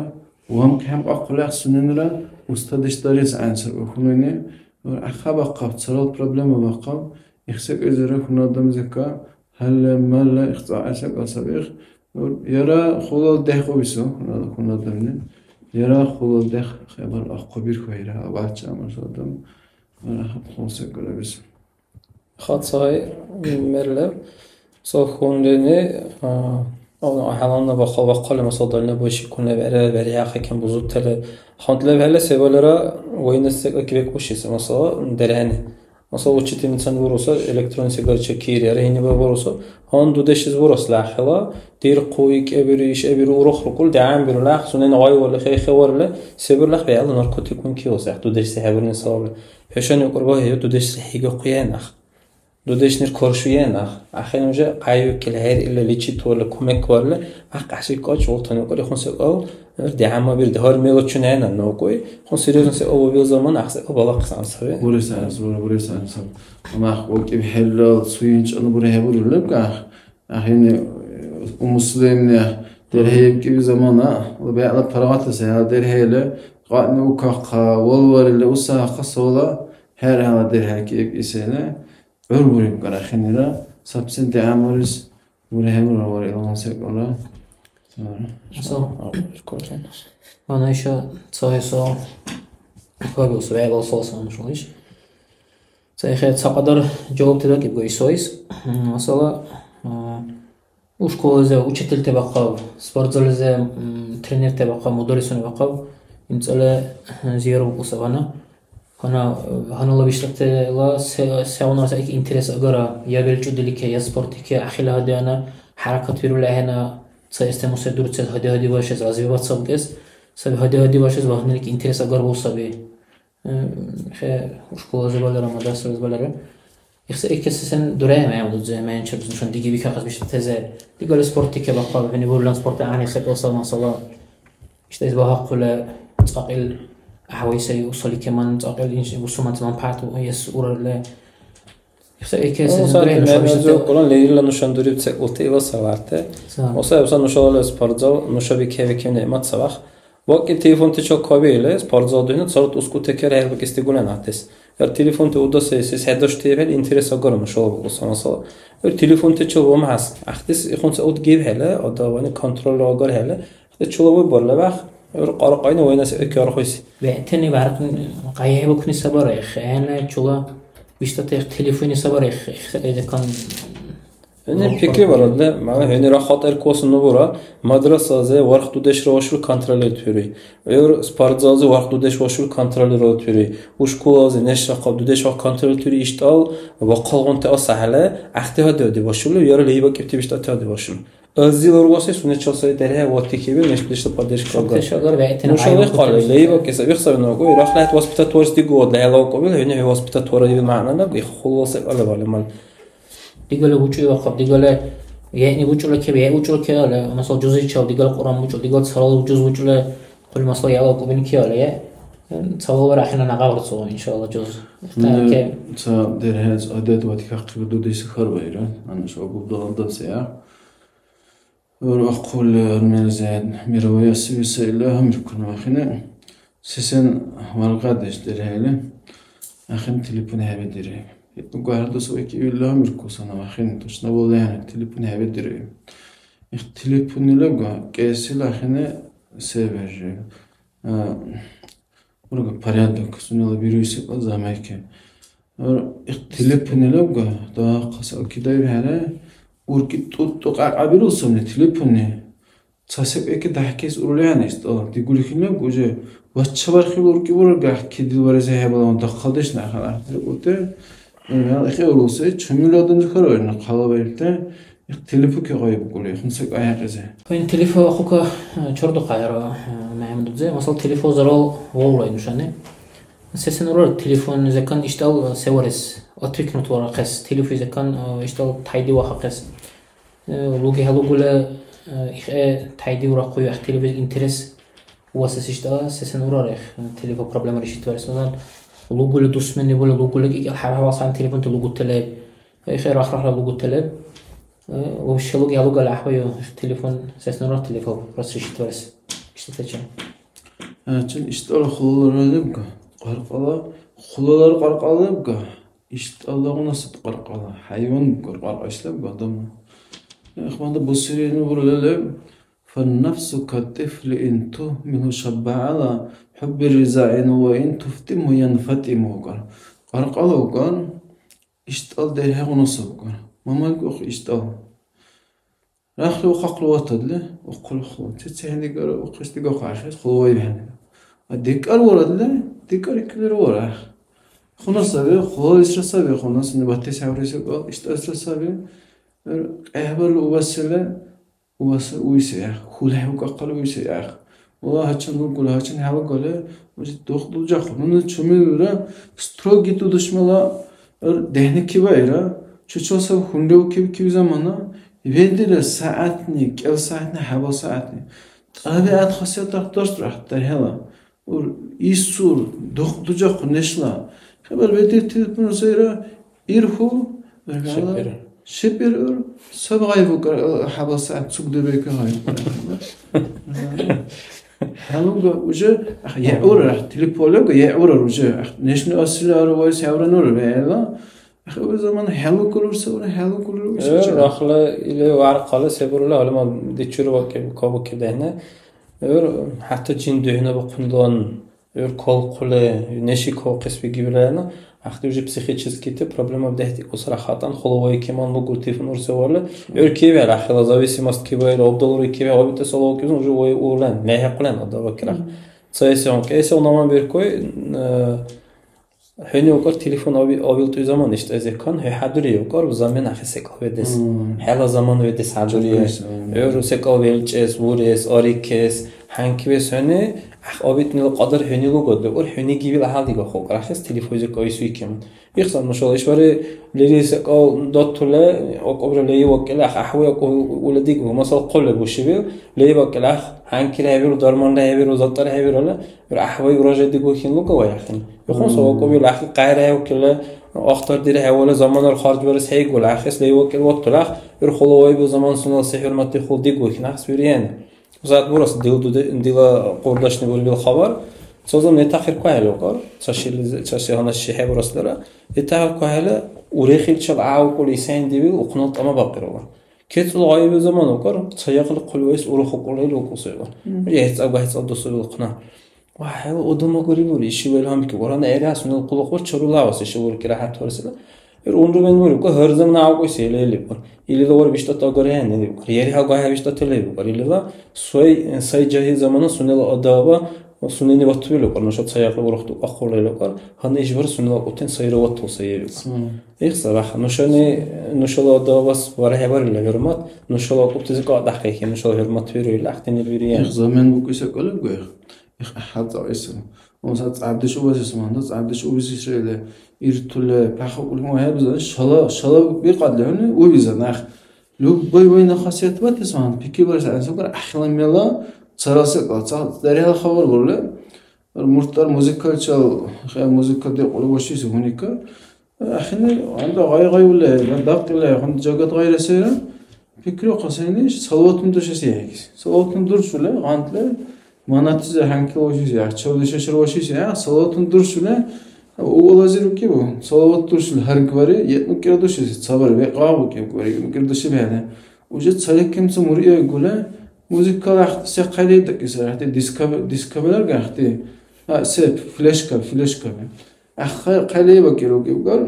ванхъ хӀямкьахъули суненира устадеш дарес гӀян саби хьунуйни. Ахъа бахъаб, царал проблема бахъаб. Ихсекьлизира хьуна адам зека, Гьалли-малли ихцӀахӀели секӀал саби их. Яра хулал дехъ убису, хьунадамни. Яра хулал дехъ хабар ахъубирхьу, яра аварчи амарла адам. Яра хулал секӀал абису. Хацай мерлев, цо хьунрени, а, ХӀяланна бахъал бахъали, масала, дальнобойщикунли бегӀра, бегӀрихӀяхъи кем бузутали, хӀунтӀла бегӀла се валера вайна секӀал кибекӀушиси, масала, дерхӀени. Масала, учительницани буруса, электронный сигарет чекири, яра гьинибал буруса, гьанна дудешлис бурас лахӀила, дирхъу, икӀабиру, ишабиру, урухрукӀули, дигӀянбиру, лахъ, сунени гъайварли, хе-, хеварли, се биру лахъ бегӀла наркотикунки ва сахъ дудешси хӀебирни сабабли. ХӀушани укьурбагьи, дудешси хӀигахъуя нах. Дудешнир каршуя нах. АхӀен уже къяйвикили, хӀеръили, лечитварли, кумекварли, ахъ, гӀяшик кьачи, валтани укьули хун секӀал, дигӀянмабирди, гьар мелочунхӀена нукьуй, хун серьезно секӀал вабил замана, ахъ секӀал балахъес гӀян саби. Бурес гӀян саби, бурес гӀян саби. Амма ахъ вакӀибхӀелла, суюнчӀала бура хӀебурили лебкахъ. АхӀен, э, умуслимни, дерхӀе ибкӀиби замана, бегӀла паргъатла сай, гьала дерхӀели, кьаъни укахъа, валварили усахъа, сола, хӀера, гьала дерхӀеки ибкӀи сели, гӀур буриб кара хинира, сабси дигӀямарис, урехӀе бура вара илгъуна секӀалра. Масала, вана иша ца хӀясал хьарбиуса, вегӀла салсан шулиш. Ца ихе цакьадар жавабти дакӀибга исоис. М, масала, а, у школазе учительти бахъаб, спортзализе, м, тренерти бахъаб, мударрисуни бахъаб, имцӀали, э, зиярбукӀуса гьана. Гьана, э, гьанала биштӀатила се-, сегъуна секӀ интерес агара, я белчӀудилике, я спортике, ахила гьадиана, хӀяракатбирули ахӀена, цаэс тему се дурцес, гьади-гьади вашес, развиваться букӀес, саби гьади-гьади вашес багьанилик интерес агарбул саби. Э, хе, школазибалара, мадрасализибалара. Ихса икеси сен дураим, гӀямру зе, мянчебси нушан диги бикахъес биштӀатезе. Дигали спорт дикебахъал, хӀуни бурулан спорт гӀягӀни секӀал сай масала. ИштӀайс багьахъули цӀакьил гӀяхӀвай сай, усали кеман цӀакьил инш-, бусуманти манпагӀят у-, ес урарли. Ихса икеси сен дураим, нуша биштӀате. Кьуръан лерилра нушан дуриб секӀулти ила саварти. Са. Уса, уса нушала лев спортзал, нуша бикеби кем неъмат савах. ВакӀиб телефонтачил кабиили, спортзал дугьни царут ускути керхӀербикӀес дигулан гӀяхӀдес. Яр телефонти удасайсис хӀедашти хӀел интерес агара нушала букӀуса масала. Яр телефонтачил вамгӀас гӀяхӀдес ихъунси аут гибхӀели, адавани контроль агархӀели, гӀяхӀдес чула выбор лебяхъ, яр кьаркьайна вайнаси гӀекиархуйси. ВегӀтани баркьун къайгъибукни сабарахъ, гӀягӀнила чула биштӀатахъ телефонни сабарахъ, ихсакьяйда кан ХӀуни пикрибарадли, мягӀна, хӀунира хатӀа косу ну бура, мадрасализи варх дудешра вашули контролировать вируй. ГӀур спортзалзи варх дудеш вашули контролировать вируй. У школализи нешра хъаб дудеш вах контролировать вируй, иштӀал бахъалгъунти асахӀели, гӀяхӀти гьади-гьади башули, яра лейбакӀибти биштӀати гьади башули. Азил ургъуси сунечил сай дерхӀе ватикиби, неш-дудешла поддержка агар. Шантеш агар вегӀтина. Нушала гӀяйбукӀути хъали, сай. ЛейбакӀи саби, ихсаби нагу, ирахлахӀят воспитать варес дигу, адла гӀелавкьубил, хӀуни хӀу воспитать вараиби мягӀнана, ихъула секӀал лебали мал. Дигала учӀули вахъаб, дигала яйни учӀула кеб, яй учӀула кеб ала, масала, жузичал, дигала Кьуръан учӀула, дигала цалал жуз учӀула, хъули масала, яла кубин кеб ала, я? Цалал вара ахӀенна нагавра цо, иншалла, жуз. Итар ке. Ца дерхӀес адет ва тикахъиб дудеси хьарбаира, ана шо губдалдав се, я? Ва ахъули армянизад мировая сивиса ила гьамиркур вахина. Сисен варгадеш дерхӀели, ахин телефон хӀебедири. Гвардус вакиули гьамиркусана вахин, точно валехӀе телефон хӀебедири. Их телефоннила гва, кӀесила ахини се бержи. А, Урга порядок, сунела бируси замайки. Ар, их телефонни лебга, да, хъаса кидаиб хӀера, уркӀи тӀутӀу кьакьабирул сабни телефонни. Ца секӀайки дяхӀкес урулигӀяна истӀала. Дигули хинеб уже ваччабархиб уркӀи бурар гахӀ кидил барес хӀебалан дахъалдеш нахъа ахъдиркьути. Имел ихӀе урулси, чумил адамли хьарбаирна хъалабаибти. Их телефонки гъайбукӀули, хунса кайхьакьизи. ХӀуни телефон ахъука, э, чардухъайра, э, МяхӀяммадудзе. Масала, телефон зарал вавлай нушани. Сесен урар телефон закан иштӀал, э, се варес? Отвикнуть варахъес. Телефон закан, э, иштӀал тайди вахахъес. Э, луги хӀялугула, э, ихӀе тайди урахъу, ях телефон интерес. Ва сес иштӀа, сесен урар их, телефон проблема решить варес. Лугули дусмени були, лугули кӀикӀел хӀяб-хӀябал сан телефонти лугутелеб. Ихе рахъ-рахъра лугутелеб. Э, вообще луги алугала гӀяхӀбаю, телефон, сеснура телефон, просто ишитварес. Иштатача. Э, чун иштӀала хулалара лебга, къаркъала, хулалар къаркъала лебга, иштӀалагъуна саб къаркъала, хӀяйван букар къаркъа ишлебга адамла. Э, ихмада бусирину бура леб, فالنفس كالطفل إن تهمله شب على حب الرضاع وإن تفطمه ينفطم укар. Къаркъала укар, иштӀал дерхӀегъуна саб укар. Мамайкухъ иштӀал. Рахли ухъахъли ватадли, ухъули хъула. Ца-ца хӀендигара ухъес дигахъа ахӀес, хъула вай хӀендига. А декӀар варадли, декӀар икилира вара. Хъуна саби, хъулалисра саби, хъуна сунни батес хӀявриси кӀал, иштӀасра саби. ГӀе-, гӀебарли убасили, убаса уйси гӀяхӀ, хулхӀевкахъали уйси гӀяхӀ. Вала гьачам лугули, гьачам хӀялгали, ужи духъдулжахъу. Нуни чумилра строгий дудешмала дехӀники баира, чучал саби хунревкибикиб замана, ведира сягӀятни, кӀел сягӀятни, хӀябал сягӀятни. ТӀабигӀят хасият дарх даршдуряхъ дархьала. Ур-, исур, дух-, дужахъу нешла. Хабар бедиб телефон сайра, ирху, Шепир. Шепир ур, саб гъай букӀар, хӀябал сягӀят цугдурбекӀа гъай букӀар. ХӀялуга уже, ах, яура, телефонга яура уже, ах, нешни асили ара вайс явра нура вегӀла. Ах, у заман хӀялукулур савра, хӀялукулур Э, исача. Рахла или вархъала се бурули гьалмагъ дичули вакӀиб, кабукиб дехӀни. ГӀур хӀятта жин духӀнабухъунлан, гӀур калхъули, неши кавхъес бигибираяна, ахъти уже психическийти проблема дехӀдикӀусра хатӀан, хъула вай кеман лугутив нур севарли, гӀур кивял ахила зависимость кибаили, обдалури кивял, обитес алавкибзан уже вай урлан, лехӀихъулан адавакира. Мгм. Ца эсигъуна, кӀеси унаман биркуй, э, ХӀуни укӀар телефон аби-, абилтӀуй заман иштӀайзекан, хӀу хӀядури укӀар заман ахъес секӀал ведес. Мм. ХӀела заман ведес хӀядури. Чудес, мм. ГӀур секӀал велчӀес, бурес, арикес, хӀянкивес хӀуни, гӀяхӀ абитнила кьадар хӀуни лугу, декӀар хӀуни гибил гьалдигахъу, кӀарахъес телефонзи кайсуй кеман. Ихсан нушала ишбархӀи лерил секӀал датули, акӀубра леи вакӀили, гӀяхӀ гӀяхӀвай акӀу-, ули дигу, масал, хъули бушибил, леи вакӀили, гӀяхӀ хӀянкира хӀебиру, дарманра хӀебиру, залтара хӀебирули, ГӀяхӀвай урожай дигухъин луга ваяхъин. Ихъун савакӀуби лахъи къайраевкили, ахтардирхӀевали заманара харжбарес хӀейгули, ахъес лейвакӀил ватули, ах, ир хулавайби заман сунела се хӀурматли хъул дигухъин, ахъес вириен. Зад бурас дил дуде-, дила къурдашни бурибил хабар. Цазам нетахъиркухӀели укар, ца шилизи-, ца шигьана ши хӀебураслара. ИтахӀелкухӀели урехиличил гӀявкьули исен дивил ухънал тӀама бакьирала. КецӀла гъайби замана укар, ца якьли хъулваэс урухукӀули лукӀусиба. Мгм. ГӀехӀцад, гӀехӀцад дусули хъна. Ва, хӀела удама гури бури, ишивали гьанбикиб, варгьана гӀергъи сунела къуллукъбар чарулаваси ши буркӀира хӀятварсила. Ир унрубен бури, ку гьар замана гӀявкьуси лелиб. Илила вара биштӀати агархӀен, леб. Ери гьалгахӀя биштӀати леб. Илила сай, сай жагьил замана сунела адава, сунени ватуби лукӀар, нуша ца якьли урухту ахъули лукӀар, гьанна ишбар сунела кьутен сайра вату сай лукӀар. Мгм. Ихсарахъа, нушани, нушала адавас вархӀебарили хӀурмат, нушала акӀубтази кьадяхъехӀе, нушала хӀурмат вирули ахъдинил вириен. Их, замен букӀуси кьалабгу, их? Их, хӀял цӀакьси. Унса цӀябдеш убаси суманда, цӀябдеш убиси шайли, иртули, пяхъукьули, ма хӀебза, шала, шала бикьадли хӀуни, увиза, нах. Любой вайна хасият бати суман, пикибарес гӀян сукар, ахила мела, царал секӀал, ца, дарьяла хабар бурли, Муртар музыкаличил, хя музыка декьули вашиси гьуника. Ахини анда гъай-гъайули, дакьили, гьанна жагат гъайра сайра. Пикриухъа сайни, салаватуни дуршаси хӀейгис. Салаватуни дуршули, гъантӀли, манатизи хӀянкила вашиси, гӀяхӀчевли шашар вашиси, а, салаватуни дуршули, у алази рукибу. Салават дуршули гьаргбари, екьмукӀира душиси, цабари, векьа букӀиб, векьмукӀира души бехӀе. Уже цаликемцу муриэгули, музыкала ахъти се хъали дакӀиса, ахъти диско-, дискобелар гахти. А, се, флешка, флешка. Ахъа хъали бакӀира укӀибгар,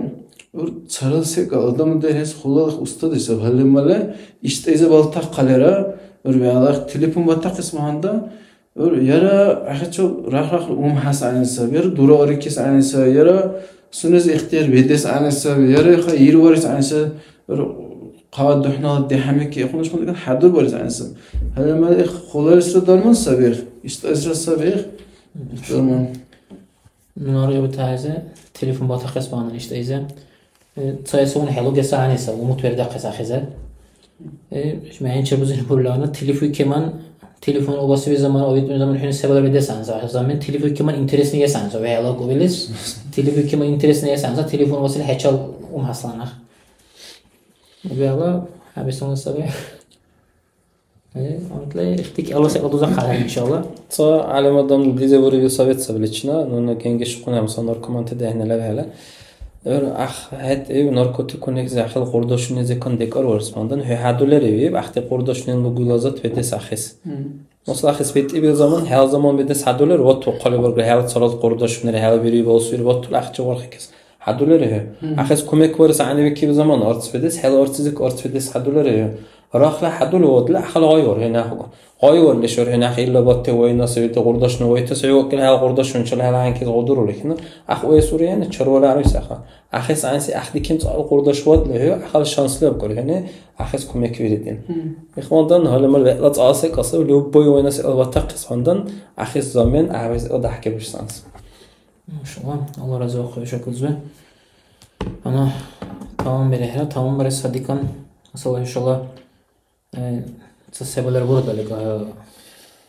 гӀур царал секӀал адам дехӀес хулал устадеш саб. Гьалли-малли, иштӀайза балтахъалира, гӀур вегӀла телефон батахъес багьанда, гӀур яра ахӀечил рахъ-рахъли умхьас гӀягӀниса, яра дура арикес гӀягӀниса, яра сунес ихтияр бедес гӀягӀниса, яра иха ирварес гӀягӀниса, гӀур хъа духӀнала дяхӀимикки ихъунаш хӀундикӀан хӀядурбарес гӀягӀниса. Гьалли-малли, их хулалисра дарман сабих, иштӀайзра сабих, дарман. Нуни аргъиб тяхӀяйзи, телефон батахъес багьандан иштӀайзи. Э, ца эсагъуна хӀелугеса гьаниса, умут вердахъес ахӀизар. Э, мягӀничеб бузили бурлагъуна, телефуй кеман, телефон обасиби замана, обитӀуни замана хӀуни се балар бедес гьанса, заман телефуй кеман интересный ес гьанса, вегӀла кӀубилис. Телефуй кеман интересный ес гьанса, телефон обасили хӀечал умхьасланах. ВегӀла хӀябисална саби. Э, гьанкӀли ихтики Алла секӀал дузахъая, иншалла. Ца гӀялим адам дизе бурибил совет саби лична, нуна генгешухъуна, масала, наркоманти дехӀни лебхӀела. ГӀур ахӀ-, хӀед ив наркотикуни зяхӀил къурдашуни зекан декӀар варсмандан, хӀу хӀядулер ив, ахъти къурдашунин лугула зат бедес ахъес. Мгм. Масала, ахъес бетӀибил заман, хӀял заман бедес хӀядулер, вату хъалибаргра хӀял царал къурдашунира, хӀял бири балсуир, ватула ахъчи вархикес. ХӀядулира хӀу. Мгм. Ахъес кумекбарес гӀягӀнивикиб замана арц бедес, хӀела арцизик арц бедес хӀядулира хӀу. Рахла хӀядули вадли ахъал гъайвар хӀу нахъ. Гъайварли шур хӀу нахъ илла батти вайна сабити къурдашну вайтас хӀу вакӀил хӀела къурдашунчила хӀела гьанкӀес гъудурули хӀу. Ахъ вайсури яни чарвала аруси ахъа. Ахъес гӀягӀниси ахъдиким цӀакьла къурдаш вадли хӀу, ахъал шанс лебкӀур хӀуни, ахъес кумекбиридин. Мгм. Ихвандан гьалимал вегӀла цӀа секӀал саби, любой вайна секӀал ватахъес гьандан, ахъес замен гӀявес ил дяхӀкебирсанс. Машалла, Алла разивахъу ишакузбе. Ана, тамам берехӀра, тамам барес гьадикан. Масала, хӀушала, э, ца се балар бурдалига,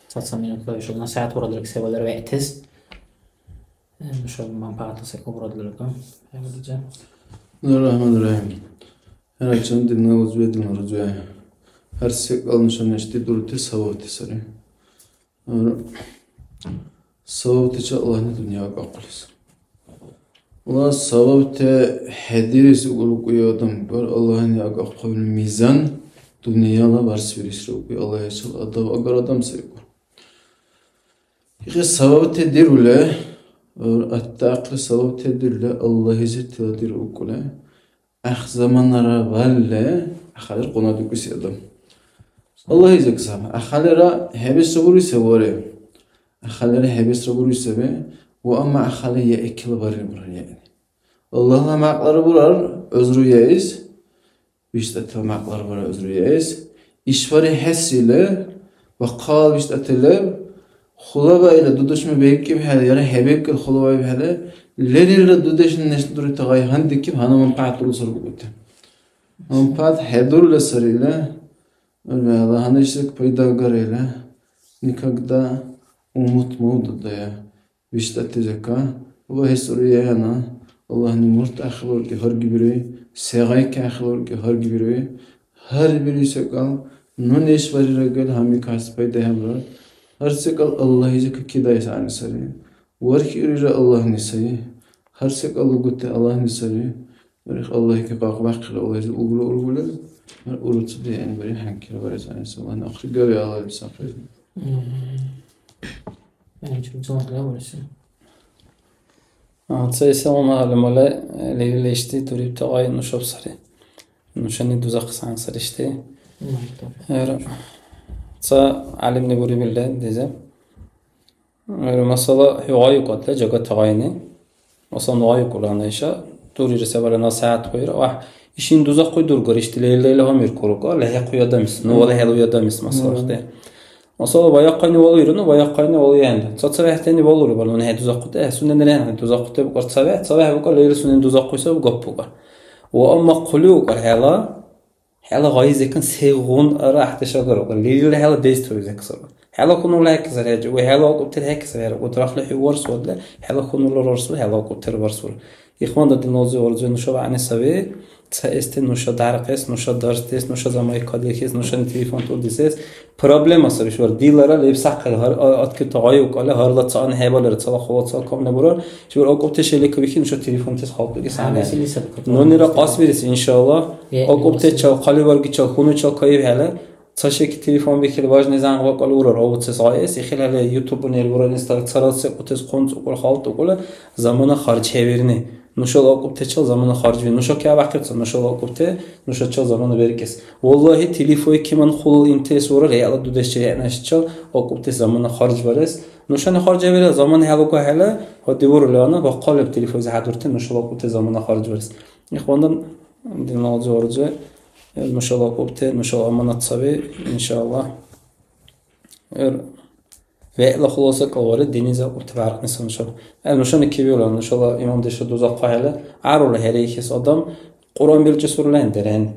ца, ца минутла хӀушала насихӀят бурадалига, се балар вегӀтес. Э, нуша манпагӀятла секӀал бурадалига. ХӀямдулилла. Бисмиллахир Рахманир Рахим. ХӀерачан динна узбе, динна рузбе. Гьар секӀал нуша нешти дурути савабти сари. Гьар савабтичи Аллагьни дунъя акӀахъули сари. Ва савабти хӀедирес угулукӀуй адам, гар Аллагьни акӀахъубли мизан, дунъяла барсбирисра угуй, Аллагьичил адав агар адам сайкӀур. Ихъес савабти дирули, гьар атта ахъли савабти дирули, Аллагьизи тиладирукӀули, Ах заманара валли, ахалир къунадикӀуси адам. Аллагьизаксан, ахалира хӀебесра буруй савари. Ахалира хӀебесра буруй саби, ва амма ахали я экила барри бурар яни. Аллагьла мякьлара бурар, гӀузру яис, виштӀатила мякьлара бурар, гӀузру яис. ИшбархӀи хӀясили, бахъал виштӀати леб, хулабаила дудешми бекӀибхӀели, яра хӀебекӀили хулабаибхӀели, лерилра дудешла нешла дурути гъай гьандикиб, гьанна манпагӀят дурла сарбукӀути. МанпагӀят хӀедурла сарила, гьанна ишсек пайда агарила, никогда умут мавдудая. ВиштӀати зака, ва хӀесурияна, Аллагьни мурт ахлурги гьаргибируй, сегъайки ахлурги гьаргибируй, гьар бири секӀал, ну неш варирагал гьамикас пайда хӀебурар, гьар секӀал Аллагьизи какидайс гӀягӀни сари. Вархьирира Аллагьни сай, гьар секӀал лугути Аллагьни сари. Барх Аллагьки къакъбяхъира Аллагьизи угла ургули, гьар уруцуби гӀин бари хӀянкира барес гӀягӀнис Аллагьни ахъри гави Аллагьли сахъизи. Мгм. Ца исалма гӀялимала лерил ишди дурибти гъай нушаб сари. Нушани дузахъес гӀягӀнисаришти. Ца гӀялимли бурибилра дизе. Масала, хӀу гъайукӀадла жагати гъайни. Масала, ну гъайукӀула гьанна иша, дурира се бара насихӀят хӀуира. Вагь, ишин дузахъуй дургар, ишди лерилра ила гьамиркур ука, лехӀихъуй адамис, ну вала хӀелуй адамис, масала, ахъди. Масала, ваяхъайни валуйра, ну, ваяхъайни валуяйнда. ЦацавехӀтани валули бара, нуни хӀед дузахъути, э, сунени рехӀнани дузахъути букӀар цавехӀ, цавехӀ букӀар лерил сунени дузахъуй саб гапбукӀар. Ва амма хъули укӀар хӀела, хӀела гъайзикан сегъунра гӀяхӀдеш агара укӀар, лерилра хӀела действие зекӀсаба. ХӀела хьунулла хӀекьсар хӀечи, ва хӀела акӀубтира хӀекьсар хӀера, ва дарахъли хӀу варсвадли, хӀела хьунулла рарсур, хӀела акӀубтира варсур. Ихванда динлази варзули нуша вягӀни саби, цаэсти нуша дяркъес, нуша дарсдес, нуша замай кадихьес, нушани телефон тӀурдисес. Проблема саби, шура, дилара лебсахъи, гьар, а, открыто гъайукӀали, гьарла ца ан хӀебалира, цала хула ца камли бурар, шура, акӀубти шеликабихьи нуша телефонтес халтӀуги сани. Нунира кьасбирис, иншалла, акӀубтечал, хъалибаргичал, хьунуйчал кайибхӀели, Ца шики телефон бихили важный зянкъ бакӀал урар овуцес гъайэс, ихилхӀели ютубуни ил бурар, инстаграм, царал секӀутес хъунцӀукӀули, халтӀукӀули замана харжхӀевирни. Нушала акӀубтачил замана харжвири. Нуша кябяхъиб ца, нушала акӀубти нушачил замана беркӀес. Валлагьи, телефой киман хъулал интерес урар, хӀела дудеш черхӀнашичил акӀубтес замана харжбарес. Нушани харжхӀевирар, замана хӀелугухӀели, гьадивурли гьанна, бахъал леб телефойзи хӀядурти нушала акӀубтес замана харжбарес. Ихвандан, динна узуарзи, э, нушала акӀубти, нушала аманат саби, иншалла. Эр, вегӀла хуласа калвари, динизир акӀубти бяркъни ца нушаб. Э, нушани кивиула, нушала имамдешра дузахъухӀели, гӀярула хӀерейхес адам Кьуръан белчӀес урла хӀен дерхӀен.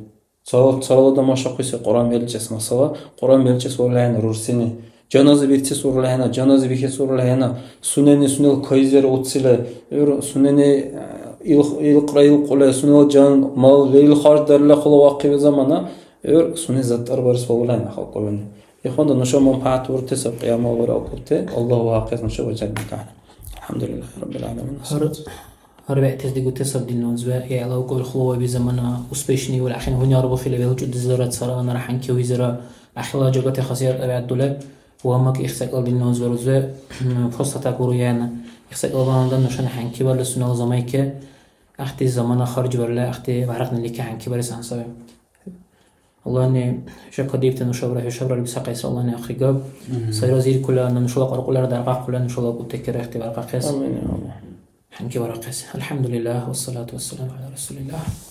Цала, цалала адам ашахъуси Кьуръан белчӀес, масала, Кьуръан белчӀес урла хӀен рурсини. Жаназа бирцес урла хӀена, жаназа бихес урла хӀена, сунени сунела кайзер уцила, гӀур сунени, э, ил-, илкьра илкьула, сунела жан, мал, лерил харждарила хъулавахъиб замана, гӀур сунени заттар барес балула хӀена халкьуни. Ихванда, нуша манпагӀят урти саб кьиямал бара акӀубти, Аллагь вагьахъес нуша ва жаннат ахӀен. АлхӀямдулиллахи Раббил гӀаламин. Гьар Гьар бегӀтес дигути саб динланзиве, яла укӀур хулаваби замана, успешный ва ахӀен гьунар бухили белчӀудизара цара, гьанара хӀянкивизира, ахила жагати хасият авиадуле, ва аммаки ихсакӀал динланзиве рузе, просто так уруяна. ИхсакӀал ванада нушани хӀянкиварли сунела замайке, Ахти замана харжбарли, ахти баракнилики хӀянки барес гьансаби. Аллагьни шакадиибти нушабра, хӀушабра лебсахъес Аллагьни ахъри габ. Мгм. Сайра зиркула, нушала кьаркьулара даргахъула, нушала кӀутекера ихти баркахъес. Амин, я Аллагь. ХӀянки барахъес. АлхӀямдулиллагь, вассалату вассаламу гӀяла расулиллагь.